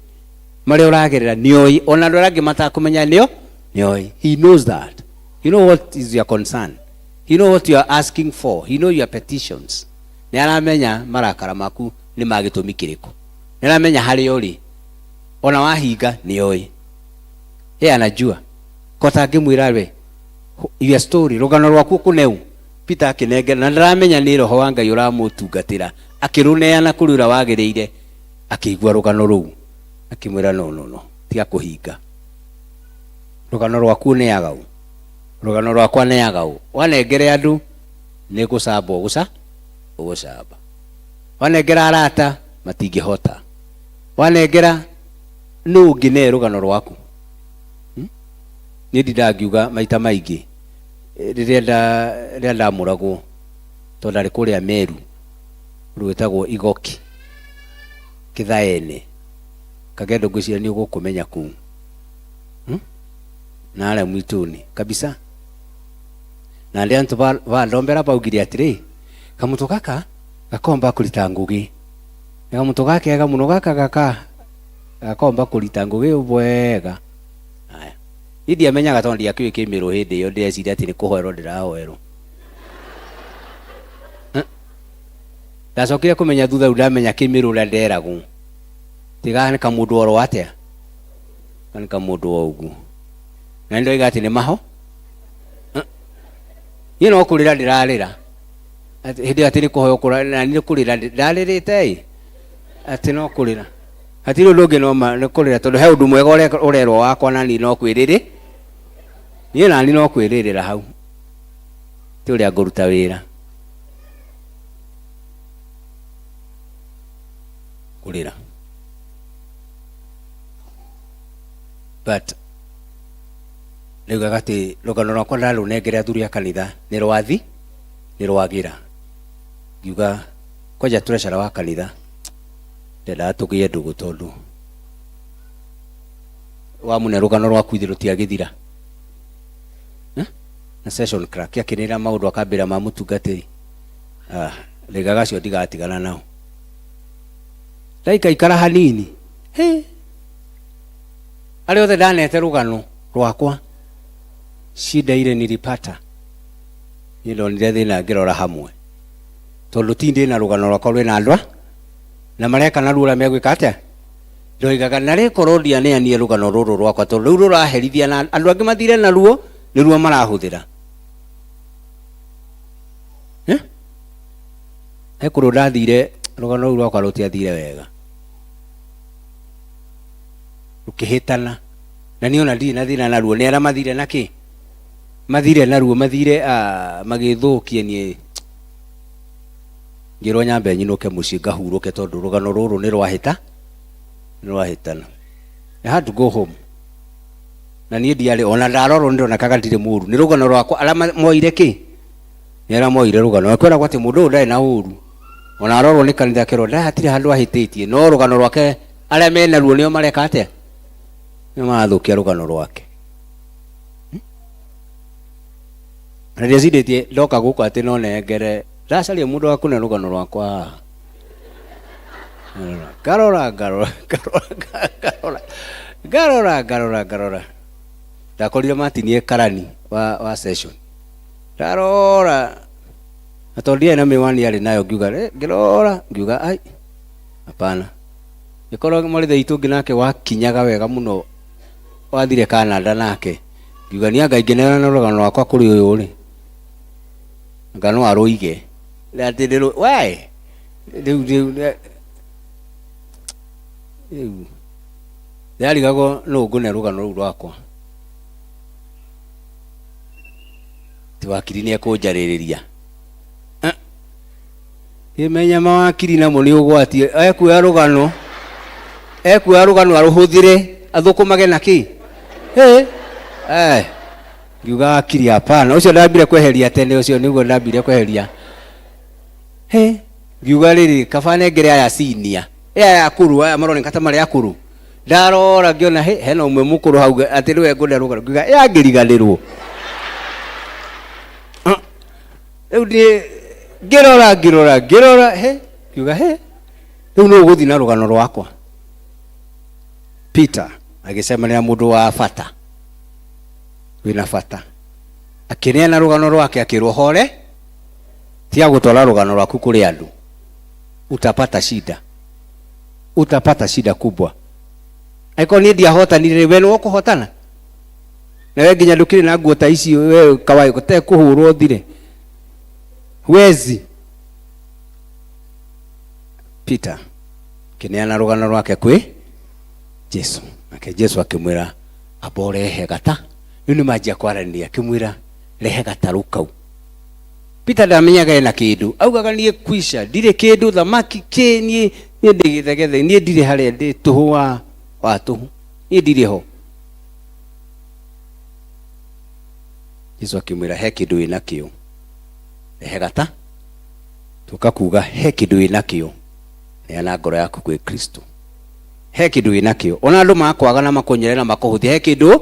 marĩa ũragerera nĩ oĩ, ona andũ arĩa angĩ matakũmenya nĩo nĩ oĩ. He knows that. He know what is your concern. He know what you are asking for. He know your petitions. Nĩ aramenya marakara maku nĩ ma gĩtũmi kĩrĩkũ. Nĩ aramenya harĩa ũrĩ. Ona wahinga nĩ oĩ. Yeye anajua. Ko tangĩmwĩra we your story, rũgano rwaku ũkũneu. Peter akĩnengera na ndaramenya nĩ roho wa Ngai ũramũtungatĩra, akĩrũneana kũrĩ ũrĩa wagĩrĩire, akĩigua rũgano rũu akĩmwĩra no no no, tiga kũhinga. Rũgano rwaku ũneaga ũ? Rũgano rwakwa neaga ũ? Wanengere andũ nĩ gũcamba ũgũca ũgũcamba. Wanengera arata matingĩhota. Wanengera Nũ ũngĩne rũgano rwaku? Niĩ ndindaga ngiuga maita maingĩ rĩrĩa nda rĩrĩa ndamũragwo tondũ ndarĩ kũrĩa Meru rwĩtagwo Igoki Kĩthaene Kagendo ngwĩciria nĩ ũgũkũmenya kũu Na harĩa mwituni kabisa na ndĩ antũ bandombera baugire atĩrĩ kamũtũ gaka gakomba kũrita ngũgĩ nĩ kamũtũ gakega mũno gaka gaka gakomba kũrita ngũgĩ wega. Haya. Niĩ ndiamenyaga tondũ ndiakĩũĩ kĩmĩrũ hĩndĩ ĩyo ndĩreciria atĩ nĩ kũhoerwo ndĩrahoerwo. Ndacokire kũmenya thutha rĩu ndamenya kĩmĩrũ ũrĩa nderagwo. Tiga nĩ kamũndũ oro atĩa? Nĩ kamũndũ o ũguo. Na nĩ ndoiga atĩ nĩ maho. Niĩ no kũrĩra ndĩrarĩra. Hĩndĩ ĩyo atĩ nĩ kũhoywo kũra na nĩ kũrĩra ndarĩrĩte ĩ atĩ no kũrĩra. Hatirĩ ũndũ ũngĩ no ma nĩ kũrĩra tondũ he ũndũ mwega ũrerwo wakwa na niĩ no kwĩrĩrĩ niĩ nani no kwĩrĩrĩra hau ti ũrĩa ngũruta wĩra kũrĩra but rĩugaga atĩ rũgano rwakwa ndarũnengere athuri a kanitha nĩ rwathi nĩ rwagĩra ngiuga kwanja treasurer wa kanitha ndendaga tũgĩe ndũgũ tondũ wamũne rũgano rwaku ithe rũtiagĩthira. Eh? Na session clerk akĩnĩra maũndũ akambĩra ma mũtungatĩri ah, rĩgaga acio ndigatigana nao ndaikaikara hanini he arĩa othe ndanete rũgano rwakwa shida ile nilipata niĩ ndonire thĩna ngĩrora hamwe tondũ ti ndĩ na rũgano rwakwa rwĩna andũ a na mareka naruo ũrĩa megwĩka atĩa ndoigaga narĩ korwo ndianeanire rũgano rũrũ rwakwa tondũ rĩu rũraherithia na andũ angĩ mathire naruo nĩruo marahũthĩra. Eh? He kũndũ ndathire rũgano rũu rwakwa rũtiathire wega rũkĩhĩtana na niĩ ona ndirĩ na thĩna naruo nĩ arĩa mathire na kĩ mathire naruo mathire ah, magĩthũkie niĩ ngĩrwo nyambe nyinũke mũciĩ ngahurũke tondũ rũgano rũrũ nĩ rwahĩta nĩ rwahĩtana. I had to go home na niĩ ndiarĩ ona ndarorwo nĩ ndonekaga ndirĩ mũru nĩ rũgano rwakwa arĩa moire kĩ nĩ arĩa moire rũgano na kwĩragwo atĩ mũndũ ũyũ ndarĩ na ũru ona arorwo nĩ kanitha kerwo ndarĩ hatirĩ handũ ahĩtĩtie no rũgano rwake arĩa mena ruo nĩo mareka atĩa nĩo marathũkia rũgano rwake. Na ndiecirĩtie ndoka gũkũ atĩ no nengere ndacaria mũndũ wa kũne rũgano rwakwa haha ngarora ngarora ngarora ngarora ngarora ngarora ngarora ndakorire matinie karani wa, wa session ndarora na tondũ ndiarĩ na mĩwani arĩ nayo ngiuga "Eh," ngĩrora ngiuga ai hapana gĩkorwo mũrĩthe witũ ũngĩ nake wakinyaga wega mũno wathire Canada nake ngiuga niĩ anga ingĩneana rũgano rwakwa kũrĩ ũyũ rĩ anga no arũige atĩ ndĩrũ we rĩu rĩu rĩu ndĩrarigagwo nũ ngũne rũgano rũu rwakwa ti wakiri nĩ ekũnjarĩrĩria Kĩmenya mawakiri namo nĩ ũgwati ekuoya rũgano ekuoya rũgano arũhũthĩre athũkũmage na kĩ Ĩ, eh, ngiuga wakiri hapana ũcio ndambire kweheria tene ũcio nĩguo ndambire kweheria Hĩ, ngiuga rĩrĩ kaba nengere aya senior ĩ aya akũrũ aya maroneka ta marĩ akũrũ ndarora ngĩona hĩ hena ũmwe mũkũrũ hau atĩ nĩwe ngũne rũgano ngiuga ĩ angĩriganĩrwo rĩu niĩ ngĩrora ngĩrora ngĩrora he ngiuga he rĩu nũ ũgũthiĩ na rũgano rwakwa Peter agĩcemania na mũndũ wa bata wĩna bata akĩneana rũgano rwake akĩrwo hore tiga gũtwara rũgano rwaku kũrĩ andũ utapata shida utapata shida kubwa angĩkorwo niĩ ndiahotanire rĩ we nĩwe ũkũhotana na we nginya ndũkĩrĩ na nguo ta ici we kawai te kũhũrwo ũthire huwezi Peter kĩneana rũgano rwake kwĩ Jesu nake Jesu akĩmwĩra amba ũrehe gata rĩu nĩ manjia kwaranĩria akĩmwĩra rehe gatarũ kau Peter ndamenyaga ena kĩndũ augaga niĩ kwisha ndirĩ kĩndũ thamaki kĩ niĩ niĩ ndĩ gĩthegethe niĩ ndirĩ harĩa ndĩ tũhũ wa wa tũhũ Niĩ ndirĩ ho. Jesu akĩmwĩra he kĩndũ wĩ nakĩo. Rehe gata. Tũka kuga he kĩndũ wĩ nakĩo. Neana ngoro yaku kwĩ Kristo. He kĩndũ wĩ nakĩo. Ona andũ makwaga na makũnyere na makũhũthia he kĩndũ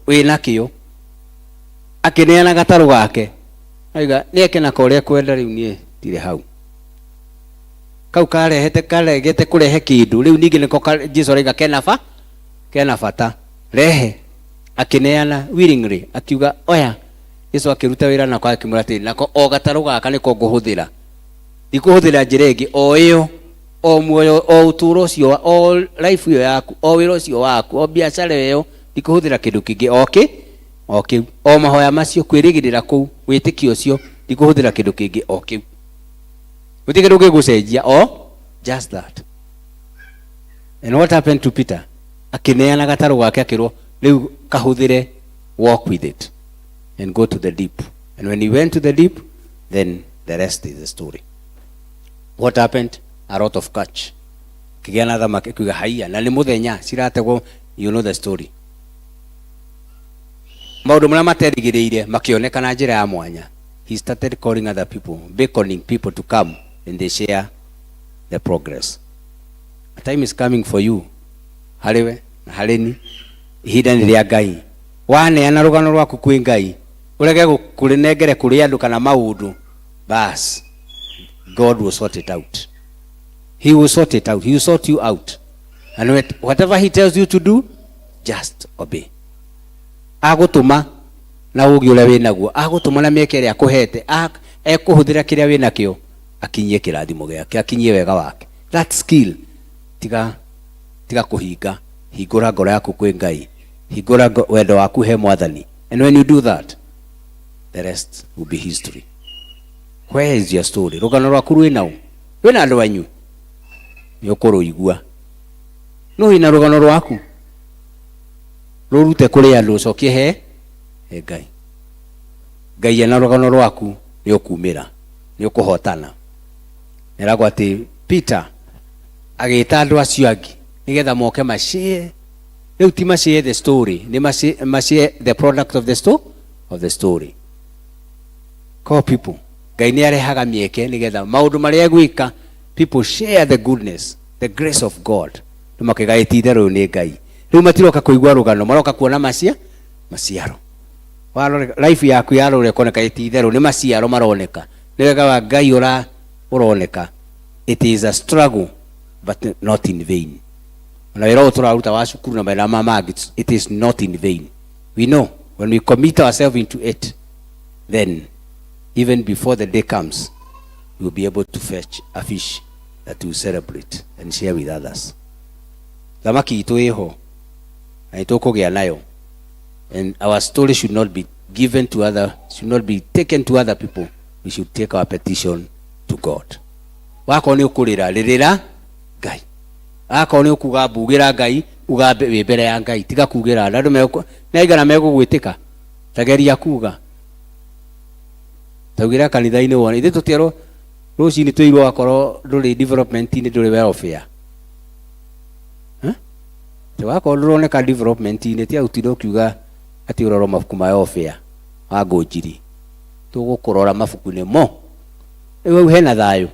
wĩ nakĩo. Akĩneana gatarũ gake. Aiga nĩeke nako ũrĩa ekwenda rĩu niĩ ndirĩ hau. Kau karehete karegete kũrehe kĩndũ rĩu ningĩ nĩko Jesu araiga kena ba kena bata. Rehe. Akĩneana willingly akiuga oya. Jesu akĩruta wĩra nako akĩmwĩra atĩrĩ nako o gatarũ gaka nĩko ngũhũthĩra. Ndikũhũthĩra njĩra ĩngĩ o ĩyo o muoyo o ũtũũro ũcio o life ĩyo yaku o wĩra ũcio waku o biacara ĩyo ndikũhũthĩra kĩndũ kĩngĩ o kĩ o kĩu o mahoya macio kwĩrĩgĩrĩra kũu wĩtĩkio ũcio ndikũhũthĩra kĩndũ kĩngĩ o kĩu. Gũtirĩ kĩndũ gĩgũcenjia o just that. And what happened to Peter? Akĩneana gatarũ gake akĩrwo rĩu kahũthĩre, walk with it and go to the deep. And when he went to the deep, then the rest is the story. What happened? A lot of catch. Kĩgĩa na thamaki kuga haiya na nĩ mũthenya cirategwo, you know the story. Maũndũ marĩa materĩgĩrĩire makĩoneka na njĩra ya mwanya. He started calling other people, beckoning people to come and they share the progress. A time is coming for you, harĩ we na harĩ ni. Ihinda nĩ rĩa Ngai. Waneana rũgano rwaku kwĩ Ngai, ũrege kũrĩnengere kũrĩ andũ kana maũndũ, bas, God will sort it out. He will sort it out. He will sort you out. And whatever he tells you to do, just obey. Agũtũma na ũũgĩ ũrĩa wĩ naguo, agũtũma na mĩeke ĩrĩa akũhete, ekũhũthĩra kĩrĩa wĩ nakĩo, akinyie kĩrathimo gĩake, akinyie wega wake. That skill, tiga tiga kũhinga, hingũra ngoro yaku kwĩ Ngai, hingũra wendo waku he Mwathani. And when you do that, the rest will be history. Where is your story? Rũgano rwaku rwĩ naũ? Rwĩna andũ anyu? Nĩ ũkũrũigua. No wĩna rũgano rwaku? Rũrute kũrĩ andũ ũcokie he he Ngai. Ngai ena rũgano rwaku nĩ ũkumĩra, nĩ ũkũhotana. Eragwo atĩ Peter agĩta andũ acio angĩ nĩgetha moke macĩe. Rĩu ti macĩe the story, nĩ macĩe the product of the of the story. Call people. Ngai nĩ arehaga mĩeke nĩgetha maũndũ marĩa egwĩka, people share the goodness, the grace of God. Nĩ makĩga ĩti itherũ nĩ Ngai. Rĩu matiroka kũigua rũgano, maroka kuona maciaro. Warora life yaku yarora ĩkoneka ĩti itherũ nĩ maciaro maroneka. Nĩ wega wa Ngai ũroneka. It is a struggle but not in vain. Ona wĩra ũyũ tũraruta wa cukuru na mawĩra ma mangĩ, it is not in vain. We know when we commit ourselves into it, then even before the day comes, we will be able to fetch a fish that we celebrate and share with others. Thamaki itũ ĩho na nĩtũkũgĩa nayo. And our story should not be given to other, should not be taken to other people. We should take our petition to God. Wakorwo nĩ ũkũrĩra, rĩrĩra Ngai. Akorwo nĩ ũkuga mbugĩra Ngai, uga wĩ mbere ya Ngai. Tiga kugĩra andũ. Andũ nĩ aigana megũgwĩtĩka. Tageria kuga. Taugĩra kanitha-inĩ wone. Ithuĩ tũtierwo rũcinĩ twĩirwo wakorwo ndũrĩ development-inĩ ndũrĩ welfare. Atĩ wakorwo ndũroneka development-inĩ tiga gũtinda ũkiuga atĩ ũrorwo mabuku ma welfare wa ngũnjiri. Tũgũkũrora mabuku-inĩ mo. Rĩu hau hena thayũ.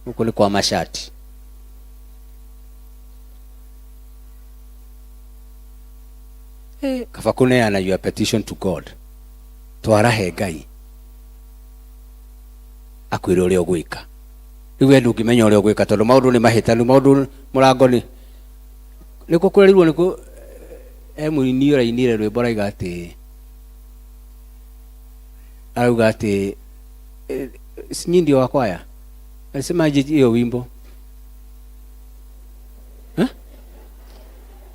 Gũkũ nĩ kwa mashati. Kaba kũneana your petition to God. Twara he Ngai. Akwĩre ũrĩa ũgwĩka. Rĩu we ndũngĩmenya ũrĩa ũgwĩka tondũ maũndũ nĩ mahĩtanu, maũndũ mũrango nĩ nĩkũ kũrerirwo nĩkũ he mũini ũrainire rwĩmbo arauga atĩ arauga atĩ nyinyi ndio wa kwaya. Alisemaje hiyo wimbo? Eh?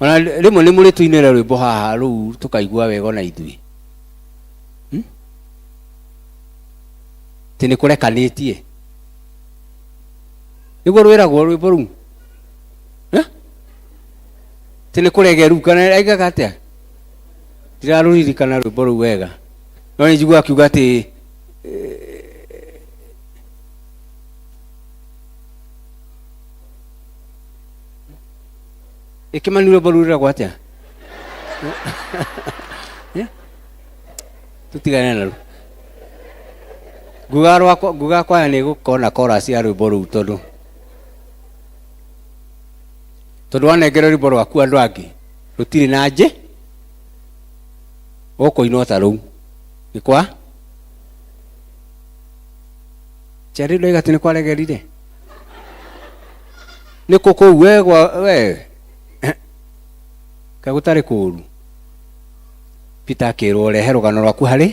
Ona rĩmwe nĩ mũrĩ tũinĩre rwĩmbo haha rũu tũkaigua wega ona ithuĩ. Atĩ nĩ kũrekanĩtie. Nĩguo rwĩragwo rwĩmbo rũu. Atĩ nĩ kũregeru kana aigaga atĩa? Ndirarũririkana rwĩmbo rũu wega. No nĩ njiguaga akiuga atĩ Ĩkĩmani rwĩmbo rũu rwĩragwo atĩa? Eh? Tũtigane naruo. Nguga rwakwa, nguga kwaya nĩ gũkorwo na chorus ya rwĩmbo rũu tondũ tondũ wanengera rwĩmbo rwaku andũ angĩ rũtirĩ na njĩ ũkũinwo ta rũu nĩ kwa Charĩ ndoiga atĩ nĩ kwaregerire nĩ kũ kũu we gwa we kaĩ gũtarĩ kũũru Peter akĩrwo rehe rũgano rwaku harĩ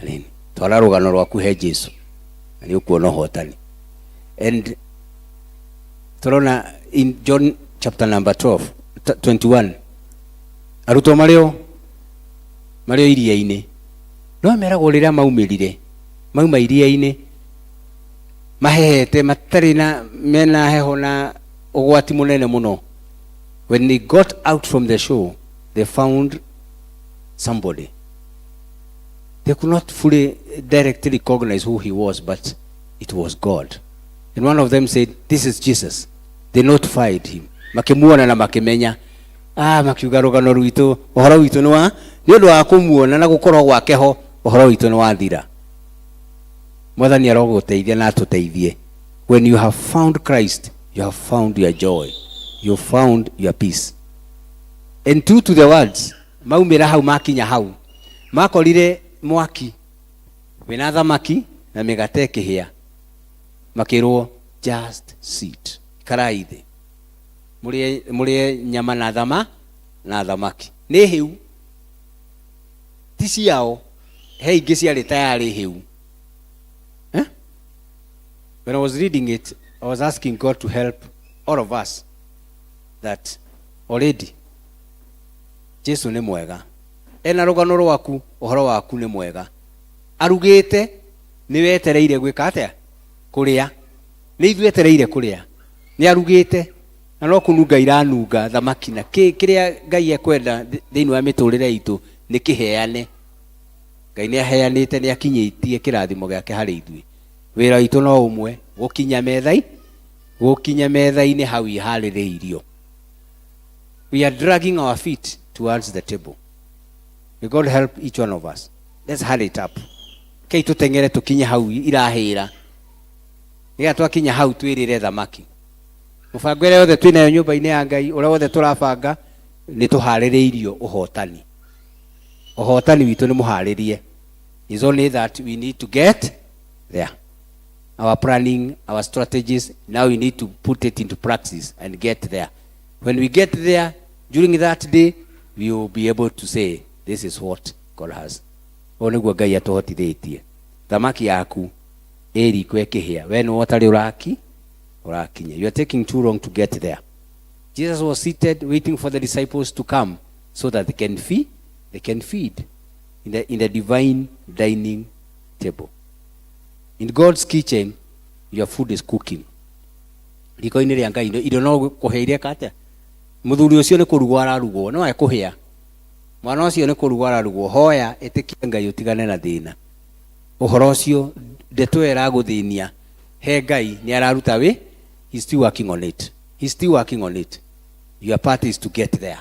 harĩ niĩ. Twara rũgano rwaku he Jesu na nĩ ũkuona ũhotani. And tũrona in John chapter number 12 21 arutwo marĩ o marĩ o iria-inĩ no meragwo rĩrĩa maumĩrire mauma iria-inĩ mahehete matarĩ na mena heho na ũgwati mũnene mũno. When they got out from the shore, they found somebody. They could not fully directly recognize who he was, but it was God. And one of them said, "This is Jesus." They notified him. Makimuona na makimenya. Ah, makiuga rũgano rwitũ, ũhoro witũ nĩ wa nĩ ũndũ wa kũmuona na gũkorwo gwake ho, ũhoro witũ nĩ wathira. Mwathani arogũteithia na atũteithie. When you have found Christ, you have found your joy. You found your peace. And true to the words, maumĩra hau makinya hau, makorire mwaki wĩna thamaki na mĩgate ĩkĩhĩa. Makĩrwo just sit. Ikarai thĩ. Mũrĩe mũrĩe nyama na thama na thamaki. Nĩ hĩu. Ti ciao. He ingĩ ciarĩ tayarĩ hĩu. Eh? When I was reading it, I was asking God to help all of us that already Jesu nĩ mwega. Ena rũgano rwaku, ũhoro waku nĩ mwega. Arugĩte, nĩ wetereire gwĩka atĩa? Kũrĩa. Nĩ ithuĩ etereire kũrĩa. Nĩ arugĩte, na no kũnunga iranunga thamaki na kĩ, kĩrĩa Ngai ekwenda thĩinĩ wa mĩtũrĩre itũ nĩ kĩheane. Ngai nĩ aheanĩte, nĩ akinyĩtie kĩrathimo gĩake harĩ ithuĩ. Wĩra witũ no ũmwe, gũkinya methai, gũkinya metha-inĩ hau iharĩrĩirio. We are dragging our feet towards the table. May God help each one of us. Let's hurry it up. Kei tũteng'ere tũkinye hau irahĩra. Nĩgetha twakinya hau twĩrĩre thamaki. Mũbango ĩrĩa yothe twĩnayo nyũmba-inĩ ya Ngai, ũrĩa wothe tũrabanga, nĩ tũharĩrĩirio ũhotani. Ũhotani witũ nĩ mũharĩrie. It's only that we need to get there. Our planning, our strategies, now we need to put it into practice and get there. When we get there, during that day, we will be able to say, this is what God has. Ũũ nĩguo Ngai atũhotithĩtie. Thamaki yaku ĩ riko ĩkĩhĩa. We nĩwe ũtarĩ ũraki, ũrakinya. You are taking too long to get there. Jesus was seated waiting for the disciples to come so that they can feed, they can feed in the divine dining table. In God's kitchen, your food is cooking. Riko-inĩ rĩa Ngai irio no kũhĩa ireka atĩa? Mũthuri ũcio nĩ kũrugwo ararugwo, no ekũhĩa. Mwana ũcio nĩ kũrugwo ararugwo. Hoya, ĩtĩkia Ngai ũtigane na thĩna. Ũhoro ũcio ndeto ĩyo ĩragũthĩnia he Ngai nĩ araruta wĩ, he's still working on it. He's still working on it. Your part is to get there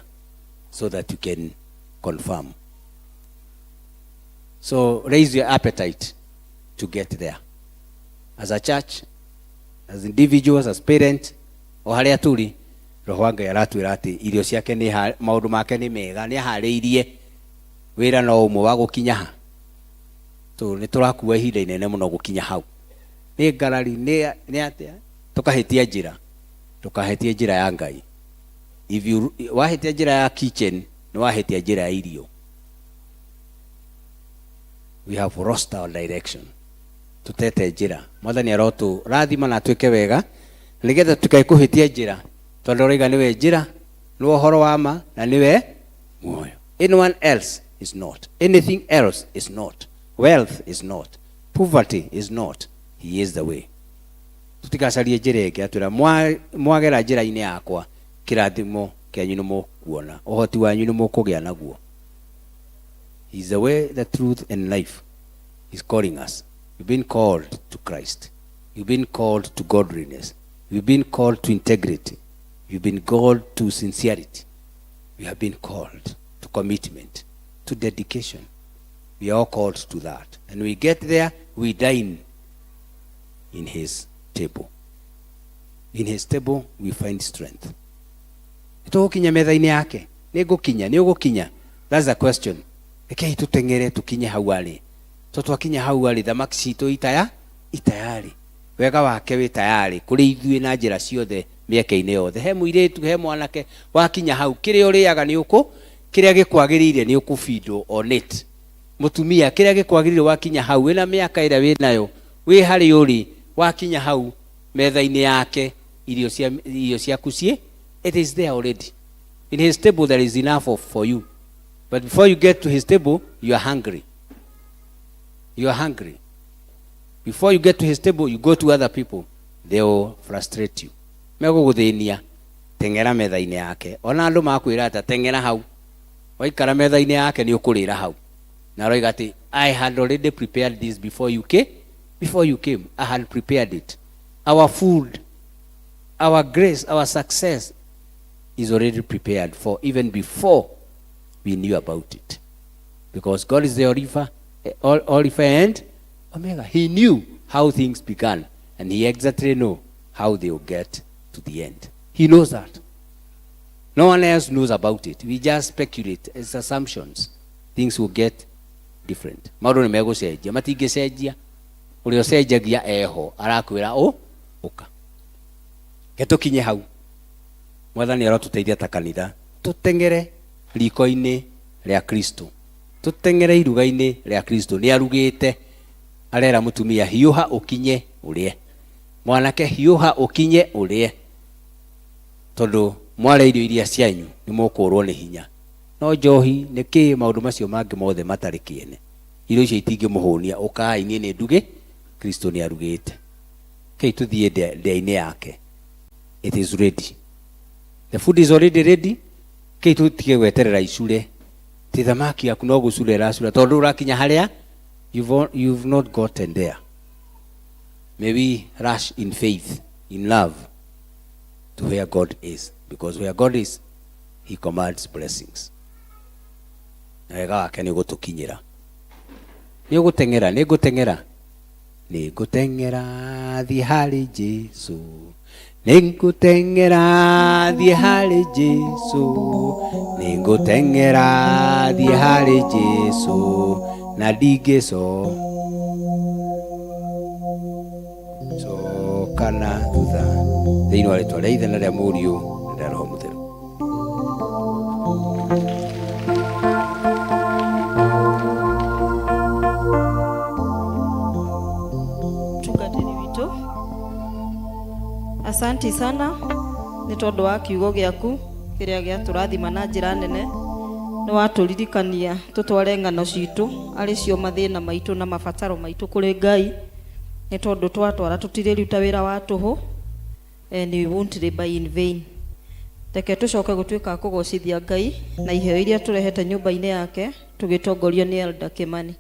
so that you can confirm. So raise your appetite to get there. As a church, as individuals, as parents, o harĩa tũrĩ, Roho wa Ngai aratwĩra atĩ irio ciake nĩ maũndũ make nĩ mega, nĩ aharĩirie wĩra no ũmwe wa gũkinya ha. So nĩ tũrakua ihinda inene mũno gũkinya hau. Nĩ ngarari, nĩ atĩa? Tũkahĩtia njĩra. Ndũkahĩtie njĩra ya Ngai. If you wahĩtia njĩra ya kitchen, nĩ wahĩtia njĩra ya irio. We have lost our direction. Tutete njĩra. Mwathani arotũ rathima na atuĩke wega nĩgetha tũtikae kũhĩtia njĩra tondũ arauga nĩwe njĩra, nĩwe ũhoro wa ma na nĩwe muoyo. Anyone else is not. Anything else is not. Wealth is not. Poverty is not. He is the way. Tutigacarie njĩra ĩngĩ atwĩra mwagera njĩra-inĩ yakwa kĩrathimo kĩanyu nĩ mũkuona, ũhoti wanyu nĩ mũkũgĩa naguo. He is the way, the truth and life. He's calling us. You've been called to Christ. You've been called to godliness. You've been called to integrity. You've been called to sincerity. You have been called to commitment, to dedication. We are all called to that. And we get there, we dine in his table. In his table, we find strength. Tũgũkinya metha-inĩ yake? Nĩ ngũkinya? Nĩ ũgũkinya? That's the question. Rekei tũteng'ere tũkinye hau arĩ. To twakinya hau arĩ, thamaki citũ itaya itayarĩ. Wega wake wĩ tayarĩ kũrĩ ithuĩ na njĩra ciothe, mĩeke-inĩ yothe. He mũirĩtu, he mwanake, wakinya hau, kĩrĩa ũrĩaga nĩ ũkũ, kĩrĩa gĩkwagĩrĩire nĩ ũkũbindwo on it. Mũtumia, kĩrĩa gĩkwagĩrĩire wakinya hau, wĩna mĩaka ĩrĩa wĩnayo, wĩ harĩa ũrĩ, wakinya hau metha-inĩ yake, irio cia irio ciaku ciĩ, it is there already. In his table there is enough for you. But before you get to his table, you are hungry. You are hungry. Before you get to his table, you go to other people. They will frustrate you. Megũgũthĩnia, teng'era metha-inĩ yake. Ona andũ makwĩra ata, teng'era hau. Waikara metha-inĩ yake nĩ ũkũrĩra hau. Na aroiga atĩ, I had already prepared this before you came. Before you came, I had prepared it. Our food, our grace, our success is already prepared for even before we knew about it. Because God is the Alpha and Omega. He knew how things began, and he exactly know how they will get to the end. He knows that. No one else knows about it. We just speculate. It's assumptions. Things will get different. Maũndũ nĩ megũcenjia, matingĩcenjia. Ũrĩa ũcenjagia eho, arakwĩra ũ ũka. Ke tũkinye hau. Mwathani arotũteithia ta kanitha. Tũteng'ere riko-inĩ rĩa Kristo. Tũteng'ere iruga-inĩ rĩa Kristo. Nĩ arugĩte. Arera mũtumia, hiũha ũkinye ũrĩe. Mwanake, hiũha ũkinye ũrĩe. Tondũ mware irio iria cianyu nĩ mũkũrwo nĩ hinya. No njohi nĩ kĩ maũndũ macio mangĩ mothe matarĩ kĩene. Irio icio itingĩmũhũnia, ũkai niĩ nĩ nduge, Kristo nĩ arugĩte. Kei tũthiĩ ndĩa-inĩ yake. It is ready. The food is already ready. Kei tũtige gweterera icure. Ti thamaki yaku no gũcura ĩracura tondũ ũrakinya harĩa you've not gotten there. May we rush in faith, in love, to where God is. Because where God is, he commands blessings. Na wega wake nĩ ũgũtũkinyĩra. Nĩ ũgũteng'era, nĩ ngũteng'era. Nĩ ngũteng'era thiĩ harĩ Jesu. Nĩ ngũteng'era thiĩ harĩ Jesu. Nĩ ngũteng'era thiĩ harĩ Jesu. Na ndingĩco coka na thutha. Thĩinĩ wa rĩtwa rĩa Ithe na rĩa Mũriũ na rĩa Roho Mũtheru. Mtungatĩri witũ, asanti sana nĩ tondũ wa kiugo gĩaku kĩrĩa gĩatũrathima na njĩra nene. Nĩ watũririkania tũtware ng'ano citũ arĩ cio mathĩna maitũ na mabataro maitũ kũrĩ Ngai, nĩ tondũ twatwara tũtirĩruta wĩra wa tũhũ, and we won't labor in vain. Reke tũcoke gũtuĩka a kũgocithia Ngai na iheo iria tũrehete nyũmba-inĩ yake tũgĩtongorio nĩ Elder Kimani.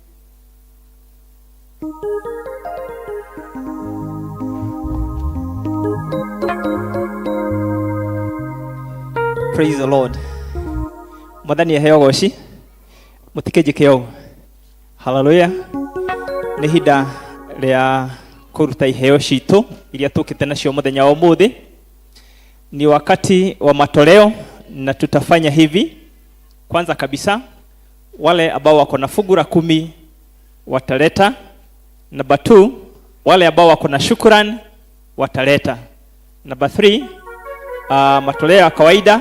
Praise the Lord. Mwathani aheo goci. Mũtikĩnjĩke ũũ. Hallelujah. Nĩ ihinda rĩa kũruta iheo citũ iria tũkĩte nacio mũthenya wa ũmũthĩ. Ni wakati wa matoleo na tutafanya hivi. Kwanza kabisa, wale ambao wako na fungu la 10 wataleta. Number 2, wale ambao wako na shukrani wataleta. Number 3, matoleo ya kawaida.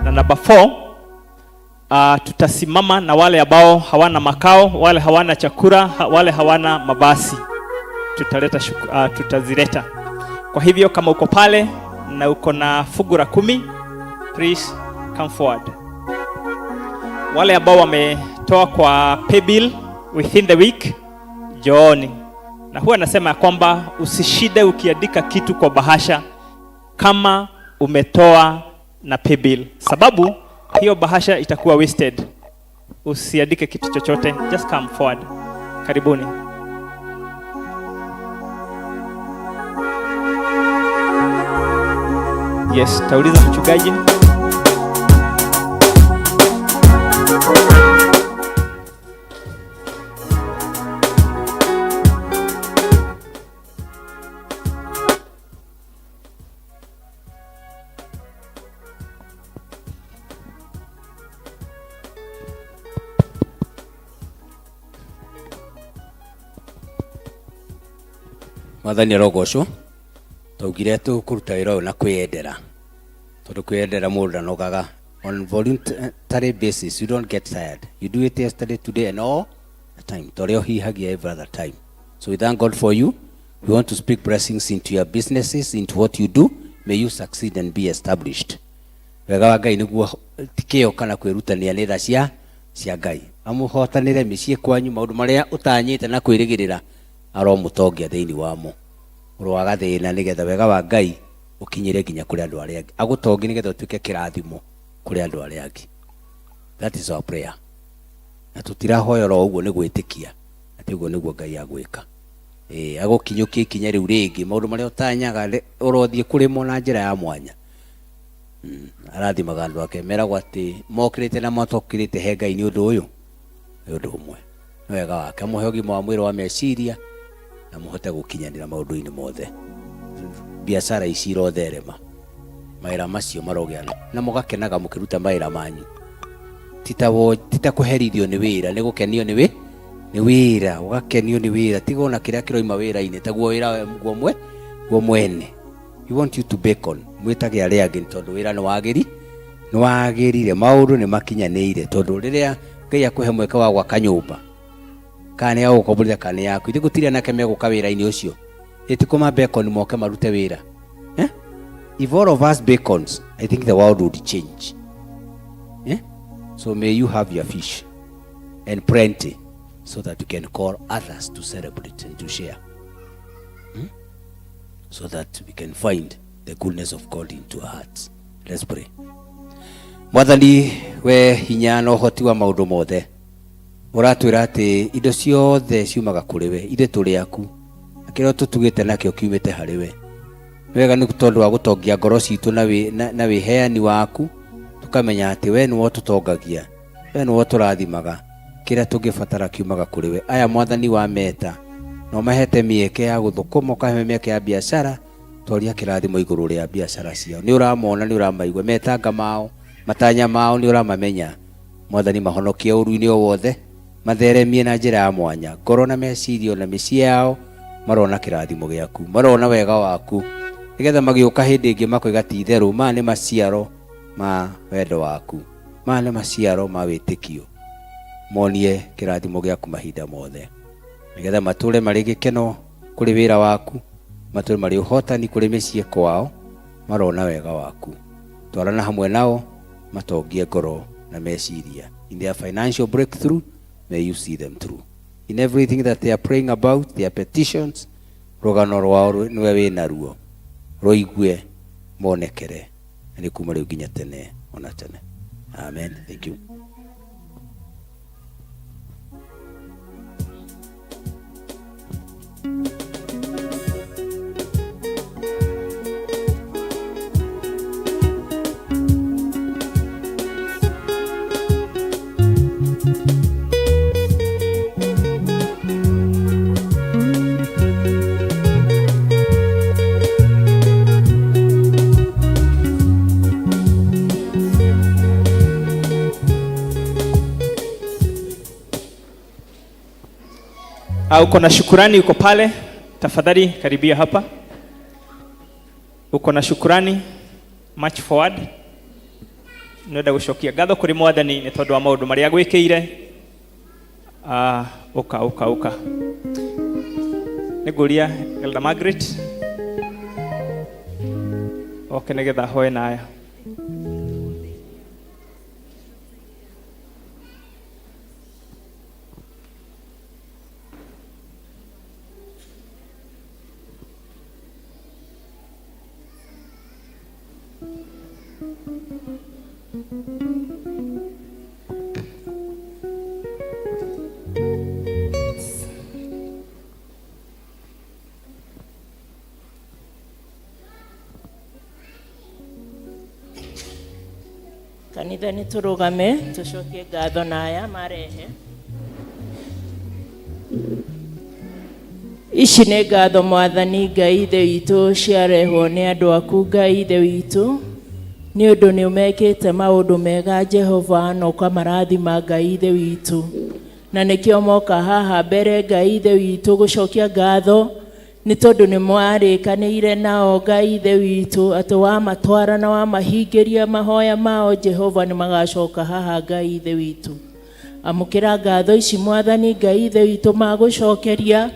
Na number 4, tutasimama na wale ambao hawana makao, wale hawana chakula, wale hawana mabasi. Tutaleta tutazileta. Kwa hivyo kama uko pale na uko na fungu la 10, please come forward. Wale ambao wametoa kwa paybill within the week, njooni. Na huwa nasema kwamba usishinde ukiandika kitu kwa bahasha kama umetoa na paybill, sababu hiyo bahasha itakuwa wasted. Usiandike kitu chochote, just come forward. Karibuni. Yes, tauliza mchungaji. Mwathani arogocwo. Twaugire tũkũruta wĩra ũyũ na kwĩyendera, tondũ kwĩyendera mũndũ ndanogaga. On voluntary basis you don't get tired. You do it yesterday, today and all the time, ta ũrĩa ũhihagia every other time. So we thank God for you. We want to speak blessings into your businesses, into what you do. May you succeed and be established. Wega wa Ngai nĩguo ti kĩo kana kwĩrutania, nĩ tha cia Ngai. Amũhotanĩre mĩciĩ kwanyu, maũndũ marĩa ũtanyĩte na kwĩrĩgĩrĩra aromũtongia thĩinĩ wamo. Ũroaga thĩna nĩgetha wega wa Ngai ũkinyĩre nginya kũrĩ andũ arĩa angĩ, agũtongie nĩgetha ũtuĩke kĩrathimo kũrĩ andũ arĩa angĩ. That is our prayer, na tũtirahoya oro ũguo, nĩ gwĩtĩkia atĩ ũguo nĩguo Ngai agwĩka. Ĩĩ, agũkinyũkia ikinya rĩu rĩngĩ, maũndũ marĩa ũtanyaga ũrothiĩ kũrĩmo na njĩra ya mwanya. Arathimaga andũ ake, meragwo atĩ mokĩrĩte na matokĩrĩte he Ngai nĩ ũndũ ũyũ, nĩ ũndũ ũmwe. Nĩ wega wake amũhe ũgima wa mwĩrĩ wa meciria na mũhote gũkinyanĩra maũndũ-inĩ mothe. Biacara ici irotherema, mawĩra macio marogĩa na mũgakenaga mũkĩruta mawĩra manyu, tita kũherithio nĩ wĩra, nĩ gũkenio nĩ wĩra, ũgakenio nĩ wĩra, tiga ona kĩrĩa kĩroima wĩra-inĩ taguo wĩra guo mwene. We want you to bacon, mwĩtage arĩa angĩ, tondũ wĩra nĩ wagĩri nĩ wagĩrire, maũndũ nĩ makinyanĩire, tondũ rĩrĩa Ngai akũhe mweke wa gwaka nyũmba, kana nĩ ya gũkomborithia kana nĩ yaku, ithe gũtirĩ anake megũka wĩra-inĩ ũcio, ĩtikũma bacon moke marute wĩra, eh? If all of us bacons, I think the world would change, eh? So may you have your fish and plenty so that you can call others to celebrate and to share, So that we can find the goodness of God into our hearts. Let's pray. Mwathani, we hinya na ũhoti wa maũndũ mothe, ũratwĩra atĩ indo ciothe ciumaga kũrĩ we, ithuĩ tũrĩ aku, na kĩrĩa tũtugĩte nakĩo kiumĩte harĩ we. Nĩ wega nĩ tondũ wa gũtongia ngoro citũ na wĩheani waku, tũkamenya atĩ we nĩwe ũtũtongagia, we nĩwe ũtũrathimaga, kĩrĩa tũngĩbatara kiumaga kũrĩ we. Aya Mwathani wa meta na ũmahete mĩeke ya gũthũkũma, ũkahe mĩeke ya biacara, twaria kĩrathimo igũrũ rĩa biacara ciao. Nĩ ũramona, nĩ ũramaigua metanga mao, matanya mao nĩ ũramamenya. Mwathani, mahonokie ũru-inĩ o wothe, matheremie na njĩra ya mwanya ngoro na meciria na mĩciĩ yao, marona kĩrathimo gĩaku, marona wega waku, nĩgetha magĩũka hĩndĩ ĩngĩ makoiga ti itherũ maya nĩ maciaro ma wendo waku, maya nĩ maciaro ma wĩtĩkio. Monie kĩrathimo gĩaku mahinda mothe, nĩgetha matũre marĩ gĩkeno kũrĩ wĩra waku, matũre marĩ ũhotani kũrĩ mĩciĩ kwao, marona wega waku. Twarana hamwe nao, matongie ngoro na meciria. In their financial breakthrough, may you see them through in everything that they are praying about, their petitions. Rũgano rwao nĩwe wĩna ruo, rũigue monekere, na nĩ kuma rĩu nginya tene ona tene. Amen. Thank you. Uko na shukurani, uko pale, tafadhali karibia hapa. Uko na shukurani, march forward. Nĩwenda gũcokia ngatho kũrĩ Mwathani nĩ tondũ wa maũndũ marĩa agwĩkĩire. Ũka ũka ũka. Nĩngũria Elder Margaret oke nĩgetha ahoe na aya. Ndagũthaitha nĩ tũrũgame tũcokie ngatho na aya marehe. Ici nĩ ngatho Mwathani Ngai Ithe witũ ciarehwo nĩ andũ aku Ngai Ithe witũ, nĩ ũndũ nĩ ũmekĩte maũndũ mega Jehova na ũkamarathima Ngai Ithe witũ, na nĩkĩo moka haha mbere Ngai Ithe witũ gũcokia ngatho nĩ tondũ nĩ mwarĩkanĩire nao Ngai Ithe witũ atĩ wamatwara na wamahingĩria mahoya mao Jehova nĩ magacoka haha Ngai Ithe witũ. Amũkĩra ngatho ici Mwathani Ngai Ithe witũ magũcokeria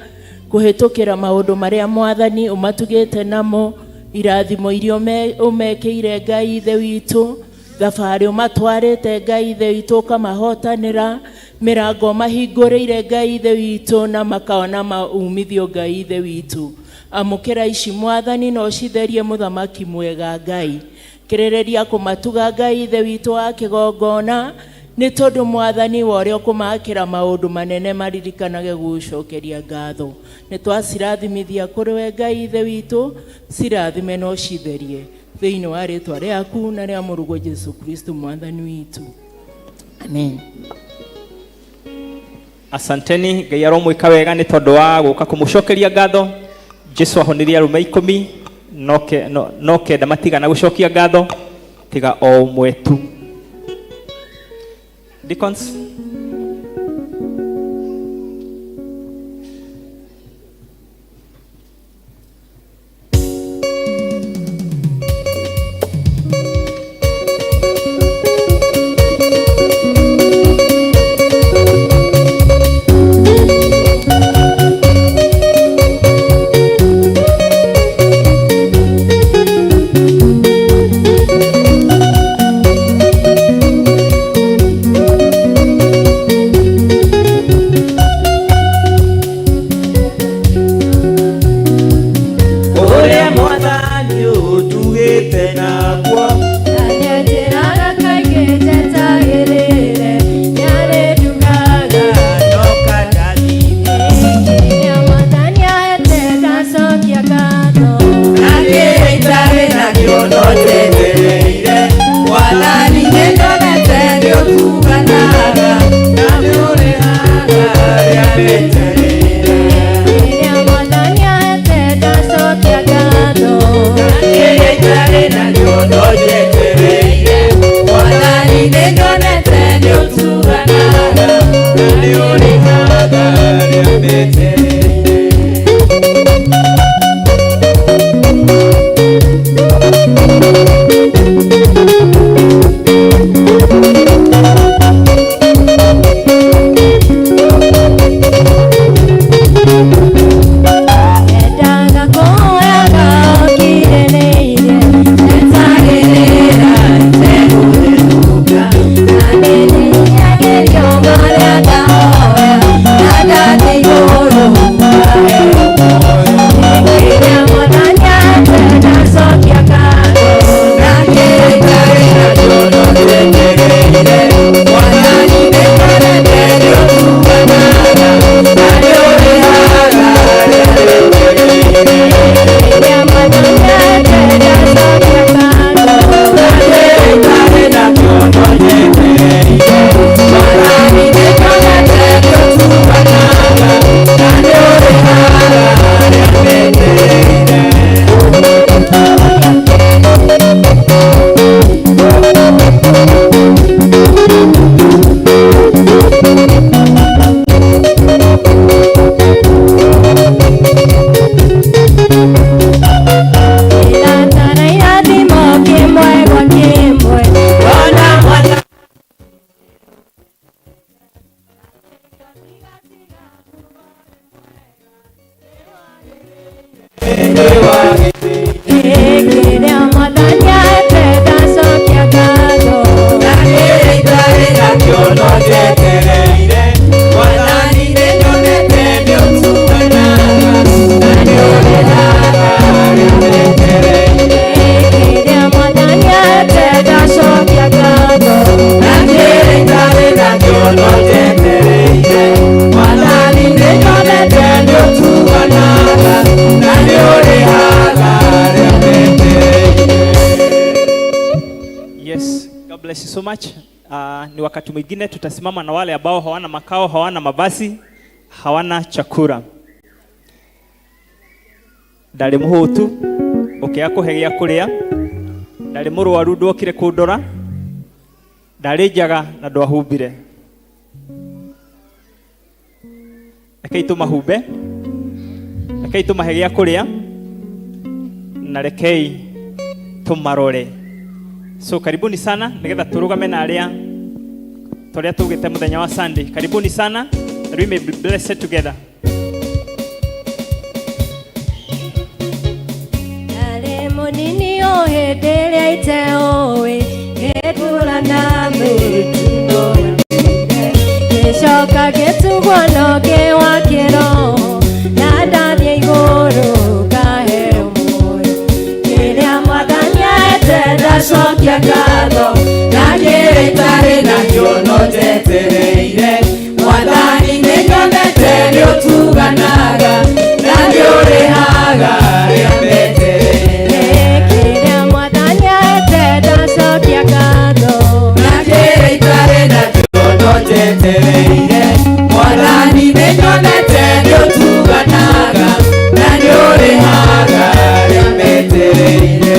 kũhĩtũkĩra maũndũ marĩa Mwathani ũmatugĩte namo, irathimo iria ũmekĩire Ngai Ithe witũ, thabarĩ ũmatwarĩte Ngai Ithe witũ ũkamahotanĩra, mĩrango ũmahingũrĩire Ngai Ithe witũ na makaona maumithio Ngai Ithe witũ. Amũkĩra ici Mwathani na ũcitherie mũthamaki mwega Ngai. Kĩrĩrĩria kũmatuga Ngai Ithe witũ wa kĩgongona, nĩ tondũ Mwathani wa ũrĩa ũkũmakĩra maũndũ manene maririkanage gũcokeria ngatho. Nĩ twacirathimithia kũrĩ we Ngai Ithe witũ, cirathime na ũcitherie thĩinĩ wa rĩtwa rĩaku na rĩa mũrũguo Jesu Kristo Mwathani witũ. Amen. Asanteni, Ngai aromwĩka wega nĩ tondũ wa gũka kũmũcokeria ngatho. Jesu ahonirie arũme 10 no 9 matigana gũcokia ngatho tiga o ũmwe tu. Deacons. Ũrĩa Mwathani ũtugĩte naguo. Nĩanjĩraga kaingĩ njetagĩrĩre, nĩarĩndugaga ndoka ndathime. Kĩrĩa Mwathani ahete ndacokia ngatho. Na kĩrĩa itarĩ nakĩo no njetereire. Mwathani nĩnyonete nĩũtuganaga, na nĩũrĩhaga arĩa metereire. Kĩrĩa Mwathani ahete ndacokia ngatho. Kĩrĩa itarĩ nakĩo no njetereire. Mwathani nĩnyonete nĩũtuganaga, na nĩũrĩhaga arĩa metereire. Endaga kũhoyaga ũkirĩrĩirie, etagĩrĩra itegũthethũka. Na nĩnyiihagĩrio marĩa ndahoya, na ndathiĩ igũrũ ngaheo muoyo. Kĩrĩa Mwathani ahete ndacokia ngatho. Na kĩrĩa itarĩ nakĩo no njetereire. Mwathani nĩnyonete nĩũtuganaga, na nĩũrĩhaga arĩa metereire. Kĩrĩa Mwathani ahete ndacokia ngatho. Na kĩrĩa itarĩ nakĩo no njetereire. so much. Ni wakati mwingine tutasimama na wale ambao hawana makao, hawana mavazi, hawana chakula. Ndarĩ mũhũtu ũkĩaga kũhe gĩa kũrĩa, ndarĩ mũrwaru ndwokire kũndora, ndarĩ njaga na ndwahumbire. Rekei tũmahumbe, rekei tũmahe gĩa kũrĩa, na rekei tũmarore. So karibuni sana nigetha tũrũgame na arĩa tũrĩa tugĩte mũthenya wa Sunday. Karibuni sana that we may be blessed together. Ndarĩ mũnini o hĩndĩ ĩrĩa iteũĩ ngĩkũra na mĩtino ngĩcoka ngĩtugwo na ũngĩ wa kĩroho na ndathiĩ igũrũ ngaheo muoyo kĩrĩa mwathani ahete ndacokia ngatho na kĩrĩa itarĩ nakĩo no njetereire mwathani nĩnyonete nĩũtuganaga na nĩũrĩhaga arĩa metereire kĩrĩa mwathani ahete ndacokia ngatho na kĩrĩa itarĩ nakĩo no njetereire mwathani nĩnyonete nĩũtuganaga na nĩũrĩhaga arĩa metereire.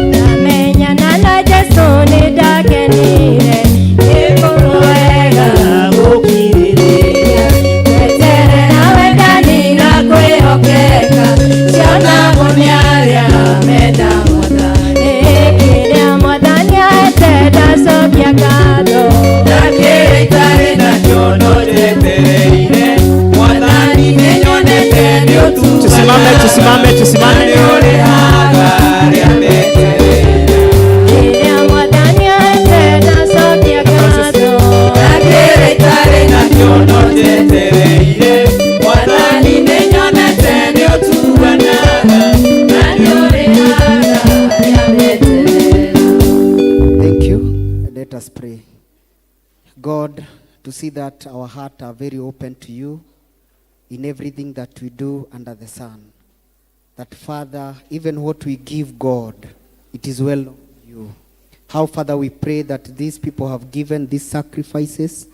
Ndamenyana na Jesũ nĩndakenire ngĩkorwo wega gũkirĩrĩria gweterera wendani na kwĩhokeka cionagwo nĩ arĩa menda mwathani kĩrĩa mwathani ahete ndacokia ngatho na kĩrĩa itarĩ nakĩo no njetereire mwathani nĩnyonete nĩũtuganaga. Tusimame, tusimame, tusimame. Nĩũrĩhaga arĩa metereire. Kĩrĩa mwathani ahete ndacokia ngatho na kĩrĩa itarĩ nakĩo no njetereire mwathani nĩnyonete nĩũtuganaga na nĩũrĩhaga arĩa metereire. Thank you. Let us pray. God, to see that our hearts are very open to you in everything that we do under the sun. That, Father, even what we give God, it is well known to you. How, Father, we pray that these people have given these sacrifices,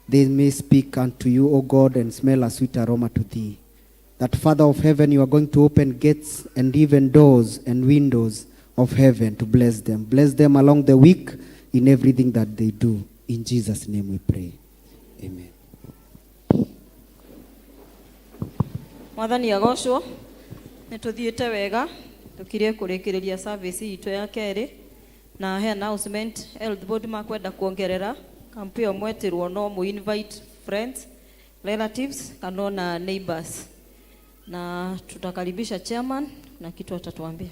they may speak unto you, O God, and smell a sweet aroma to thee. That, Father of heaven, you are going to open gates and even doors and windows of heaven to bless them. Bless them along the week in everything that they do. In Jesus' name we pray. Amen. Mwathani agocwo nĩ tũthiĩte wega tũkirie kũrĩkĩrĩria service itũ ya kerĩ na he announcement health board makwenda kuongerera kampu ĩyo mwetĩrwo no mũ invite friends, relatives kana ona neighbors, na tutakaribisha chairman na kitu atatuambia.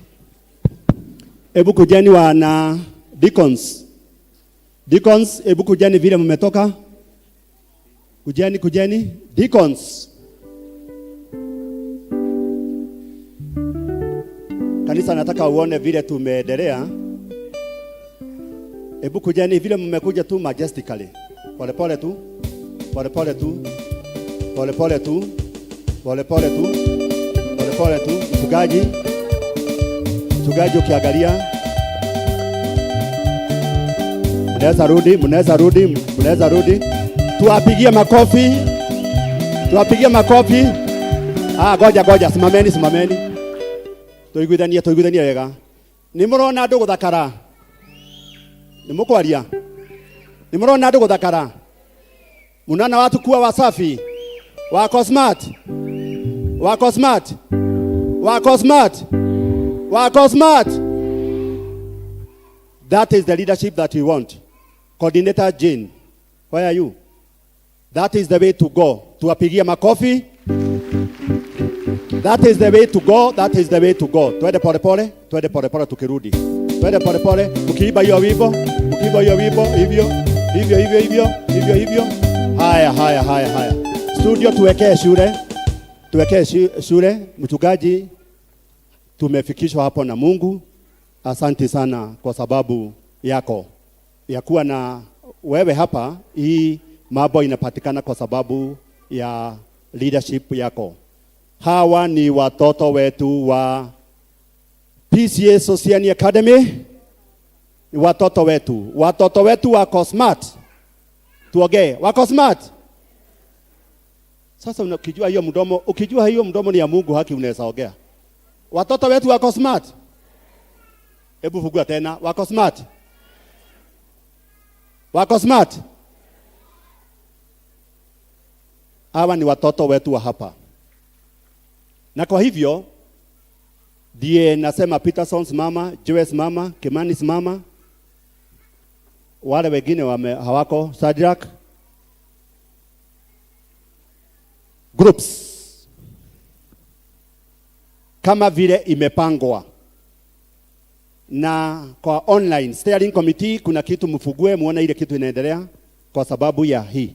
Hebu kujeni wana deacons. Deacons, hebu kujeni vile mmetoka. Kujeni, kujeni. Deacons. Kanisa nataka uone vile tumeendelea. Hebu kujeni vile mmekuja tu majestically. Pole pole tu. Pole pole tu. Pole pole tu. Pole pole tu. Pole pole tu. Mchungaji. Mchungaji ukiangalia. Mnaweza rudi, mnaweza rudi, mnaweza rudi. Tuwapigie makofi. Tuwapigie makofi. Ah, goja goja, simameni, simameni. Tuiguithanie, tuiguithanie wega. Nĩ mũrona andũ gũthakara? Nĩ mũkwaria? Nĩ mũrona andũ gũthakara? Munaona watu kuwa wasafi? Wako smart? Wako smart? Wako smart? Wako smart? That is the leadership that we want. Coordinator Jane, where are you? That is the way to go. Tuwapigie makofi. That is the way to go. That is the way to go. Twende pole pole, twende pole pole tukirudi. Twende pole pole, mkiimba hiyo wimbo, mkiimba hiyo wimbo hivyo, hivyo hivyo hivyo, hivyo hivyo. Haya haya haya haya. Studio tuwekee shule. Tuwekee shule, mchungaji tumefikishwa hapo na Mungu. Asante sana kwa sababu yako. ya kuwa na wewe hapa. Hii mambo inapatikana kwa sababu ya leadership yako. Hawa ni watoto wetu wa PCA Sosiani Academy, ni watoto wetu. Watoto wetu wako smart. Tuongee, wako smart. Sasa ukijua hiyo mdomo, ukijua hiyo mdomo ni ya Mungu, haki unaweza ongea. Watoto wetu wako smart. Hebu fungua tena, wako smart. Wako smart. Hawa ni watoto wetu wa hapa. Na kwa hivyo ndiye nasema Peterson simama, Joyce mama, Kimani simama, wale wengine hawako, Shadrach. Groups kama vile imepangwa na kwa online steering committee, kuna kitu mfugue muone ile kitu inaendelea kwa sababu ya hii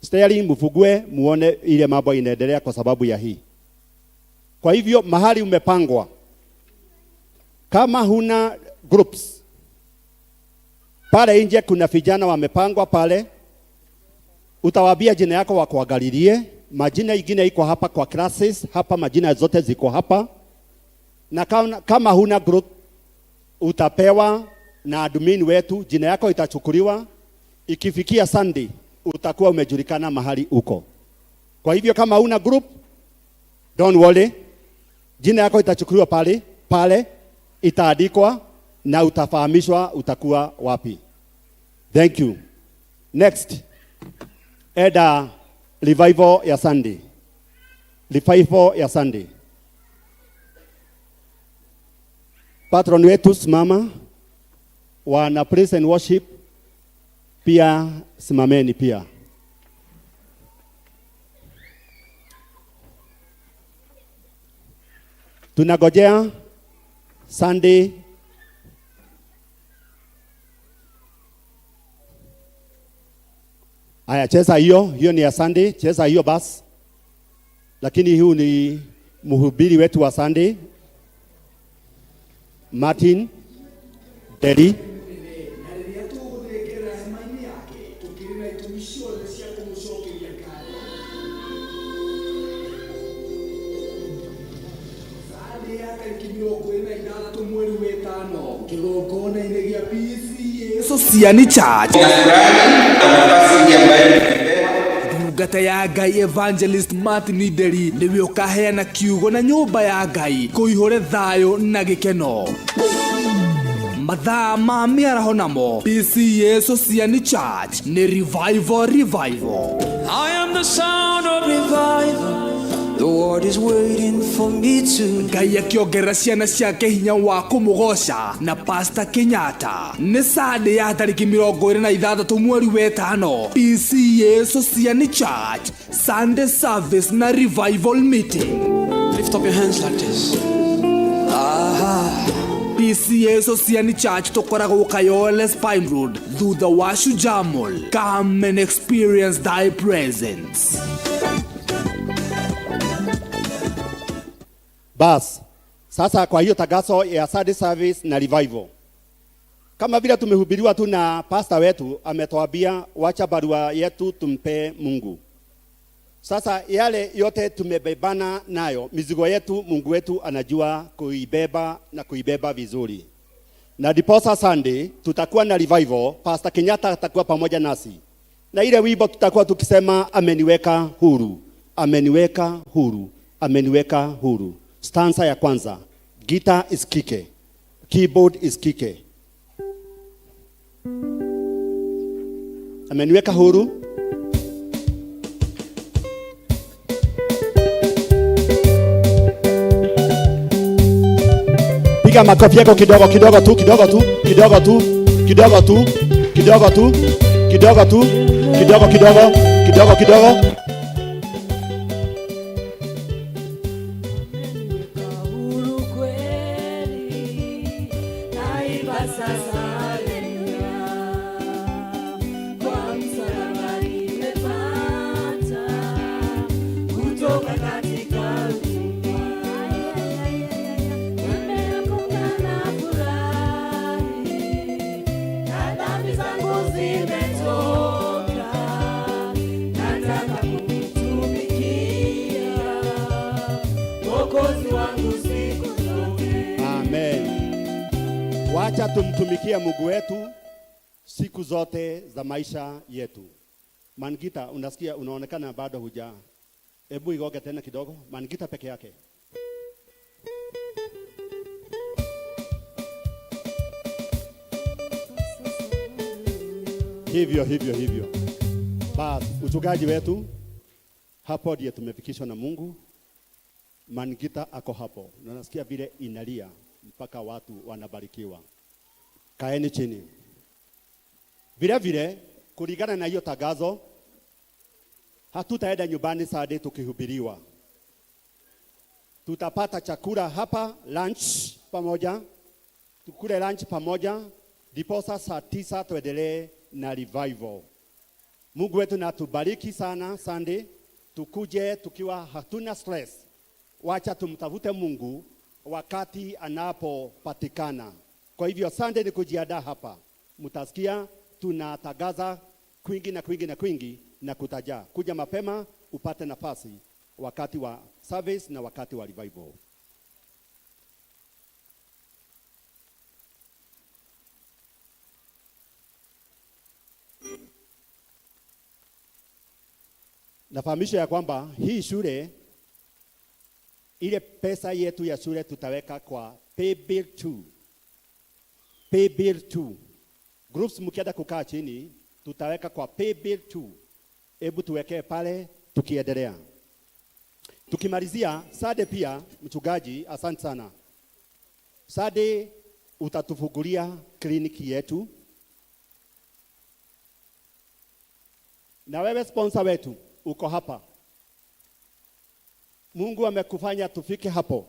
steering, mfugue muone ile mambo inaendelea kwa sababu ya hii. Kwa hivyo mahali umepangwa, kama huna groups pale nje, kuna vijana wamepangwa pale, utawaambia jina yako wakuangalilie. Majina ingine iko hapa kwa classes, hapa majina zote ziko hapa. Na kama huna group utapewa na admin wetu, jina yako itachukuliwa. Ikifikia Sunday utakuwa umejulikana mahali uko. Kwa hivyo kama huna group, don't worry, jina yako itachukuliwa pale pale, itaandikwa na utafahamishwa utakuwa wapi. Thank you. Next, Eda revival ya Sunday. Revival ya Sunday. Patron wetu simama, wana praise and worship pia simameni pia. Tunagojea Sunday Aya, cheza hiyo, hiyo ni ya Sunday, cheza hiyo basi. Lakini huu ni mhubiri wetu wa Sunday, Martin Deli. Sosiani Church ndungata ya Ngai Evangelist Martin Nderi niwe ukaheana kiugo na nyumba ya Ngai kuihore thayo na gikeno. Mathaa ma mĩaraho namo PCA Sosiani Church ni revival revival. I am the sound of revival. The world is waiting for me to. Ngai akiongerera ciana ciake hinya wa kũmũgoca na Pastor Kenyatta. Nĩ Sunday ya tarĩki 26 mweri wa 5 PCA Sosiani Church Sunday service na revival meeting. Lift up your hands like this. Aha. PCA Sosiani Church tũkoragwo Kayole Spine Road thutha wa Shujaa Mall. Come and experience thy presence. Bas, sasa kwa hiyo tagaso ya Sunday service na revival. Kama vile tumehubiriwa tu na pastor wetu ametuambia wacha barua yetu tumpe Mungu. Sasa yale yote tumebebana nayo, mizigo yetu Mungu wetu anajua kuibeba na kuibeba vizuri. Na diposa Sunday tutakuwa na revival, Pastor Kenyatta atakuwa pamoja nasi. Na ile wimbo tutakuwa tukisema ameniweka huru, ameniweka huru, ameniweka huru. Stanza ya kwanza, guitar isikike, keyboard isikike. Ameniweka huru. Piga makofi yako kidogo kidogo tu, kidogo tu, kidogo tu, kidogo tu, kidogo tu, kidogo tu, kidogo kidogo, kidogo kidogo. Wacha tumtumikie Mungu wetu siku zote za maisha yetu. Mangita, unasikia unaonekana bado huja. Hebu igoge tena kidogo. Mangita peke yake. Hivyo hivyo hivyo. Basi uchungaji wetu hapo ndiye tumefikishwa na Mungu. Mangita ako hapo. Na nasikia vile inalia mpaka watu wanabarikiwa. Kaeni chini. Vile vile kulingana na hiyo tangazo, hatutaenda nyumbani Sunday tukihubiriwa. Tutapata chakula hapa lunch pamoja, tukule lunch pamoja, ndiposa saa 9 tuendelee na revival. Mungu wetu na tubariki sana Sunday, tukuje tukiwa hatuna stress. Wacha tumtafute Mungu wakati anapopatikana. Kwa hivyo Sunday ni kujiandaa hapa. Mtasikia tunatangaza kwingi na kwingi na kwingi na kutaja. Kuja mapema upate nafasi wakati wa service na wakati wa revival. Nafahamisha ya kwamba hii shule, ile pesa yetu ya shule tutaweka kwa paybill 2. Paybill 2. Groups mkienda kukaa chini, tutaweka kwa paybill 2. Hebu tuwekee pale tukiendelea. Tukimalizia Sade pia mchungaji, asante sana. Sade utatufungulia kliniki yetu. Na wewe sponsor wetu uko hapa. Mungu amekufanya tufike hapo.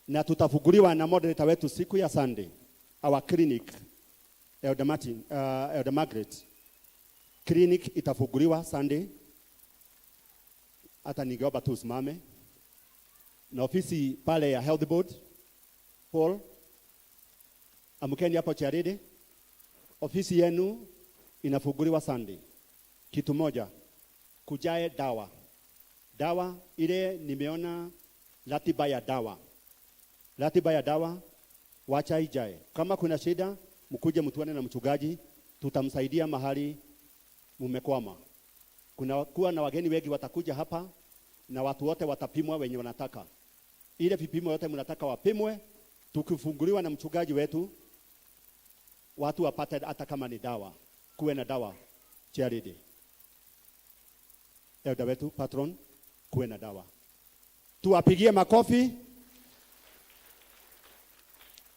Na tutafunguliwa na moderator wetu siku ya Sunday. Our clinic, Elder Martin, Elder Margaret. Clinic itafunguliwa Sunday. Hata ningeomba tu usimame. Na ofisi pale ya Health Board, Paul, amkeni hapo Charidi. Ofisi yenu inafunguliwa Sunday. Kitu moja, kujae dawa. Dawa ile nimeona ratiba ya dawa. Ratiba ya dawa wacha ijae. Kama kuna shida mkuje mtuane na mchungaji, tutamsaidia mahali mumekwama. Kuna kuwa na wageni wengi watakuja hapa na watu wote watapimwa wenye wanataka. Ile vipimo yote mnataka wapimwe, tukifunguliwa na mchungaji wetu watu wapate hata kama ni dawa. Kuwe na dawa charity. Elder wetu patron, kuwe na dawa. Tuwapigie makofi.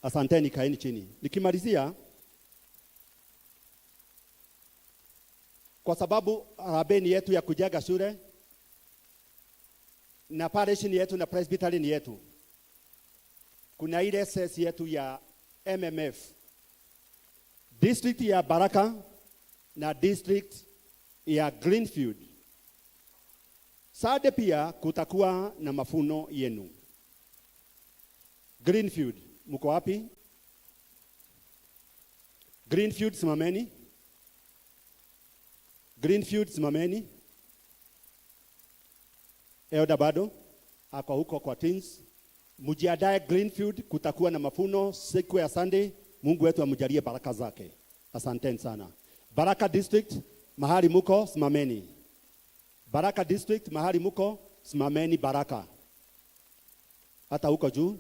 Asanteni, kaeni chini. Nikimalizia, kwa sababu harambee yetu ya kujenga shule na parish ni yetu na presbytery ni yetu, kuna ile sesi yetu ya MMF district ya Baraka na district ya Greenfield. Sade pia kutakuwa na mafuno yenu. Greenfield, mko wapi? Greenfield simameni. Greenfield simameni. Elder bado ako huko kwa teens. Mjiandae Greenfield, kutakuwa na mafuno siku ya Sunday. Mungu wetu amjalie baraka zake. Asanteni sana. Baraka District, mahali muko simameni. Baraka District, mahali muko simameni Baraka. Hata huko juu.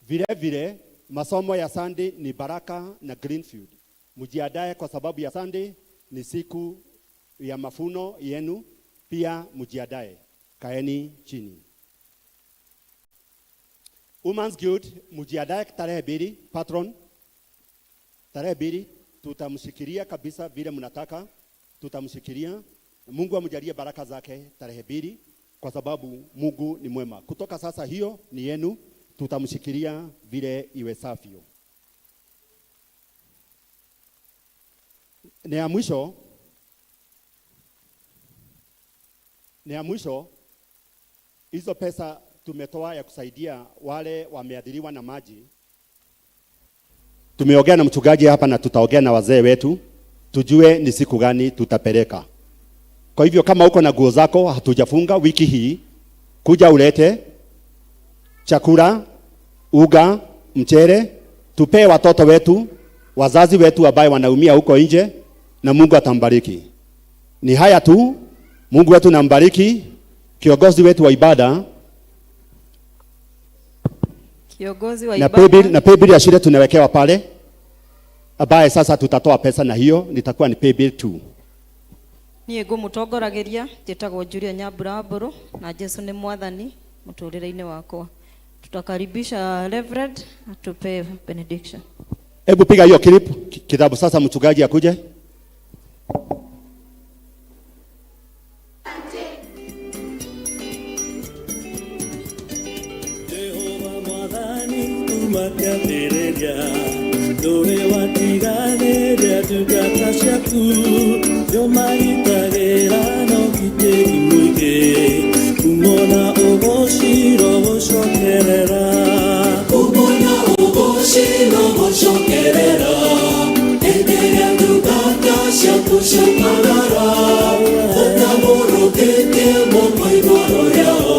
Vile vile masomo ya Sunday ni Baraka na Greenfield. Mjiandae kwa sababu ya Sunday ni siku ya mafuno yenu, pia mjiandae. Kaeni chini. Women's Guild, mjiandae tarehe 2, patron. Tarehe 2 tutamshikilia kabisa vile mnataka, tutamshikilia. Mungu amjalie baraka zake tarehe 2, kwa sababu Mungu ni mwema. Kutoka sasa hiyo ni yenu, tutamshikilia vile iwezavyo. Na ya mwisho, na ya mwisho, hizo pesa tumetoa ya kusaidia wale wameathiriwa na maji. Tumeongea na mchungaji hapa na tutaongea na wazee wetu tujue ni siku gani tutapeleka. Kwa hivyo kama uko na nguo zako hatujafunga wiki hii, kuja ulete chakula, uga, mchere, tupee watoto wetu, wazazi wetu ambaye wanaumia huko nje, na Mungu atambariki. Ni haya tu, Mungu wetu nambariki kiongozi wetu wa ibada Kiongozi wa na ibada. paybill, na paybill ya shule tunawekewa pale, ambaye sasa tutatoa pesa na hiyo nitakuwa ni paybill 2. Niĩ ngũmũtongorageria njĩtagwo Julia Nyambura wa Mbũrũ na Jesu nĩ mwathani mũtũrĩre-inĩ wakwa. Tutakaribisha Reverend atupe benediction. Hebu piga hiyo clip kitabu sasa, mchungaji akuje. Jehova mwathani kuma kĩambĩrĩria ndũrĩ watiganĩria ndungata ciaku nĩũmagitagĩra na ũgitĩri mũingĩ kumona ũgocirwo gũcokerera Kumona ũgocirwo gũcokerera hĩndĩ ĩrĩa ndungata ciaku ciaumagara ũtambũrũkĩtie moko igũrũ rĩao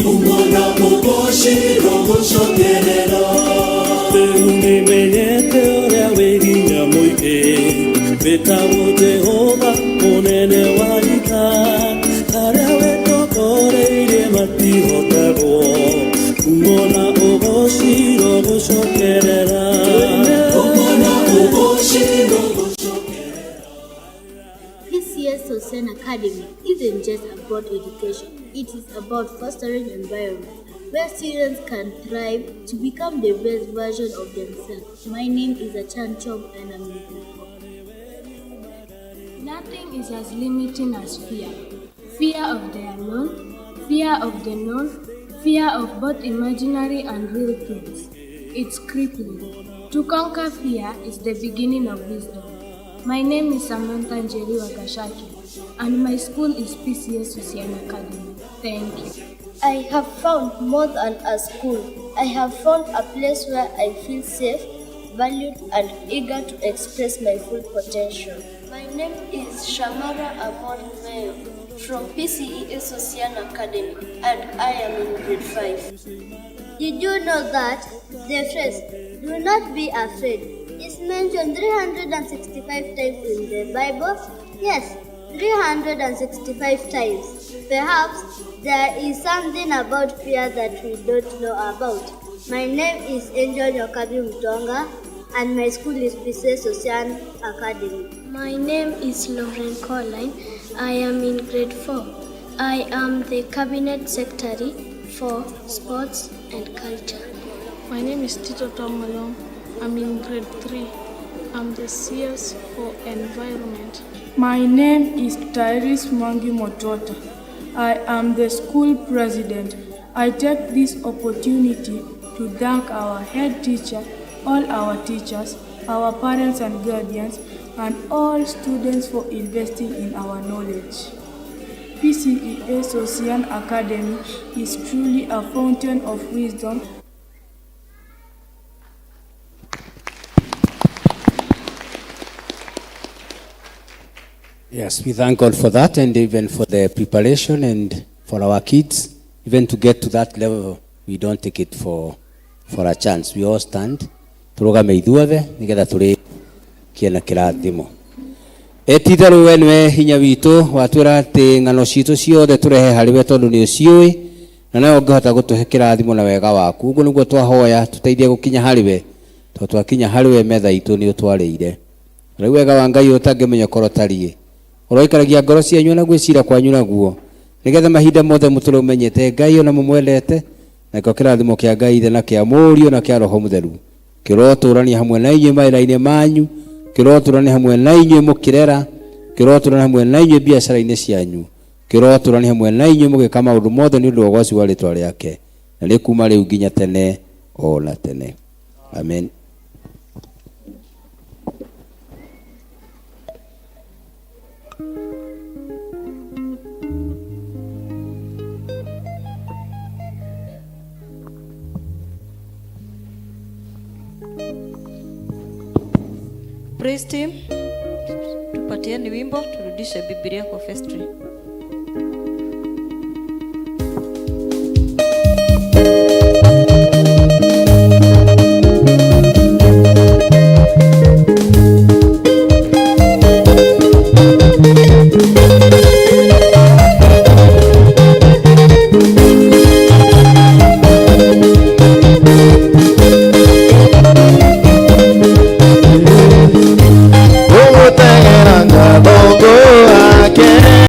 kumona ũgocirwo gũcokerera Rĩu nĩmenyete ũrĩa wĩ hinya mũingĩ wĩtagwo Jehova mũnene wa ita arĩa wĩtongoreirie matihotagwo kumona ũgocirwo gũcokerera Kumona ũgocirwo This year's Sosen Academy isn't just about education, it is about fostering environment where students can thrive to become the best version of themselves. My name is Achan Chom and I'm in grade four. Nothing is as limiting as fear. Fear of the unknown, fear of the known, fear of both imaginary and real things. It's crippling. To conquer fear is the beginning of wisdom. My name is Samantha Njeri Wagashaki, and my school is PCS Usian Academy. Thank you. I have found more than a school. I have found a place where I feel safe, valued, and eager to express my full potential. My name is Shamara Amon Mayo from PCEA Ocean Academy, and I am in grade 5. Did you know that the phrase, do not be afraid, is mentioned 365 times in the Bible? Yes, 365 times. Perhaps there is something about fear that we don't know about. My name is Angel Nyokabi Mutonga, and my school is PCS Ocean Academy. My name is Lauren Colline. I am in grade 4. I am the cabinet secretary for sports and culture. My name is Tito Tomalong. I'm in grade 3. I'm the CS for environment. My name is Tyrese Mwangi Motota. I am the school president. I take this opportunity to thank our head teacher, all our teachers, our parents and guardians, and all students for investing in our knowledge. PCEA Sosian Academy is truly a fountain of wisdom. Yes, we thank God for that and even for the preparation and for our kids. Even to get to that level, we don't take it for a chance. We all stand. Turugame ithuothe nigetha tũrĩkie na kĩrathimo. Etitherũ we nĩwe hinya witũ, watwĩra atĩ ng'ano citũ ciothe tũrehe harĩ we tondũ nĩ ũciũĩ na nawe ũngĩhota gũtũhe kĩrathimo na wega waku. Ũguo nĩguo twahoya tũteithie gũkinya harĩ we, tondũ twakinya harĩ we metha itũ nĩ ũtwarĩire. Rĩu wega wa Ngai ũtangĩmenya korwo ũtariĩ ũroikaragia ngoro cianyu na gwĩcira kwanyu naguo nĩgetha mahinda mothe mũtũre ũmenyete Ngai ona mũmwendete nakĩo kĩrathimo kĩa Ngai Ithe na kĩa Mũriũ na kĩa Roho Mũtheru kĩrotũrania hamwe na inyuĩ mawĩra-inĩ manyu, kĩrotũrania hamwe na inyuĩ mũkĩrera, kĩrotũrania hamwe na inyuĩ biacara-inĩ cianyu, kĩrotũrania hamwe na inyuĩ mũgĩka maũndũ mothe nĩ ũndũ wa ũgoci wa rĩtwa rĩake, na nĩ kuma rĩu nginya tene o na tene. Amen. Praise team, tupatieni wimbo turudishe Biblia kwa vestry.